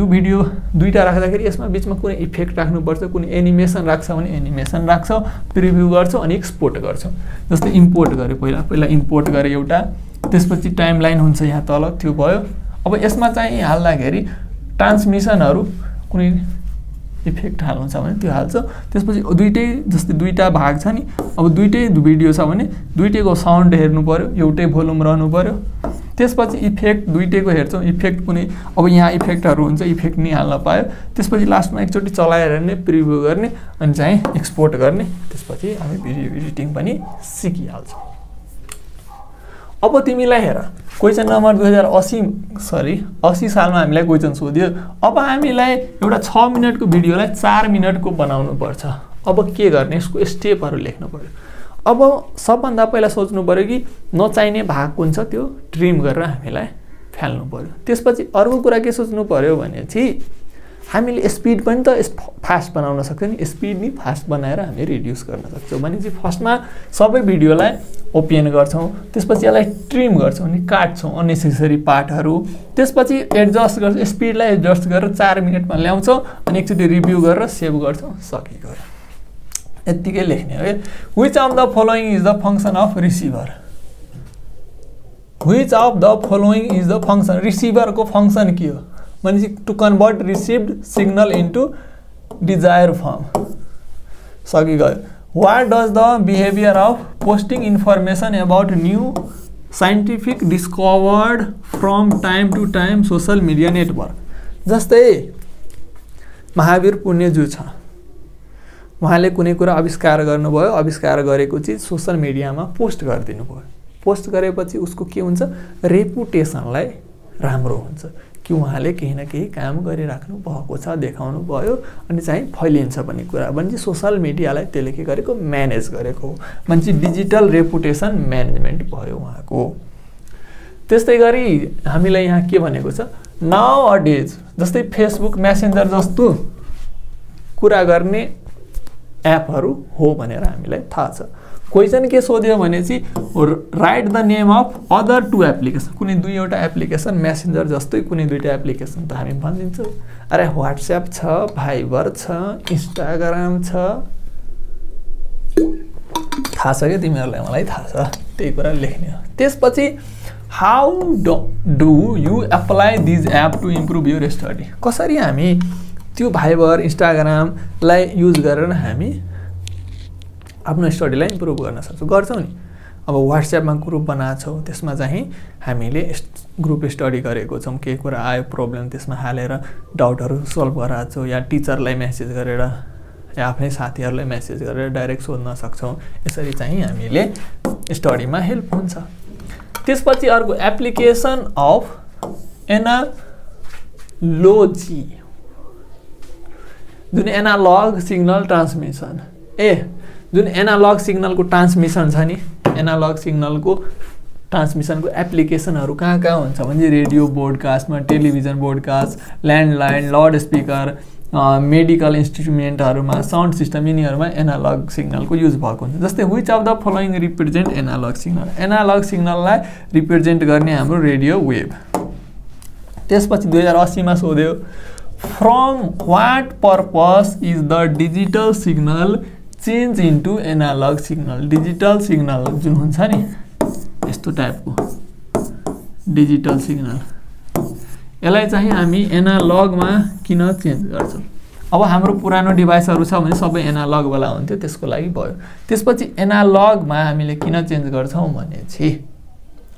भिडियो दुईटा राख्दाखेरि यसमा बिचमा कुनै इफेक्ट राख्नुपर्छ कुनै एनिमेसन राख्छ भने एनिमेसन राख्छौँ प्रिभ्यू गर्छौँ अनि एक्सपोर्ट गर्छौँ जस्तै इम्पोर्ट गर्यो पहिला इम्पोर्ट गरेँ एउटा त्यसपछि टाइमलाइन हुन्छ यहाँ तल त्यो भयो अब यसमा चाहिँ हाल्दाखेरि ट्रान्समिसनहरू कुनै इफेक्ट हाल्नु छ भने त्यो हाल्छ त्यसपछि दुईटै जस्तै दुईटा भाग छ नि अब दुईटै भिडियो छ भने दुईटैको साउन्ड हेर्नु पर्यो एउटै भोल्युम रहनु पर्यो त्यसपछि इफेक्ट दुईटैको हेर्छौँ इफेक्ट कुनै अब यहाँ इफेक्टहरू हुन्छ इफेक्ट नि हाल्न पायो त्यसपछि लास्टमा एकचोटि चलाएर हेर्ने प्रिभ्यू गर्ने अनि चाहिँ एक्सपोर्ट गर्ने त्यसपछि हामी भिडियो एडिटिङ पनि सिकिहाल्छौँ अब तिमीलाई हेर क्वेसन नम्बर 80 सालमा हामीलाई क्वेसन सोध्यो अब हामीलाई एउटा 6 मिनटको भिडियोलाई 4 मिनटको बनाउनु पर्छ अब के गर्ने यसको स्टेपहरू लेख्नु पर्यो अब सबभन्दा पहिला सोच्नु पर्यो कि नचाहिने भाग कुन छ त्यो ट्रिम गरेर हामीलाई फाल्नु पर्यो त्यसपछि अर्को कुरा के सोच्नु पर्यो भने चाहिँ हामीले स्पिड पनि त फास्ट बनाउन सक्छौँ नि स्पिड नि फास्ट बनाएर हामी रिड्युस गर्न सक्छौँ भने चाहिँ फर्स्टमा सबै भिडियोलाई ओपन गर्छौँ त्यसपछि यसलाई ट्रिम गर्छौँ अनि काट्छौँ अननेसेसरी पार्टहरू त्यसपछि एडजस्ट गर्छौँ स्पिडलाई एडजस्ट गरेर 4 मिनटमा ल्याउँछौँ अनि एकचोटि रिभ्यू गरेर सेभ गर्छौँ सकिएको यत्तिकै लेख्ने हो which of the following is the function of receiver which of the following is the function रिसिभरको फङ्सन के हो भने to convert received signal into desire form सकिगयो what does the behaviour of posting information about new scientific discovered from time to time social media network जस्तै महावीर पुण्यज्यू छ उहाँले कुनै कुरा आविष्कार गर्नुभयो आविष्कार गरेको चिज सोसल मिडियामा पोस्ट गरिदिनु भयो पोस्ट गरेपछि उसको के हुन्छ रेपुटेसनलाई राम्रो हुन्छ कि उहाँले केही न केही काम गरिराख्नु भएको छ देखाउनु भयो अनि चाहिँ फैलिन्छ भन्ने कुरा भने सोसल मिडियालाई त्यसले के गरेको म्यानेज गरेको मान्छे डिजिटल रेपुटेसन म्यानेजमेन्ट भयो उहाँको त्यस्तै गरी हामीलाई यहाँ के भनेको छ नाउ अ डेज जस्तै फेसबुक मेसेन्जर जस्तो कुरा गर्ने एपहरू हो भनेर हामीलाई थाहा छ क्वेसन के सोध्यो भने चाहिँ right the name of other 2 application कुनै दुईवटा एप्लिकेसन मेसेन्जर जस्तै कुनै दुईटा एप्लिकेसन त हामी भनिदिन्छौँ अरे व्हाट्सएप छ भाइबर छ इन्स्टाग्राम छ थाहा छ क्या तिमीहरूलाई मलाई थाहा छ त्यही कुरा लेख्ने हो त्यसपछि how do you apply these app to improve your study कसरी हामी त्यो भाइबर इन्स्टाग्रामलाई युज गरेर हामी आफ्नो स्टडीलाई इम्प्रुभ गर्न सक्छौँ गर्छौँ नि अब व्हाट्सएपमा ग्रुप बनाएको छौँ त्यसमा चाहिँ हामीले ग्रुप स्टडी गरेको छौँ केही कुरा आयो प्रब्लम त्यसमा हालेर डाउटहरू सल्भ गराएको छौँ या टिचरलाई मेसेज गरेर या आफ्नै साथीहरूलाई मेसेज गरेर डाइरेक्ट सोध्न सक्छौँ यसरी चाहिँ हामीले स्टडीमा हेल्प हुन्छ त्यसपछि अर्को एप्लिकेसन अफ एनालोजी जुन एनालग सिग्नल ट्रान्समिसन जुन एनालग सिग्नलको ट्रान्समिसन छ नि एनालग सिग्नलको ट्रान्समिसनको एप्लिकेसनहरू कहाँ हुन्छ भने रेडियो ब्रोडकास्टमा television broadcast landline loudspeaker medical इन्स्ट्रुमेन्टहरुमा साउन्ड सिस्टम यिनीहरुमा एनालग सिग्नलको युज भएको हुन्छ जस्तै which of the following represent analog signal analog सिग्नललाई रिप्रेजेन्ट गर्ने हाम्रो रेडियो वेभ त्यसपछि 2080 मा सोध्यो from what purpose is the digital signal change into analogue signal digital signal जुन हुन्छ नि यस्तो टाइपको डिजिटल सिग्नल यसलाई चाहिँ हामी एनालगमा किन चेन्ज गर्छौं अब हाम्रो पुरानो डिभाइसहरु छ भने सबै एनालग वाला हुन्थ्यो त्यसको लागि भयो त्यसपछि एनालगमा हामीले किन चेन्ज गर्छौं भने चाहिँ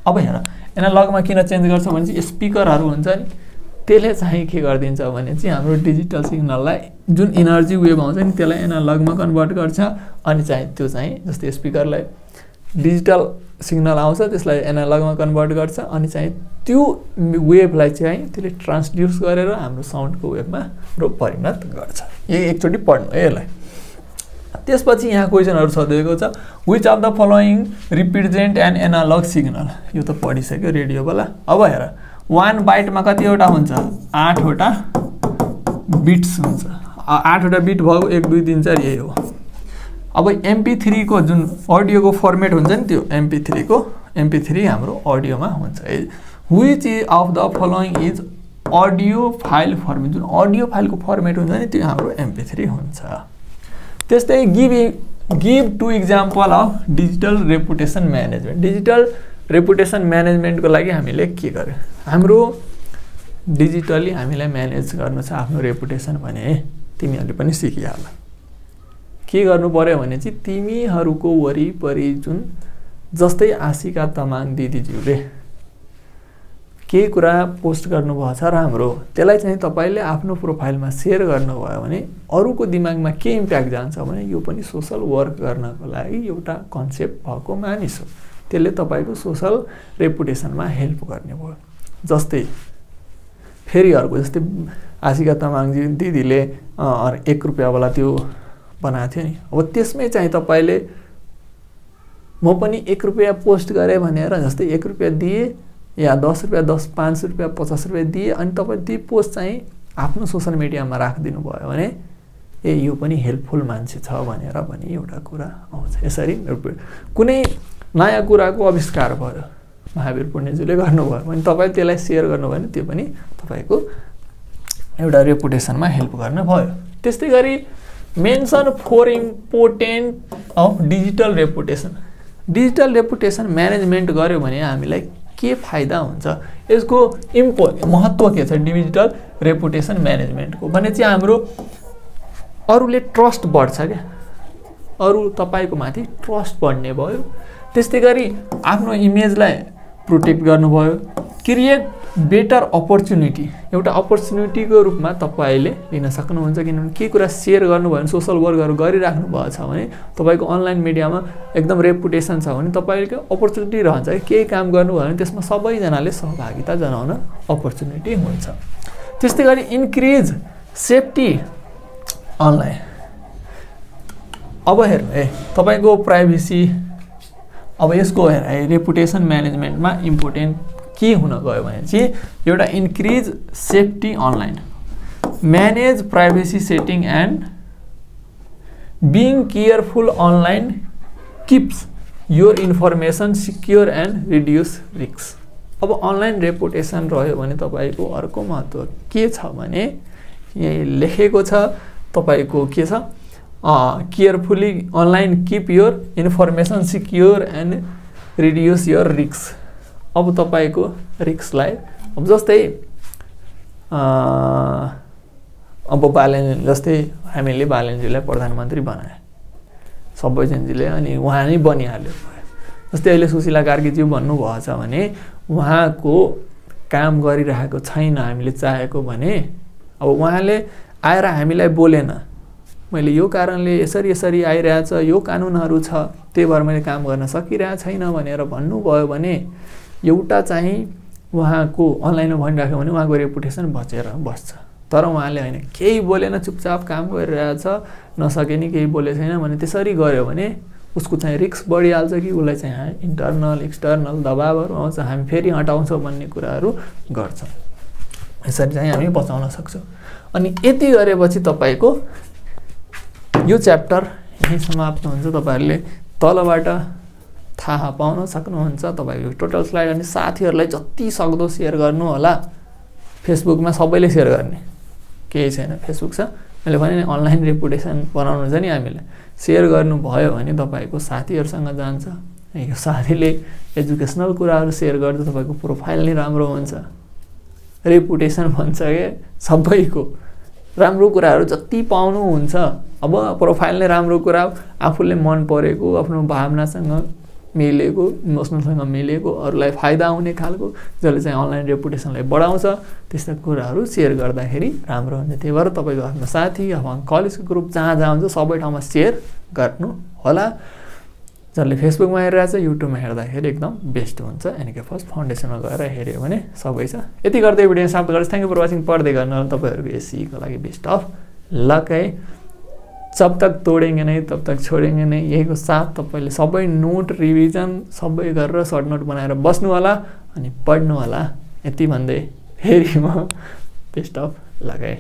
अब हेर एनालगमा किन चेन्ज गर्छौं भने चाहिँ स्पिकरहरु हुन्छ नि त्यसले चाहिँ के गर्दिन्छ भने चाहिँ हाम्रो डिजिटल सिग्नललाई जुन एनर्जी वेभ आउँछ नि त्यसलाई एनालगमा कन्भर्ट गर्छ अनि चाहिँ त्यो चाहिँ जस्तै स्पिकरलाई डिजिटल सिग्नल आउँछ त्यसलाई एनालगमा कन्भर्ट गर्छ अनि चाहिँ त्यो वेभलाई चाहिँ त्यसले ट्रान्सड्युस गरेर हाम्रो साउन्डको वेभमा परिणत गर्छ यही एकचोटी पढ्नु है यसलाई त्यसपछि यहाँ क्वेशनहरु सोधेको छ which of the following represent an analog signal यो त पढिसक्यो रेडियो वाला अब हेर 1 बाइटमा कतिवटा हुन्छ 8 वटा बिट्स हुन्छ 8 वटा बिट भएको 1 2 3 4 यही हो अब MP3 को जुन अडियोको फर्मेट हुन्छ नि त्यो MP3 को MP3 हाम्रो अडियोमा हुन्छ which of the following is audio file format जुन अडियो फाइलको फर्मेट हुन्छ नि त्यो हाम्रो MP3 हुन्छ त्यस्तै give to example of digital reputation management digital reputation म्यानेजमेन्टको लागि हामीले के गर्यो हाम्रो डिजिटली हामीलाई म्यानेज गर्नु छ आफ्नो रेपुटेसन भने तिमीहरुले पनि सिकिहाल्ला के गर्नु पर्यो भने चाहिँ तिमीहरुको वरिपरि जुन जस्तै आशिका तमाङ दिदीज्यूले के कुरा पोस्ट गर्नुभएको छ राम्रो त्यसलाई चाहिँ तपाईले आफ्नो प्रोफाइलमा शेयर गर्नुभयो भने अरूको दिमागमा के इम्प्याक्ट जान्छ भने यो पनि सोशल वर्क गर्नको लागि एउटा कन्सेप्ट भएको मानिस हो त्यसले तपाईको सोशल रेपुटेसनमा हेल्प गर्ने भयो जस्तै फेरि अर्को जस्तै आशिका तमाङ दिदीले 1 रुपैयाँ वाला त्यो बनाएको थियो नि अब त्यसमै चाहिँ तपाईले म पनि 1 रुपैयाँ पोस्ट गरे भनेर जस्तै 1 रुपैयाँ दिए या 10 रुपैयाँ 10 5 रुपैयाँ 50 रुपैयाँ दिए अनि तपाईले त्यो पोस्ट चाहिँ आफ्नो सोशल मिडियामा राखिदिनु भयो भने ए यो पनि हेल्पफुल मान्छे छ भनेर पनि एउटा कुरा आउँछ यसरी कुनै नयाँ कुराको आविष्कार भयो महावीर पुण्यज्यूले गर्नुभयो भने तपाईले त्यसलाई शेयर गर्नुभयो भने त्यो पनि तपाईको एउटा रेपुटेसनमा हेल्प गर्न भयो त्यस्तै गरी mention 4 important of digital reputation management गर्यो भने हामीलाई के फाइदा हुन्छ यसको महत्व के छ डिजिटल रेपुटेसन म्यानेजमेन्टको भने चाहिँ हाम्रो अरूले ट्रस्ट बढ्छ के अरू तपाईको माथि ट्रस्ट बढ्ने भयो त्यस्तै गरी आफ्नो इमेजलाई प्रोटेक्ट गर्नुभयो क्रिएट बेटर अपर्चुनिटी एउटा अपर्चुनिटीको रूपमा तपाईले लिन सक्नुहुन्छ किनभने के कुरा शेयर गर्नुभयो भने सोशल वर्कहरु गरिराख्नु भएको छ भने तपाईको अनलाइन मिडियामा एकदम रेपुटेसन छ भने तपाईको अपर्चुनिटी रहन्छ केही काम गर्नुभयो भने त्यसमा सबैजनाले सहभागिता जनाउन अपर्चुनिटी हुन्छ त्यस्तै गरी इन्क्रिज सेफ्टी अनलाइन अब हेर्नु है तपाईको प्राइभेसी अब यसको रेपुटेसन म्यानेजमेन्टमा इम्पोर्टेन्ट के हुन गयो भने चाहिँ एउटा increase safety online manage privacy setting and being careful online keeps your information secure and reduce risk अब अनलाइन रेपुटेसन रह्यो भने तपाईको अर्को महत्व के छ भने यही लेखेको छ तपाईको के छ carefully online keep your information secure and reduce your risk अब तपाईको रिस्कलाई अब जस्तै अब बालेन जस्तै हामीले बालेनजीलाई प्रधानमन्त्री बनाए सबैजनाले अनि उहाँ नै बनिहाल्यो जस्तै अहिले सुशीला कार्कीज्यू भन्नु भएको छ भने उहाँको काम गरिरहेको छैन हामीले चाहेको भने अब उहाँले आएर हामीलाई बोलेन मैले यो कारणले यसरी यसरी आइरहेछ यो कानुनहरु छ त्यही भएर मैले काम गर्न सकिरहेको छैन भनेर भन्नुभयो भने एउटा चाहिँ उहाँको अनलाइनमा भनिराख्यो भने उहाँको रेपुटेसन बचेर बस्छ तर उहाँले हैन केही बोलेन चुपचाप काम गरिरहेछ नसके नि केही बोले छैन भने त्यसरी गर्यो भने उसको चाहिँ रिस्क बढिहाल्छ कि उलाई चाहिँ इन्टरनल एक्सटर्नल दबावहरु आउँछ हामी फेरि हटाउँछौं भन्ने कुराहरु गर्छ यसरी चाहिँ हामी बचाउन सक्छौँ। अनि यति गरेपछि तपाईँको यो च्याप्टर यहीँ समाप्त हुन्छ। तपाईँहरूले तलबाट थाहा पाउन सक्नुहुन्छ तपाईँको टोटल स्लाइड। अनि साथीहरूलाई जति सक्दो सेयर गर्नु होला। फेसबुकमा सबैले सेयर गर्ने केही छैन, फेसबुक छ। मैले भने नि अनलाइन रेपुटेसन बनाउनु छ नि, हामीले सेयर गर्नुभयो भने तपाईँको साथीहरूसँग जान्छ। यो साथीले एजुकेसनल कुराहरू सेयर गर्दा तपाईँको प्रोफाइल नै राम्रो हुन्छ। रेपुटेसन भन्छ क्या सबैको राम्रो कुराहरू जति पाउनुहुन्छ। अब प्रोफाइल नै राम्रो कुरा, आफूले मन परेको, आफ्नो भावनासँग मिलेको, इमोसनलसँग मिलेको, अरूलाई फाइदा हुने खालको, जसले चाहिँ अनलाइन रेपुटेसनलाई बढाउँछ, त्यस्ता कुराहरू सेयर गर्दाखेरि राम्रो हुन्छ। त्यही भएर तपाईँको आफ्नो साथी आफ्नो कलेजको ग्रुप जहाँ हुन्छ सबै ठाउँमा सेयर गर्नु होला। जसले फेसबुकमा हेरिरहेछ, युट्युबमा हेर्दाखेरि एकदम बेस्ट हुन्छ। एनके फर्स्ट फाउन्डेसनमा गएर हेऱ्यो भने सबै छ। यति गर्दै भिडियो समाप्त गर्छु। Thank you for watching. पढ्दै गर्नु तपाईँहरूको एससीको लागि बेस्ट अफ लक है। जब तक तोडेंगे नहीं तब तक छोडेंगे नहीं, यहीको साथ तपाईँले सबै नोट रिभिजन सबै गरेर सर्ट नोट बनाएर बस्नु होला अनि पढ्नु होला। यति भन्दै फेरि म बेस्ट अफ लक है।